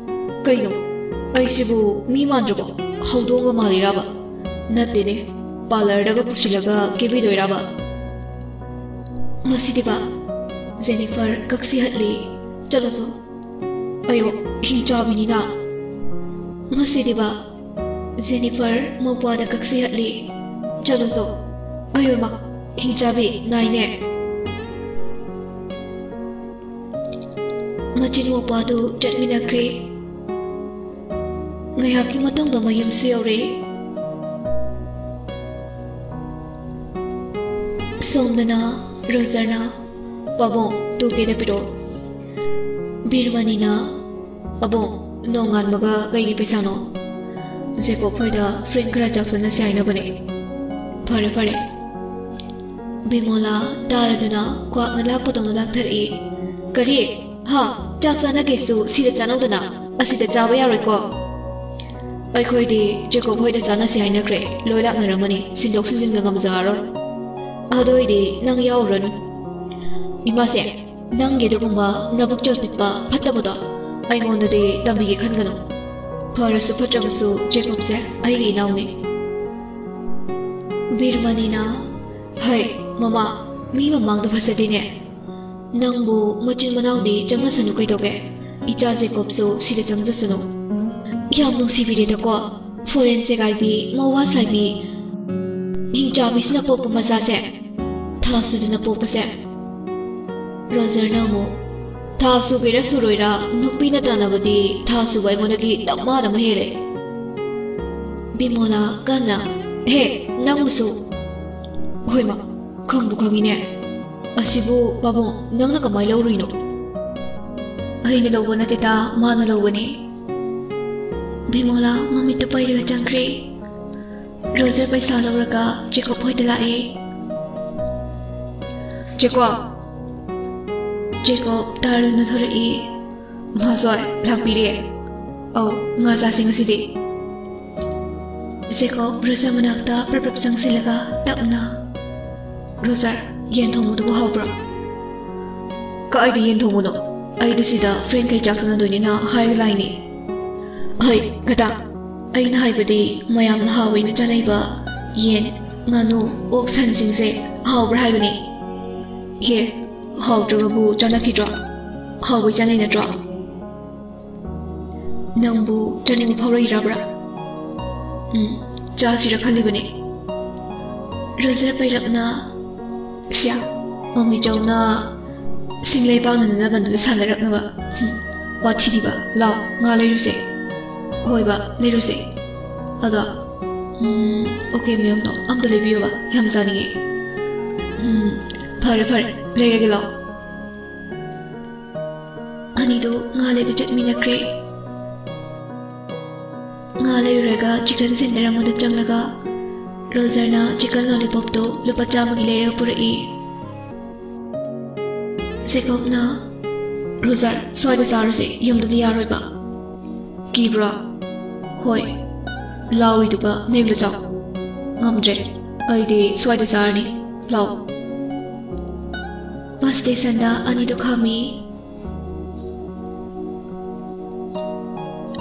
"ꯀꯩꯅꯣ, ꯑꯩꯁꯤꯕꯨ ꯃꯤ ꯃꯥꯟꯗ꯭ꯔꯕꯣ? ꯍꯧꯗꯣꯡꯒ ꯃꯥꯜꯂꯤꯔꯕ? ꯅꯠꯇꯦꯅꯦ, ꯄꯥꯔꯂꯔꯗꯒ ꯄꯨꯁꯤꯜꯂꯒ ꯀꯦꯕꯤꯗꯣꯏꯔꯕ?" "ꯃꯁꯤꯗꯤꯕ꯫" ꯖꯦꯅꯤꯐꯔ ꯀꯛꯁꯤ ꯍꯠꯂꯤ꯫ "ꯆꯠꯂꯣꯁꯣ꯫" "ꯑꯌꯣ, ꯍꯤꯡꯆꯥꯕꯤꯅꯤꯅ꯫" "ꯃꯁꯤꯗꯤꯕ꯫" ꯖꯦꯅꯤꯐꯔ ꯃꯧꯄ꯭ꯋꯥꯗ ꯀꯛꯁꯤ ꯍꯠꯂꯤ꯫ "ꯆꯠꯂꯣꯁꯣ꯫" "ꯑꯌꯣ ꯏꯃꯥ, ꯍꯤꯡꯆꯥꯕꯤ ꯅꯥꯏꯅꯦ꯫" ꯃꯆꯤꯟ ꯃꯧꯄ꯭ꯋꯥꯗꯨ ꯆꯠꯃꯤꯟꯅꯈ꯭ꯔꯦ꯫ ꯉꯥꯏꯍꯥꯛꯀꯤ ꯃꯇꯨꯡꯗ ꯃꯌꯨꯝꯁꯨ ꯌꯧꯔꯦ꯫ ꯁꯣꯝꯗꯅ ꯔꯣꯖꯔꯅ, "ꯄꯥꯕꯨꯡ, ꯇꯨ ꯀꯦꯗ ꯄꯤꯔꯛꯑꯣ꯫" ꯕꯤꯔꯃꯅꯤꯅ, "ꯑꯕꯣ, ꯅꯣꯡꯉꯥꯟꯕꯒ ꯀꯩꯒꯤ ꯄꯩꯁꯥꯅꯣ?" "ꯖꯦꯀꯣꯕ ꯍꯣꯏꯗ ꯐ꯭ꯔꯦꯟ ꯈꯔ ꯆꯥꯛ ꯆꯥꯅꯁꯦ ꯍꯥꯏꯅꯕꯅꯦ꯫" "ꯐꯔꯦ, ꯐꯔꯦ꯫" ꯕꯤꯃꯣꯂꯥ ꯇꯥꯔꯗꯨꯅ ꯀ꯭ꯋꯥꯛꯅ ꯂꯥꯛꯄꯗꯧꯅ ꯂꯥꯛꯊꯔꯛꯏ꯫ "ꯀꯔꯤ? ꯍꯥ? ꯆꯥꯛ ꯆꯥꯅꯒꯦꯁꯨ ꯁꯤꯗ ꯆꯥꯅꯧꯗꯅ, ꯑꯁꯤꯗ ꯆꯥꯕ ꯌꯥꯔꯣꯏꯀꯣ꯫ ꯑꯩꯈꯣꯏꯗꯤ ꯖꯦꯀꯣꯕ ꯍꯣꯏꯗ ꯆꯥꯅꯁꯤ ꯍꯥꯏꯅꯈ꯭ꯔꯦ, ꯂꯣꯏ ꯂꯥꯛꯅꯔꯝꯃꯅꯤ, ꯁꯤꯟꯗꯣꯛ ꯁꯤꯟꯖꯤꯟꯒ ꯉꯝꯖꯔꯔꯣꯏ꯫ ꯑꯗꯨ ꯑꯣꯏꯗꯤ ꯅꯪ ꯌꯥꯎꯔꯨꯔꯅꯨ꯫ ꯏꯃꯥꯁꯦ, ꯅꯪꯒꯤ ꯑꯗꯨꯒꯨꯝꯕ ꯅꯕꯨꯛ ꯆꯥꯎꯊꯣꯛꯄ ꯐꯠꯇꯕꯗꯣ ꯑꯩꯉꯣꯟꯗꯗꯤ ꯇꯝꯕꯤꯒꯦ ꯈꯟꯒꯅꯨ꯫ ꯐꯔꯁꯨ ꯐꯠꯇ꯭ꯔꯕꯁꯨ ꯖꯦꯀꯣꯕꯁꯦ ꯑꯩꯒꯤ ꯏꯅꯥꯎꯅꯤ꯫ ꯕꯤꯔꯃꯅꯤꯅ, ꯍꯩ, ꯃꯃꯥ, ꯃꯤ ꯃꯃꯥꯡꯗ ꯐꯖꯗꯦꯅꯦ꯫ ꯅꯪꯕꯨ ꯃꯆꯤꯟ ꯃꯅꯥꯎꯗꯤ ꯆꯪꯍꯟꯁꯅꯨ ꯀꯩꯗꯧꯒꯦ? ꯏꯆꯥ ꯖꯦꯀꯣꯕꯁꯨ ꯁꯤꯗ ꯆꯪꯖꯁꯅꯨ꯫ ꯌꯥꯝ ꯅꯨꯡꯁꯤꯕꯤꯔꯦꯗꯀꯣ, ꯐꯣꯔꯦꯟ ꯁꯦꯒꯥꯏꯕꯤ, ꯃꯧꯋꯥ ꯁꯥꯏꯕꯤ, ꯍꯤꯡꯆꯥꯕꯤꯁꯤꯅ ꯄꯣꯛꯄ ꯃꯆꯥꯁꯦ꯫ ꯊꯥ ꯁꯨꯗꯅ ꯄꯣꯛꯄꯁꯦ꯫ ꯔꯣꯖꯔꯅ ꯑꯃꯨꯛ, ꯊꯥ ꯁꯨꯒꯦꯔꯥ ꯁꯨꯔꯣꯏꯔꯥ, ꯅꯨꯄꯤꯅ ꯇꯥꯟꯅꯕꯗꯤ ꯊꯥ ꯁꯨꯕ ꯑꯩꯉꯣꯟꯗꯒꯤ ꯗꯃꯥ ꯗꯃꯥ ꯍꯦꯜꯂꯦ꯫ ꯕꯤꯃꯣꯂꯥ ꯀꯟꯅ, ꯍꯦ, ꯅꯪꯕꯨꯁꯨ꯫ ꯍꯣꯏꯃ, ꯈꯪꯕꯨ ꯈꯪꯉꯤꯅꯦ꯫ ꯑꯁꯤꯕꯨ ꯄꯥꯕꯨꯡ, ꯅꯪꯅ ꯀꯃꯥꯏ ꯂꯧꯔꯨꯏꯅꯣ? ꯑꯩꯅ ꯂꯧꯕ ꯅꯠꯇꯦꯗ, ꯃꯥꯅ ꯂꯧꯕꯅꯦ꯫ ꯕꯤꯃꯣꯂꯥ ꯃꯃꯤꯠꯇꯨ ꯄꯩꯔꯒ ꯆꯪꯈ꯭ꯔꯦ꯫ ꯔꯣꯖꯔ ꯄꯩꯁꯥ ꯂꯧꯔꯒ ꯖꯦꯀꯣꯕ ꯍꯣꯏꯗ ꯂꯥꯛꯑꯦ꯫ ꯖꯦꯀꯣꯕ! ꯖꯦꯀꯣꯕ ꯇꯥꯔꯨꯅ ꯊꯣꯔꯛꯏ꯫ ꯃꯥꯁꯣꯏ ꯂꯥꯛꯄꯤꯔꯦ꯫ ꯑꯧ, ꯉꯥ ꯆꯥꯁꯤ ꯉꯁꯤꯗꯤ꯫ ꯖꯦꯀꯣꯕ ꯔꯣꯖꯔ ꯃꯅꯥꯛꯇ ꯄ꯭ꯔꯞ ꯄ꯭ꯔꯞ ꯆꯪꯁꯤꯜꯂꯒ ꯇꯞꯅ, "ꯔꯣꯖꯔ, ꯌꯦꯟ ꯊꯣꯡꯕꯗꯨꯕꯨ ꯍꯥꯎꯕ꯭ꯔꯣ?" "ꯀꯥꯏꯗ ꯌꯦꯟ ꯊꯣꯡꯕꯅꯣ? ꯑꯩꯗꯤ ꯁꯤꯗ ꯐ꯭ꯔꯦꯟꯈꯩ ꯆꯥꯛ ꯆꯥꯅꯗꯣꯏꯅꯤꯅ ꯍꯥꯏꯔꯒ ꯂꯥꯛꯏꯅꯦ꯫" "ꯍꯩ, ꯒꯗꯥ, ꯑꯩꯅ ꯍꯥꯏꯕꯗꯤ ꯃꯌꯥꯝꯅ ꯍꯥꯎꯋꯦꯅ ꯆꯥꯅꯩꯕ ꯌꯦꯟ, ꯉꯥꯅꯨ, ꯑꯣꯛ, ꯁꯟꯁꯤꯡꯁꯦ ꯍꯥꯎꯕ꯭ꯔꯥ ꯍꯥꯏꯕꯅꯤ꯫" "ꯑꯦ, ꯍꯥꯎꯗ꯭ꯔꯒꯕꯨ ꯆꯥꯅꯈꯤꯗ꯭ꯔꯣ? ꯍꯥꯎꯕꯩ ꯆꯥꯅꯩ ꯅꯠꯇ꯭ꯔꯣ?" "ꯅꯪꯕꯨ ꯆꯥꯅꯤꯡꯕ ꯐꯥꯎꯔꯛꯏꯔꯕ꯭ꯔꯥ?" "ꯎꯝ, ꯆꯥꯁꯤꯔ ꯈꯜꯂꯤꯕꯅꯤ꯫" ꯔꯣꯖꯔ ꯄꯩꯔꯞꯅ, "ꯁꯤꯌꯥ, ꯃꯃꯤ ꯆꯧꯅ ꯁꯤꯡꯂꯩ ꯄꯥꯛꯅꯅ ꯅꯒꯟꯗꯨꯗ ꯁꯥꯟꯅꯔꯛꯅꯕ꯫ ꯍꯨꯝ, ꯋꯥꯊꯤꯗꯤꯕ꯫ ꯂꯥꯎ, ꯉꯥ ꯂꯩꯔꯨꯁꯦ꯫" "ꯍꯣꯏꯕ, ꯂꯩꯔꯨꯁꯦ꯫ ꯑꯗꯣ, ꯎꯝ, ꯑꯣꯀꯦ, ꯃꯌꯥꯝꯗꯣ ꯑꯝꯇ ꯂꯩꯕꯤꯌꯣꯕ, ꯌꯥꯝ ꯆꯥꯅꯤꯡꯉꯦ꯫" "ꯎꯝ, ꯐꯔꯦ, ꯐꯔꯦ, ꯂꯩꯔꯒꯦ, ꯂꯥꯎ꯫" ꯑꯅꯤꯗꯨ ꯉꯥ ꯂꯩꯕ ꯆꯠꯃꯤꯟꯅꯈ꯭ꯔꯦ꯫ ꯉꯥ ꯂꯩꯔꯨꯔꯒ ꯆꯤꯀꯟ ꯁꯦꯟꯇꯔ ꯑꯃꯗ ꯆꯪꯂꯒ ꯔꯣꯖꯔꯅ ꯆꯤꯀꯟ ꯂꯣꯂꯤꯄꯣꯞꯇꯨ ꯂꯨꯄꯥ ꯆꯥꯝꯃꯒꯤ ꯂꯩꯔꯒ ꯄꯨꯔꯛꯏ꯫ ꯖꯦꯀꯣꯕꯅ, ꯔꯣꯖꯔ, ꯁ꯭ꯋꯥꯏꯗ ꯆꯥꯔꯁꯦ, ꯌꯨꯝꯗꯗꯤ ꯌꯥꯔꯣꯏꯕ꯫ ꯀꯤꯕ꯭ꯔꯥ? ꯍꯣꯏ꯫ ꯂꯥꯎꯔꯤꯗꯨꯒ ꯅꯌꯨꯝꯗ ꯆꯥꯎ꯫ ꯉꯝꯗ꯭ꯔꯦ, ꯑꯩꯗꯤ ꯁ꯭ꯋꯥꯏꯗ ꯆꯥꯔꯅꯤ꯫ ꯂꯥꯎ꯫ ꯕꯁ ꯁ꯭ꯇꯦꯁꯟꯗ ꯑꯅꯤꯗꯨ ꯈꯥꯝꯃꯤ꯫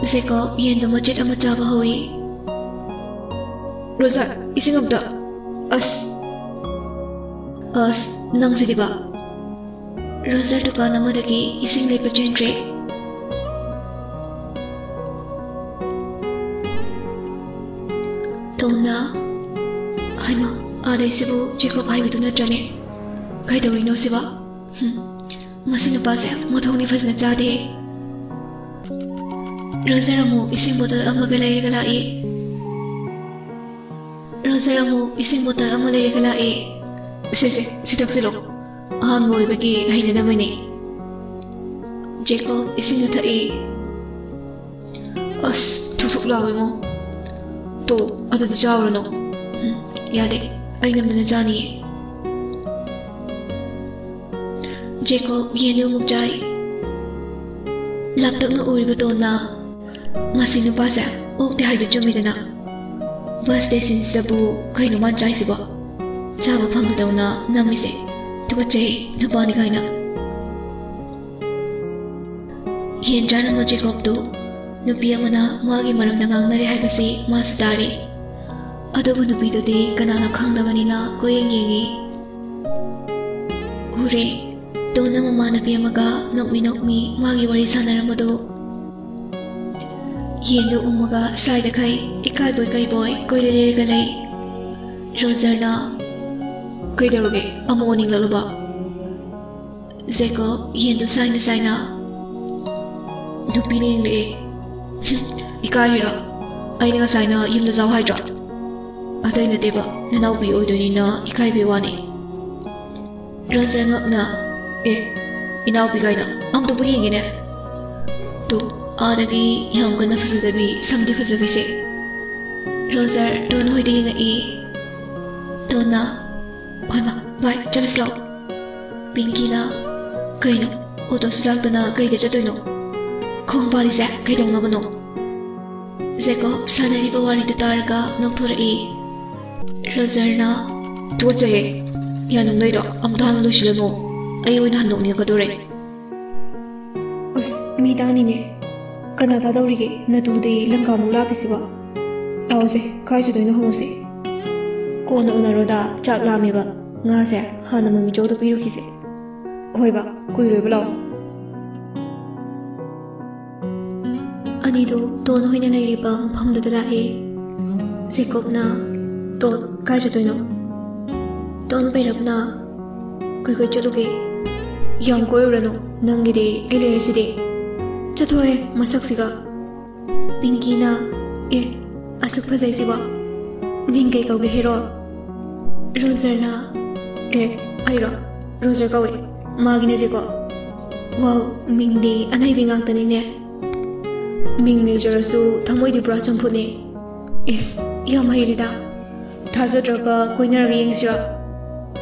ꯖꯦꯀꯣꯕ ꯌꯦꯟꯗꯣ ꯃꯆꯦꯠ ꯑꯃ ꯆꯥꯕ ꯍꯧꯏ꯫ ꯔꯣꯖꯔ, ꯏꯁꯤꯡ ꯑꯝꯇ꯫ ꯑꯁ꯫ ꯑꯁ, ꯅꯪꯁꯤꯗꯤꯕ꯫ ꯔꯣꯖꯔ ꯗꯨꯀꯥꯟ ꯑꯃꯗꯒꯤ ꯏꯁꯤꯡ ꯂꯩꯕ ꯆꯦꯟꯈ꯭ꯔꯦ꯫ ꯇꯣꯝꯅ, ꯍꯩꯃꯥ, ꯑꯥꯗꯩꯁꯤꯕꯨ ꯖꯦꯀꯣꯕ ꯍꯥꯏꯕꯗꯨ ꯅꯠꯇ꯭ꯔꯅꯦ? ꯀꯩꯗꯧꯔꯤꯅꯣ ꯁꯤꯕ? ꯍꯨꯝ, ꯃꯁꯤ ꯅꯨꯄꯥꯁꯦ ꯃꯊꯣꯡꯗꯤ ꯐꯖꯅ ꯆꯥꯗꯦ꯫ ꯔꯣꯖꯔ ꯑꯃꯨꯛ ꯏꯁꯤꯡ ꯕꯣꯇꯜ ꯑꯃꯒ ꯂꯩꯔꯒ ꯂꯥꯛꯏ꯫ ꯔꯣꯖꯔ ꯑꯃꯨꯛ ꯏꯁꯤꯡ ꯕꯣꯇꯜ ꯑꯃ ꯂꯩꯔꯒ ꯂꯥꯛꯏ꯫ ꯁꯦ, ꯁꯦ, ꯁꯤ ꯊꯛꯆꯤꯜꯂꯣ꯫ ꯑꯍꯥꯟꯕ ꯑꯣꯏꯕꯒꯤ ꯍꯩꯅꯅꯕꯅꯤ꯫ ꯖꯦꯀꯣꯕ ꯏꯁꯤꯡꯗꯨ ꯊꯛꯏ꯫ ꯑꯁ, ꯊꯨꯛ ꯊꯨꯛ ꯂꯥꯎꯋꯦꯉꯣ꯫ ꯇꯣ, ꯑꯗꯨꯗꯤ ꯆꯥꯎꯔꯅꯨ꯫ ꯎꯝ, ꯌꯥꯗꯦ꯫ ꯑꯩ ꯅꯝꯗꯅ ꯆꯥꯅꯤꯌꯦ꯫ ꯖꯦꯀꯣꯕ ꯌꯦꯟꯗꯨ ꯑꯃꯨꯛ ꯆꯥꯏ꯫ ꯂꯥꯞꯇꯛꯅ ꯎꯔꯤꯕ ꯇꯣꯝꯅ, "ꯃꯁꯤ ꯅꯨꯄꯥꯁꯦ ꯑꯣꯛꯇꯦ ꯍꯥꯏꯗꯨ ꯆꯨꯝꯃꯤꯗꯅ꯫ ꯕꯁ ꯁ꯭ꯇꯦꯁꯟꯁꯤꯗꯕꯨ ꯀꯩꯅꯣ ꯃꯥꯅ ꯆꯥꯏꯁꯤꯕꯣ? ꯆꯥꯕ ꯐꯪꯒꯗꯧꯅ ꯅꯝꯃꯤꯁꯦ꯫ ꯇꯨꯀꯠꯆꯩ, ꯅꯨꯄꯥꯅꯤ ꯀꯥꯏꯅ꯫" ꯌꯦꯟ ꯆꯥꯔꯝꯕ ꯖꯦꯀꯣꯕꯇꯨ ꯅꯨꯄꯤ ꯑꯃꯅ ꯃꯥꯒꯤ ꯃꯔꯝꯗ ꯉꯥꯡꯅꯔꯦ ꯍꯥꯏꯕꯁꯤ ꯃꯥꯁꯨ ꯇꯥꯔꯤ꯫ ꯑꯗꯨꯕꯨ ꯅꯨꯄꯤꯗꯨꯗꯤ ꯀꯅꯥꯅꯣ ꯈꯪꯗꯕꯅꯤꯅ ꯀꯣꯏꯌꯦꯡ ꯌꯦꯡꯉꯤ꯫ ꯎꯔꯦ, ꯇꯣꯝꯅ ꯃꯃꯥꯟꯅꯕꯤ ꯑꯃꯒ ꯅꯣꯛꯃꯤ ꯅꯣꯛꯃꯤ ꯃꯥꯒꯤ ꯋꯥꯔꯤ ꯁꯥꯟꯅꯔꯝꯕꯗꯨ꯫ ꯌꯦꯟꯗꯨ ꯎꯝꯃꯒ ꯁꯥꯏꯗꯈꯩ ꯏꯀꯥꯏꯕꯣꯏ ꯀꯩꯕꯣꯏ ꯀꯣꯏꯂꯦ ꯂꯦꯔꯒ ꯂꯩ꯫ ꯔꯣꯖꯔꯅ, "ꯀꯩꯗꯧꯔꯒꯦ? ꯑꯃꯨꯛ ꯑꯣꯅꯤꯡꯂꯛꯂꯕ?" ꯖꯦꯀꯣꯕ ꯌꯦꯟꯗꯨ ꯁꯥꯏꯅ ꯁꯥꯏꯅ, "ꯅꯨꯄꯤꯅ ꯌꯦꯡꯂꯛꯑꯦ꯫" "ꯏꯀꯥꯏꯔꯤꯔꯣ? ꯑꯩꯅ ꯉꯁꯥꯏꯅ ꯌꯨꯝꯗ ꯆꯥꯎ ꯍꯥꯏꯗ꯭ꯔꯣ?" "ꯑꯇꯩ ꯅꯠꯇꯦꯕ, ꯅꯅꯥꯎꯄꯤ ꯑꯣꯏꯗꯣꯏꯅꯤꯅ ꯏꯀꯥꯏꯕꯩ ꯋꯥꯅꯤ꯫" ꯔꯣꯖꯔ ꯉꯛꯅ, "ꯑꯦ, ꯏꯅꯥꯎꯄꯤ ꯀꯥꯏꯅ? ꯑꯝꯇꯕꯨ ꯌꯦꯡꯒꯦꯅꯦ꯫" ꯇꯨ, ꯑꯥꯗꯒꯤ ꯌꯥꯝ ꯀꯟꯅ ꯐꯖꯖꯕꯤ, ꯁꯝꯗꯤ ꯐꯖꯕꯤꯁꯦ꯫ ꯔꯣꯖꯔ ꯇꯣꯝꯅ ꯍꯣꯏꯗ ꯌꯦꯡꯉꯛꯏ꯫ ꯇꯣꯝꯅ, "ꯍꯣꯏ ꯃꯥ, ꯕꯥꯏ, ꯆꯠꯂꯁꯤ ꯂꯥꯛꯑꯣ꯫" ꯄꯤꯡꯀꯤꯅ, "ꯀꯩꯅꯣ?" ꯑꯣꯇꯣꯁꯨ ꯂꯥꯛꯇꯅ ꯀꯩꯗ ꯆꯠꯇꯣꯏꯅꯣ? ꯈꯣꯡ ꯄꯥꯜꯂꯤꯁꯦ ꯀꯩꯗꯧꯅꯕꯅꯣ? ꯖꯦꯀꯣꯕ ꯁꯥꯟꯅꯔꯤꯕ ꯋꯥꯔꯤꯗꯨ ꯇꯥꯔꯒ ꯅꯣꯛꯊꯣꯔꯛꯏ꯫ ꯔꯣꯖꯔꯅ, "ꯇꯨꯀꯠꯆꯩꯍꯦ, ꯌꯥꯅꯨꯡ ꯅꯣꯏꯗꯣ ꯑꯝꯇ ꯍꯥꯟꯅ ꯂꯣꯏꯁꯤꯜꯂꯅꯨ, ꯑꯩ ꯑꯣꯏꯅ ꯍꯟꯗꯣꯛꯅꯤꯡꯉꯛꯀꯗꯧꯔꯦ꯫" ꯑꯁ, ꯃꯤ ꯇꯥꯅꯤꯅꯦ꯫ ꯀꯅꯥ ꯇꯥꯗꯧꯔꯤꯒꯦ? ꯅꯇꯨꯗꯤ ꯂꯪꯀꯥꯃꯨꯛ ꯂꯥꯞꯄꯤꯁꯤꯕꯣ꯫ ꯂꯥꯛꯑꯣꯁꯦ, ꯀꯥꯏ ꯆꯠꯇꯣꯏꯅꯣ ꯍꯪꯉꯨꯁꯦ꯫ ꯀꯣꯟꯅ ꯎꯅꯔꯣꯗ, ꯆꯥꯛ ꯂꯥꯝꯃꯦꯕ꯫ ꯉꯥꯁꯦ ꯍꯥꯟꯅ ꯃꯃꯤꯆꯧꯗ ꯄꯤꯔꯨꯈꯤꯁꯦ꯫ ꯍꯣꯏꯕ, ꯀꯨꯏꯔꯣꯏꯕ, ꯂꯥꯛꯑꯣ꯫ ꯑꯅꯤꯗꯨ ꯇꯣꯟ ꯍꯣꯏꯅ ꯂꯩꯔꯤꯕ ꯃꯐꯝꯗꯨꯗ ꯂꯥꯛꯑꯦ꯫ ꯖꯦꯀꯣꯕꯅ, "ꯇꯣꯟ, ꯀꯥꯏ ꯆꯠꯇꯣꯏꯅꯣ?" ꯇꯣꯟ ꯄꯩꯔꯞꯅ, "ꯀꯣꯏ ꯀꯣꯏ ꯆꯠꯂꯨꯒꯦ꯫" "ꯌꯥꯝ ꯀꯣꯏꯔꯨꯔꯅꯨ, ꯅꯪꯒꯤꯗꯤ ꯑꯩ ꯂꯩꯔꯁꯤꯗꯤ꯫" "ꯆꯠꯊꯣꯛꯑꯦ, ꯃꯁꯛꯁꯤꯒ꯫" ꯄꯤꯡꯀꯤꯅ, "ꯑꯦ, ꯑꯁꯨꯛ ꯐꯖꯩꯁꯤꯕꯣ꯫ ꯃꯤꯡ ꯀꯩ ꯀꯧꯒꯦ, ꯍꯦꯔꯣ?" ꯔꯣꯖꯔꯅ, "ꯑꯦ, ꯑꯩꯔꯣ? ꯔꯣꯖꯔ ꯀꯧꯋꯦ꯫ ꯃꯥꯒꯤꯅ ꯖꯦꯀꯣꯕ꯫" "ꯋꯥꯎ, ꯃꯤꯡꯗꯤ ꯑꯅꯩꯕꯤ ꯉꯥꯛꯇꯅꯤꯅꯦ꯫" "ꯃꯤꯡ ꯅꯩꯖꯔꯁꯨ ꯊꯃꯣꯏꯗꯤ ꯄꯨꯔꯥ ꯆꯝꯐꯨꯠꯅꯦ꯫" "ꯏꯁ, ꯌꯥꯝ ꯍꯩꯔꯦꯗ꯫ ꯊꯥꯖꯗ꯭ꯔꯒ ꯀꯣꯏꯅꯔꯒ ꯌꯦꯡꯁꯤꯔꯣ?"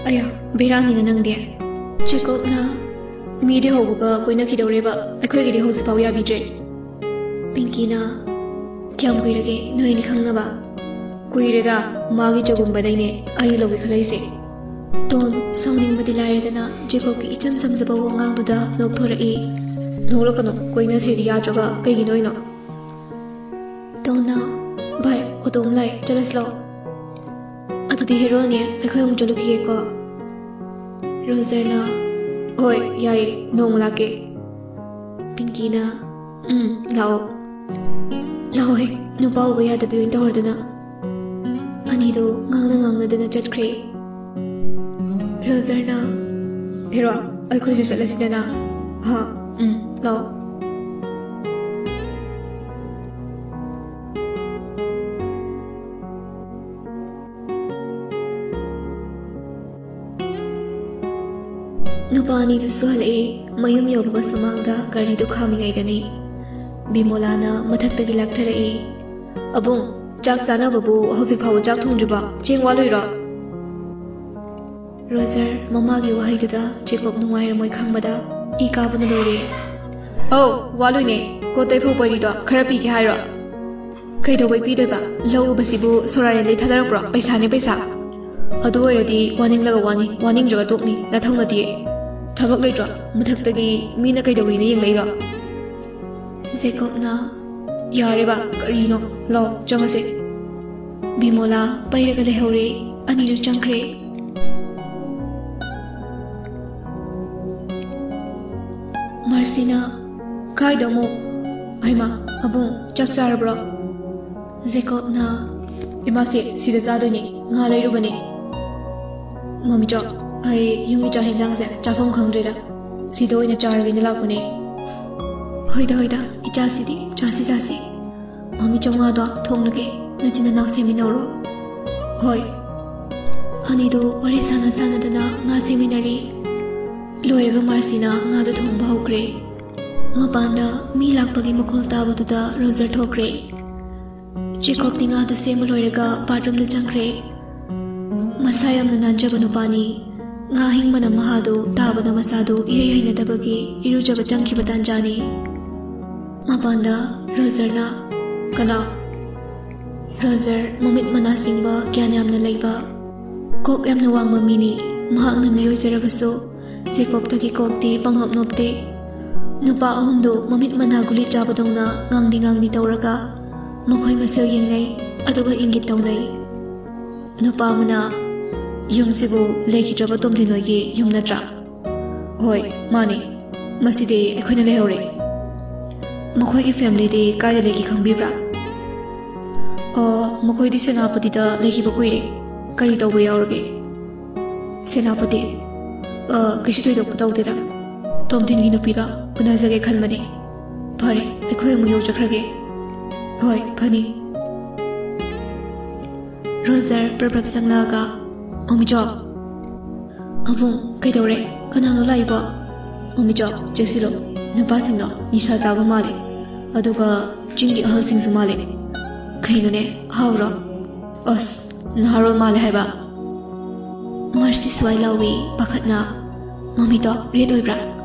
"ꯑꯌꯥ, ꯕꯦꯔꯥꯅꯤꯅ ꯅꯪꯗꯤ꯫" ꯖꯦꯀꯣꯕꯅ, "ꯃꯤꯗꯤ ꯍꯧꯕꯒ ꯀꯣꯏꯅꯈꯤꯗꯧꯔꯦꯕ, ꯑꯩꯈꯣꯏꯒꯤꯗꯤ ꯍꯧꯖꯤꯛꯐꯥꯎ ꯌꯥꯕꯤꯗ꯭ꯔꯦ꯫" ꯄꯤꯡꯀꯤꯅ, "ꯀꯌꯥꯝ ꯀꯨꯏꯔꯒꯦ ꯅꯣꯏ ꯑꯅꯤ ꯈꯪꯅꯕ?" "ꯀꯨꯏꯔꯦꯗ, ꯃꯥꯒꯤ ꯆꯒꯨꯝꯕꯗꯩꯅꯦ ꯑꯩ ꯂꯧꯒꯦ ꯈꯜꯂꯛꯏꯁꯦ꯫" ꯇꯣꯟ ꯁꯥꯎꯅꯤꯡꯕꯗꯤ ꯂꯥꯏꯔꯗꯅ ꯖꯦꯀꯣꯕꯀꯤ ꯏꯆꯝ ꯆꯝꯖꯕ ꯋꯥꯉꯥꯡꯗꯨꯗ ꯅꯣꯛꯊꯣꯔꯛꯏ꯫ "ꯅꯣꯛꯂꯛꯀꯅꯨ, ꯀꯣꯏꯅꯁꯦꯗꯤ ꯌꯥꯗ꯭ꯔꯒ ꯀꯩꯒꯤꯅꯣ ꯑꯩꯅꯣ?" ꯇꯣꯟꯅ, "ꯚꯥꯏ, ꯑꯣꯇꯣ ꯑꯃ ꯂꯥꯛꯑꯦ, ꯆꯠꯂꯁꯤ ꯂꯥꯛꯑꯣ꯫" "ꯑꯗꯨꯗꯤ ꯍꯦꯔꯣꯅꯦ, ꯑꯩꯈꯣꯏ ꯑꯃꯨꯛ ꯆꯠꯂꯨꯈꯤꯒꯦꯀꯣ꯫" ꯔꯣꯖꯔꯅ, "ꯍꯣꯏ, ꯌꯥꯏꯌꯦ, ꯅꯣꯡꯃ ꯂꯥꯛꯀꯦ꯫" ꯄꯤꯡꯀꯤꯅ, "ꯎꯝ, ꯂꯥꯛꯑꯣ꯫ ꯂꯥꯛꯑꯣꯍꯦ, ꯅꯨꯄꯥ ꯎꯕ ꯌꯥꯗꯕꯤ ꯑꯣꯏꯅ ꯇꯧꯔꯗꯅ꯫" ꯑꯅꯤꯗꯣ ꯉꯥꯡꯅ ꯉꯥꯡꯅꯗꯅ ꯆꯠꯈ꯭ꯔꯦ꯫ ꯔꯣꯖꯔꯅ, "ꯍꯦꯔꯣ, ꯑꯩꯈꯣꯏꯁꯨ ꯆꯠꯂꯁꯤꯗꯅ꯫" "ꯍꯥ, ꯎꯝ, ꯂꯥꯛꯑꯣ꯫" ꯅꯨꯄꯥ ꯑꯅꯤꯗꯨꯁꯨ ꯍꯜꯂꯛꯏ꯫ ꯃꯌꯨꯝ ꯌꯧꯕꯒ ꯁꯨꯃꯥꯡꯗ ꯒꯥꯔꯤꯗꯨ ꯈꯥꯝꯃꯤꯉꯩꯗꯅꯤ ꯕꯤꯃꯣꯂꯥꯅ ꯃꯊꯛꯇꯒꯤ ꯂꯥꯛꯊꯔꯛꯏ꯫ "ꯑꯕꯨꯡ, ꯆꯥꯛ ꯆꯥꯅꯕꯕꯨ ꯍꯧꯖꯤꯛ ꯐꯥꯎꯕ ꯆꯥꯛ ꯊꯣꯡꯗ꯭ꯔꯤꯕꯣ? ꯆꯦꯡ ꯋꯥꯠꯂꯨꯏꯔꯣ?" ꯔꯣꯖꯔ ꯃꯃꯥꯒꯤ ꯋꯥꯍꯩꯗꯨꯗ ꯖꯦꯀꯣꯕ ꯅꯨꯡꯉꯥꯏꯔꯝꯃꯣꯏ ꯈꯪꯕꯗ ꯏ ꯀꯥꯕꯅ ꯂꯣꯏꯔꯦ꯫ ꯑꯧ, ꯋꯥꯂꯣꯏꯅꯦ꯫ ꯀꯣꯠꯇꯩ ꯐꯧ ꯄꯩꯔꯤꯗꯣ ꯈꯔ ꯄꯤꯒꯦ ꯍꯥꯏꯔꯣ? ꯀꯩꯗꯧꯕꯩ ꯄꯤꯗꯣꯏꯕ? ꯂꯧ ꯎꯕꯁꯤꯕꯨ ꯁꯣꯔꯥꯔꯦꯟꯗꯩ ꯊꯥꯗꯔꯛꯄ꯭ꯔꯣ? ꯄꯩꯁꯥꯅꯦ, ꯄꯩꯁꯥ꯫ ꯑꯗꯨ ꯑꯣꯏꯔꯗꯤ ꯋꯥꯅꯤꯡꯂꯒ ꯋꯥꯅꯤ, ꯋꯥꯅꯤꯡꯗ꯭ꯔꯒ ꯇꯣꯛꯅꯤ꯫ ꯅꯊꯧꯅꯗꯤꯌꯦ꯫ ꯊꯕꯛ ꯂꯩꯇ꯭ꯔꯣ? ꯃꯊꯛꯇꯒꯤ ꯃꯤꯅ ꯀꯩꯗꯧꯔꯤꯅ ꯌꯦꯡꯂꯛꯏꯕ? ꯖꯦꯀꯣꯕꯅ, "ꯌꯥꯔꯦꯕ, ꯀꯔꯤꯅꯣ? ꯂꯥꯎ, ꯆꯪꯉꯁꯦ꯫" ꯕꯤꯃꯣꯂꯥ ꯄꯩꯔꯒ ꯂꯩꯍꯧꯔꯦ꯫ ꯑꯅꯤꯗꯨ ꯆꯪꯈ꯭ꯔꯦ꯫ ꯃꯥꯔꯁꯤꯅ, "ꯀꯥꯏꯗ ꯑꯃꯨꯛ? ꯍꯩꯃꯥ, ꯑꯕꯨꯡ, ꯆꯥꯛ ꯆꯥꯔꯕ꯭ꯔꯣ?" ꯖꯦꯀꯣꯕꯅ, "ꯏꯃꯥꯁꯦ, ꯁꯤꯗ ꯆꯥꯗꯣꯏꯅꯦ, ꯉꯥ ꯂꯩꯔꯨꯕꯅꯦ꯫" "ꯃꯃꯤꯆꯧ, ꯑꯩ ꯌꯨꯝꯒꯤ ꯆꯥꯛ ꯍꯦꯟꯖꯥꯡꯁꯦ ꯆꯥꯐꯝ ꯈꯪꯗ꯭ꯔꯦꯗ, ꯁꯤꯗ ꯑꯣꯏꯅ ꯆꯥꯔꯒꯦꯅ ꯂꯥꯛꯄꯅꯦ꯫" "ꯍꯣꯏꯗ, ꯍꯣꯏꯗ, ꯏꯆꯥꯁꯤꯗꯤ, ꯆꯥꯁꯤ, ꯆꯥꯁꯤ꯫ ꯃꯃꯤꯆꯧ, ꯉꯥꯗꯣ ꯊꯣꯡꯂꯒꯦ, ꯅꯆꯤꯟ ꯅꯅꯥꯎ ꯁꯦꯝꯃꯤꯟꯅꯧꯔꯣ꯫" "ꯍꯣꯏ꯫" ꯑꯅꯤꯗꯨ ꯋꯥꯔꯤ ꯁꯥꯟꯅ ꯁꯥꯟꯅꯗꯅ ꯉꯥ ꯁꯦꯝꯃꯤꯟꯅꯔꯤ꯫ ꯂꯣꯏꯔꯒ ꯃꯥꯔꯁꯤꯅ ꯉꯥꯗꯨ ꯊꯣꯡꯕ ꯍꯧꯈ꯭ꯔꯦ꯫ ꯃꯄꯥꯟꯗ ꯃꯤ ꯂꯥꯛꯄꯒꯤ ꯃꯈꯣꯜ ꯇꯥꯕꯗꯨꯗ ꯔꯣꯖꯔ ꯊꯣꯛꯈ꯭ꯔꯦ꯫ ꯖꯦꯀꯣꯕꯇꯤ ꯉꯥꯗꯨ ꯁꯦꯝꯕ ꯂꯣꯏꯔꯒ ꯕꯥꯠꯔꯨꯝꯗ ꯆꯪꯈ꯭ꯔꯦ꯫ ꯃꯁꯥ ꯌꯥꯝꯅ ꯅꯥꯟꯖꯕ ꯅꯨꯄꯥꯅꯤ꯫ ꯉꯥ ꯍꯤꯡꯕꯅ ꯃꯍꯥꯗꯨ ꯇꯥꯕꯗ ꯃꯁꯥꯗꯨ ꯏꯍꯩ ꯍꯩꯅꯗꯕꯒꯤ ꯏꯔꯨꯖꯕ ꯆꯪꯈꯤꯕ ꯇꯥꯟꯖꯥꯅꯤ꯫ ꯃꯄꯥꯟꯗ ꯔꯣꯖꯔꯅ, "ꯀꯅꯥ?" ꯔꯣꯖꯔ ꯃꯃꯤꯠ ꯃꯅꯥ ꯁꯤꯡꯕ, ꯒ꯭ꯌꯥꯟ ꯌꯥꯝꯅ ꯂꯩꯕ, ꯀꯣꯛ ꯌꯥꯝꯅ ꯋꯥꯡꯕ ꯃꯤꯅꯤ꯫ ꯃꯍꯥꯛꯅ ꯃꯤ ꯑꯣꯏꯖꯔꯕꯁꯨ ꯖꯦꯀꯣꯕꯇꯒꯤ ꯀꯣꯛꯇꯤ ꯄꯪꯅꯣꯞ ꯅꯣꯞꯇꯦ꯫ ꯅꯨꯄꯥ ꯑꯍꯨꯝꯗꯨ ꯃꯃꯤꯠ ꯃꯅꯥ ꯒꯨꯂꯤ ꯆꯥꯕꯗꯧꯅ ꯉꯥꯡꯂꯤ ꯉꯥꯡꯂꯤ ꯇꯧꯔꯒ ꯃꯈꯣꯏ ꯃꯁꯦꯜ ꯌꯦꯡꯅꯩ, ꯑꯗꯨꯒ ꯏꯪꯒꯤꯠ ꯇꯧꯅꯩ꯫ ꯅꯨꯄꯥ ꯑꯃꯅ, "ꯌꯨꯝꯁꯤꯕꯨ ꯂꯩꯈꯤꯗ꯭ꯔꯕ ꯇꯣꯝꯊꯤꯟ ꯍꯣꯏꯒꯤ ꯌꯨꯝ ꯅꯠꯇ꯭ꯔꯥ?" "ꯍꯣꯏ, ꯃꯥꯅꯤ꯫ ꯃꯁꯤꯗꯤ ꯑꯩꯈꯣꯏꯅ ꯂꯩꯍꯧꯔꯦ꯫" "ꯃꯈꯣꯏꯒꯤ ꯐꯦꯃꯤꯂꯤꯗꯤ ꯀꯥꯏꯗ ꯂꯩꯒꯦ ꯈꯪꯕꯤꯕ꯭ꯔꯥ?" "ꯑꯣ, ꯃꯈꯣꯏꯗꯤ ꯁꯦꯅꯥꯄꯇꯤꯗ ꯂꯩꯈꯤꯕ ꯀꯨꯏꯔꯦ꯫ ꯀꯔꯤ ꯇꯧꯕ ꯌꯥꯎꯔꯒꯦ?" "ꯁꯦꯅꯥꯄꯇꯤ? ꯑ, ꯀꯩꯁꯨ ꯊꯣꯏꯗꯣꯛꯄ ꯇꯧꯗꯦꯗ꯫ ꯇꯣꯝꯊꯤꯟꯒꯤ ꯅꯨꯄꯤꯒ ꯎꯅꯖꯒꯦ ꯈꯟꯕꯅꯤ꯫ ꯐꯔꯦ, ꯑꯩꯈꯣꯏ ꯑꯃꯨꯛ ꯌꯧꯖꯈ꯭ꯔꯒꯦ꯫" "ꯍꯣꯏ, ꯐꯅꯤ꯫" ꯔꯣꯖꯔ ꯄ꯭ꯔꯞ ꯄ꯭ꯔꯞ ꯆꯪꯂꯛꯑꯒ, "ꯃꯃꯤꯆꯧ!" "ꯑꯕꯨꯡ, ꯀꯩꯗꯧꯔꯦ? ꯀꯅꯥꯅꯣ ꯂꯥꯛꯏꯕꯣ?" "ꯃꯃꯤꯆꯧ, ꯆꯦꯛꯁꯤꯜꯂꯣ꯫ ꯅꯨꯄꯥꯁꯤꯡꯗꯣ ꯅꯤꯁꯥ ꯆꯥꯕ ꯃꯥꯜꯂꯦ꯫ ꯑꯗꯨꯒ ꯆꯤꯡꯒꯤ ꯑꯍꯜꯁꯤꯡꯁꯨ ꯃꯥꯜꯂꯦ꯫" "ꯀꯩꯅꯣꯅꯦ, ꯑꯍꯥꯎꯔꯣ?" "ꯑꯁ, ꯅꯍꯥꯔꯣꯜ ꯃꯥꯜꯂꯦ ꯍꯥꯏꯕ꯫" ꯃꯥꯔꯁꯤ ꯁ꯭ꯋꯥꯏ ꯂꯥꯎꯏ ꯄꯥꯈꯠꯅ꯫ "ꯃꯃꯤꯇꯣ ꯔꯦꯠ ꯑꯣꯏꯕ꯭ꯔꯥ?"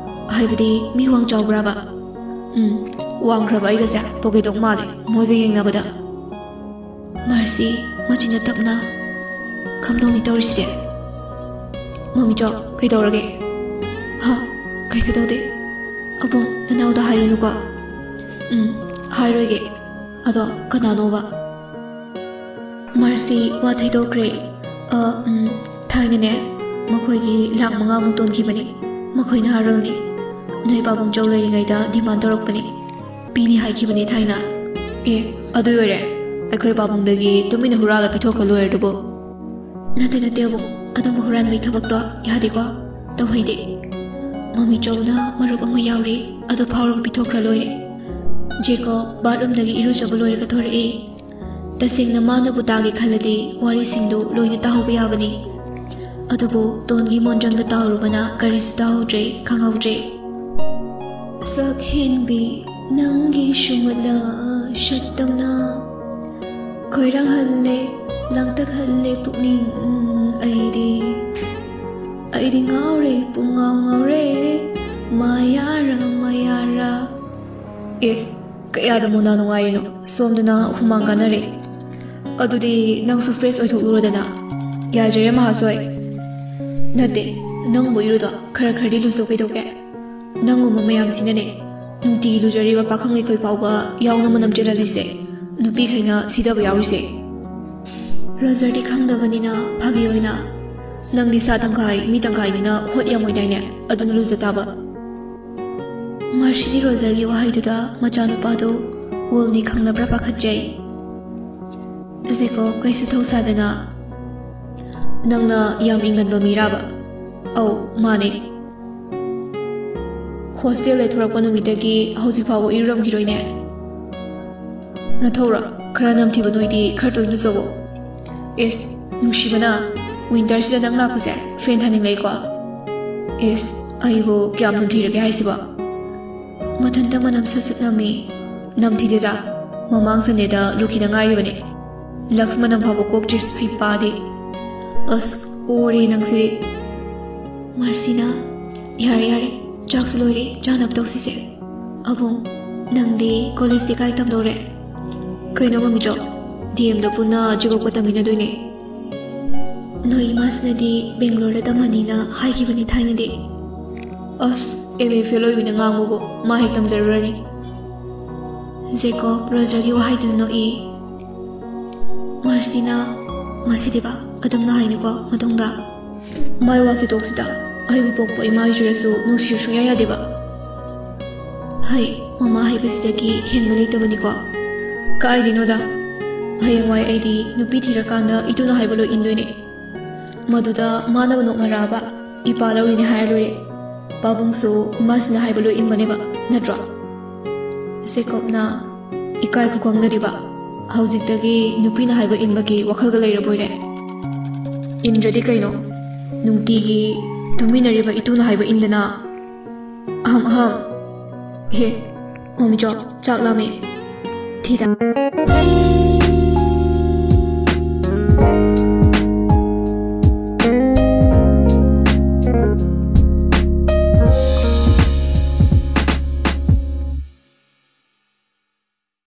ꯍꯥꯏꯕꯗꯤ ꯃꯤ ꯋꯥꯡ ꯆꯥꯎꯕ꯭ꯔꯥꯕ? ꯎꯝ, ꯋꯥꯡꯈ꯭ꯔꯕ ꯑꯩꯒꯁꯦ ꯄꯣꯀꯦꯗꯣꯛ ꯃꯥꯜꯂꯦ ꯃꯣꯏꯒ ꯌꯦꯡꯅꯕꯗ꯫ ꯃꯥꯔꯁꯤ ꯃꯆꯤꯟꯅ ꯇꯞꯅ, "ꯀꯝꯗꯧꯅꯤ ꯇꯧꯔꯤꯁꯤꯗꯤ?" "ꯃꯃꯤꯆꯧ, ꯀꯩꯗꯧꯔꯒꯦ?" "ꯍꯥ? ꯀꯩꯁꯨ ꯇꯧꯗꯦ꯫ ꯑꯕꯨꯡ, ꯅꯅꯥꯎꯗ ꯍꯥꯏꯔꯨꯅꯨꯀꯣ꯫" "ꯎꯝ, ꯍꯥꯏꯔꯣꯏꯒꯦ꯫ ꯑꯗꯣ ꯀꯅꯥꯅꯣꯕ?" ꯃꯥꯔꯁꯤ ꯋꯥ ꯊꯩꯗꯣꯛꯈ꯭ꯔꯦ꯫ "ꯑ, ꯎꯝ, ꯊꯥꯏꯅꯅꯦ, ꯃꯈꯣꯏꯒꯤ ꯂꯥꯛ ꯃꯉꯥꯃꯨꯛ ꯇꯣꯟꯈꯤꯕꯅꯤ꯫ ꯃꯈꯣꯏ ꯅꯍꯥꯔꯣꯜꯅꯤ꯫ ꯅꯣꯏ ꯄꯥꯕꯨꯡꯆꯧ ꯂꯩꯔꯤꯉꯩꯗ ꯗꯤꯃꯥꯟ ꯇꯧꯔꯛꯄꯅꯤ꯫ ꯄꯤꯅꯤ ꯍꯥꯏꯈꯤꯕꯅꯤ ꯊꯥꯏꯅ꯫" "ꯑꯦ, ꯑꯗꯨ ꯑꯣꯏꯔꯦ꯫ ꯑꯩꯈꯣꯏ ꯄꯥꯕꯨꯡꯗꯒꯤ ꯇꯨꯃꯤꯟꯅ ꯍꯨꯔꯥꯜꯂ ꯄꯤꯊꯣꯛꯈ꯭ꯔ ꯂꯣꯏꯔꯦ ꯑꯗꯨꯕꯨ꯫" "ꯅꯠꯇꯦ, ꯅꯠꯇꯦ ꯑꯕꯨꯡ, ꯑꯗꯨꯝꯕ ꯍꯨꯔꯥꯟꯕꯒꯤ ꯊꯕꯛꯇꯣ ꯌꯥꯗꯦꯀꯣ, ꯇꯧꯍꯩꯗꯦ꯫ ꯃꯃꯤꯆꯧꯅ ꯃꯔꯨꯞ ꯑꯃ ꯌꯥꯎꯔꯤ, ꯑꯗꯨ ꯐꯥꯎꯔꯒ ꯄꯤꯊꯣꯛꯈ꯭ꯔ ꯂꯣꯏꯔꯦ꯫ ꯖꯦꯀꯣꯕ ꯕꯥꯠꯔꯨꯝꯗꯒꯤ ꯏꯔꯨꯖꯕ ꯂꯣꯏꯔꯒ ꯊꯣꯔꯛꯏ꯫ ꯇꯁꯦꯡꯅ ꯃꯥꯅꯕꯨ ꯇꯥꯒꯦ ꯈꯜꯂꯗꯤ ꯋꯥꯔꯤꯁꯤꯡꯗꯨ ꯂꯣꯏꯅ ꯇꯥꯍꯧꯕ ꯌꯥꯕꯅꯤ꯫ ꯑꯗꯨꯕꯨ ꯇꯣꯟꯒꯤ ꯃꯣꯟꯗ꯭ꯔꯪꯗ ꯇꯥꯍꯧꯔꯨꯕꯅ ꯀꯔꯤꯁꯨ ꯇꯥꯍꯧꯗ꯭ꯔꯦ, ꯈꯪꯍꯧꯗ꯭ꯔꯦ꯫" "ꯁꯛ ꯍꯦꯟꯕꯤ ꯅꯪꯒꯤ ꯁꯨꯃꯠꯂ ꯁꯠꯇꯝꯅ, ꯈꯣꯏꯔꯥꯡꯍꯜꯂꯦ, ꯂꯥꯡꯇꯛꯍꯜꯂꯦ ꯄꯨꯛꯅꯤꯡ ꯑꯩꯗꯤ꯫ ꯑꯩꯗꯤ ꯉꯥꯎꯔꯦ, ꯄꯨꯡꯉꯥꯎ ꯉꯥꯎꯔꯦ, ꯃꯌꯥꯔꯥ, ꯃꯌꯥꯔꯥ꯫" ꯑꯦꯁ, ꯀꯌꯥꯗ ꯃꯣꯅꯥ ꯅꯨꯡꯉꯥꯏꯔꯤꯅꯣ? ꯁꯣꯝꯗꯅ ꯍꯨꯃꯥꯡ ꯀꯥꯟꯅꯔꯦ꯫ ꯑꯗꯨꯗꯤ ꯅꯪꯁꯨ ꯐ꯭ꯔꯦꯁ ꯑꯣꯏꯊꯣꯛꯂꯨꯔꯗꯅ꯫ ꯌꯥꯖꯔꯦ ꯃꯍꯥꯖꯣꯏ꯫ ꯅꯠꯇꯦ, ꯅꯪꯕꯨ ꯏꯔꯨꯗꯣ ꯈꯔ ꯈꯔꯗꯤ ꯂꯨꯖꯧ ꯀꯩꯗꯧꯒꯦ? ꯅꯪꯒꯨꯝꯕ ꯃꯌꯥꯝꯁꯤꯅꯅꯦ ꯅꯨꯡꯇꯤꯒꯤ ꯂꯨꯖꯔꯤꯕ ꯄꯥꯈꯪ ꯑꯩꯈꯣꯏ ꯐꯥꯎꯕ ꯌꯥꯎꯅ ꯃꯅꯝ ꯆꯦꯜꯍꯜꯂꯤꯁꯦ, ꯅꯨꯄꯤꯈꯩꯅ ꯁꯤꯊꯕ ꯌꯥꯎꯔꯤꯁꯦ꯫ ꯔꯣꯖꯔꯗꯤ ꯈꯪꯗꯕꯅꯤꯅ ꯐꯥꯒꯤ ꯑꯣꯏꯅ, "ꯅꯪꯗꯤ ꯁꯥ ꯇꯪꯈꯥꯏ ꯃꯤ ꯇꯪꯈꯥꯏꯅꯤꯅ ꯍꯣꯠ ꯌꯥꯝꯃꯣꯏꯗꯥꯏꯅꯦ, ꯑꯗꯨꯅ ꯂꯨꯖ ꯇꯥꯕ꯫" ꯃꯥꯔꯁꯤꯗꯤ ꯔꯣꯖꯔꯒꯤ ꯋꯥꯍꯩꯗꯨꯗ ꯃꯆꯥꯅꯨꯄꯥꯗꯨ ꯋꯣꯜꯅꯤ ꯈꯪꯅꯕ꯭ꯔꯥ ꯄꯥꯈꯠꯆꯩ꯫ ꯖꯦꯀꯣꯕ ꯀꯩꯁꯨ ꯊꯧꯁꯥꯗꯅ, "ꯅꯪꯅ ꯌꯥꯝ ꯏꯪꯒꯟꯕ ꯃꯤꯔꯥꯕ?" "ꯑꯧ, ꯃꯥꯅꯦ꯫ ꯍꯣꯁꯇꯦꯜꯗ ꯊꯣꯔꯛꯄ ꯅꯨꯃꯤꯠꯇꯒꯤ ꯍꯧꯖꯤꯛ ꯐꯥꯎꯕ ꯏꯔꯨꯔꯝꯈꯤꯔꯣꯏꯅꯦ꯫ ꯅꯊꯧꯔꯣ? ꯈꯔ ꯅꯝꯊꯤꯕ ꯅꯣꯏꯗꯤ ꯈꯔ ꯇꯣꯏꯅ ꯂꯨꯖꯧꯋꯣ꯫" "ꯑꯦꯁ, ꯅꯨꯡꯁꯤꯕꯅ, ꯋꯤꯟꯇꯔꯁꯤꯗ ꯅꯪ ꯂꯥꯛꯄꯁꯦ ꯐꯦꯟ ꯊꯥꯅꯤꯡꯂꯛꯏꯀꯣ꯫ ꯑꯦꯁ, ꯑꯩꯕꯨ ꯀꯌꯥꯝ ꯅꯝꯊꯤꯔꯒꯦ ꯍꯥꯏꯁꯤꯕꯣ?" ꯃꯊꯟꯇ ꯃꯅꯝ ꯁꯠ ꯁꯠ ꯅꯝꯃꯤ꯫ "ꯅꯝꯊꯤꯗꯦꯗ, ꯃꯃꯥꯡ ꯁꯟꯗꯦꯗ ꯂꯨꯈꯤꯗ ꯉꯥꯏꯔꯤꯕꯅꯤ꯫ ꯂꯛꯁ ꯃꯅꯝ ꯐꯥꯎꯕ ꯀꯣꯛꯇ꯭ꯔꯤ, ꯍꯩꯄꯥꯗꯤ꯫ ꯑꯁ, ꯑꯣꯔꯦ ꯅꯪꯁꯤꯗꯤ꯫" ꯃꯥꯔꯁꯤꯅ, "ꯌꯥꯔꯦ, ꯌꯥꯔꯦ, ꯆꯥꯛꯁꯨ ꯂꯣꯏꯔꯦ, ꯆꯥꯅꯕ ꯇꯧꯁꯤꯁꯦ꯫ ꯑꯕꯨꯡ, ꯅꯪꯗꯤ ꯀꯣꯂꯦꯖꯇꯤ ꯀꯥꯏ ꯇꯝꯗꯧꯔꯦ? ꯀꯩꯅꯣ ꯃꯃꯤꯆꯧ, ꯗꯤ ꯑꯦꯝꯗ ꯄꯨꯟꯅ ꯖꯨꯒꯣꯞꯀ ꯇꯝꯃꯤꯟꯅꯗꯣꯏꯅꯦ꯫ ꯅꯣꯏ ꯏꯃꯥꯁꯤꯅꯗꯤ ꯕꯦꯡꯒ꯭ꯂꯣꯔꯗ ꯇꯝꯍꯟꯅꯤꯅ ꯍꯥꯏꯈꯤꯕꯅꯤ ꯊꯥꯏꯅꯗꯤ꯫ ꯑꯁ, ꯑꯦꯝ ꯑꯦ ꯐꯦꯜ ꯑꯣꯏꯕꯤꯅ ꯉꯥꯡꯕꯕꯨ ꯃꯥ ꯍꯦꯛ ꯇꯝꯖꯔꯨꯔꯅꯤ꯫ ꯖꯦꯀꯣꯕ ꯔꯣꯖꯔꯒꯤ ꯋꯥꯍꯩꯗꯨꯗ ꯅꯣꯛꯏ꯫ ꯃꯥꯔꯁꯤꯅ, "ꯃꯁꯤꯗꯤꯕ ꯑꯗꯨꯝꯅ ꯍꯥꯏꯅꯤꯀꯣ ꯃꯇꯨꯡꯗ"꯫ "ꯃꯥꯏ ꯋꯥꯁꯤ ꯇꯣꯛꯁꯤꯗ, ꯑꯩꯕꯨ ꯄꯣꯛꯄ ꯏꯃꯥ ꯑꯣꯏꯖꯔꯁꯨ ꯅꯨꯡꯁꯤꯕ ꯁꯨꯡꯌꯥ ꯌꯥꯗꯦꯕ"꯫ "ꯍꯩ, ꯃꯃꯥ ꯍꯥꯏꯕꯁꯤꯗꯒꯤ ꯍꯦꯟꯕ ꯂꯩꯇꯕꯅꯤꯀꯣ"꯫ "ꯀꯥꯏꯗꯩꯅꯣꯗ, ꯍꯌꯦꯡꯋꯥꯏ ꯑꯩꯗꯤ ꯅꯨꯄꯤ ꯊꯤꯔꯀꯥꯟꯗ ꯏꯇꯨꯅ ꯍꯥꯏꯕ ꯂꯣꯏ ꯏꯟꯗꯣꯏꯅꯦ꯫ ꯃꯗꯨꯗ ꯃꯥꯅꯒ ꯅꯣꯛꯅꯔꯛꯑꯕ, ꯏꯄꯥ ꯂꯧꯔꯤꯅꯦ ꯍꯥꯏꯔ ꯂꯣꯏꯔꯦ꯫ ꯄꯥꯕꯨꯡꯁꯨ ꯏꯃꯥꯁꯤꯅ ꯍꯥꯏꯕ ꯂꯣꯏ ꯏꯟꯕꯅꯦꯕ, ꯅꯠꯇ꯭ꯔꯣ?" ꯖꯦꯀꯣꯕꯅ ꯏꯀꯥꯏ ꯈꯨꯈꯪꯅꯔꯤꯕ꯫ ꯍꯧꯖꯤꯛꯇꯒꯤ ꯅꯨꯄꯤꯅ ꯍꯥꯏꯕ ꯏꯟꯕꯒꯤ ꯋꯥꯈꯜꯒ ꯂꯩꯔꯕꯣꯏꯔꯦ꯫ ꯏꯟꯗ꯭ꯔꯗꯤ ꯀꯩꯅꯣ? ꯅꯨꯡꯇꯤꯒꯤ ꯇꯨꯃꯤꯟꯅꯔꯤꯕ ꯏꯇꯨꯅ ꯍꯥꯏꯕ ꯏꯟꯗꯅ꯫ ꯑꯍꯝ ꯑꯍꯝ꯫ ꯍꯦ, ꯃꯃꯤꯆꯧ, ꯆꯥꯛ ꯂꯥꯝꯃꯦ꯫ ꯊꯤꯗ꯫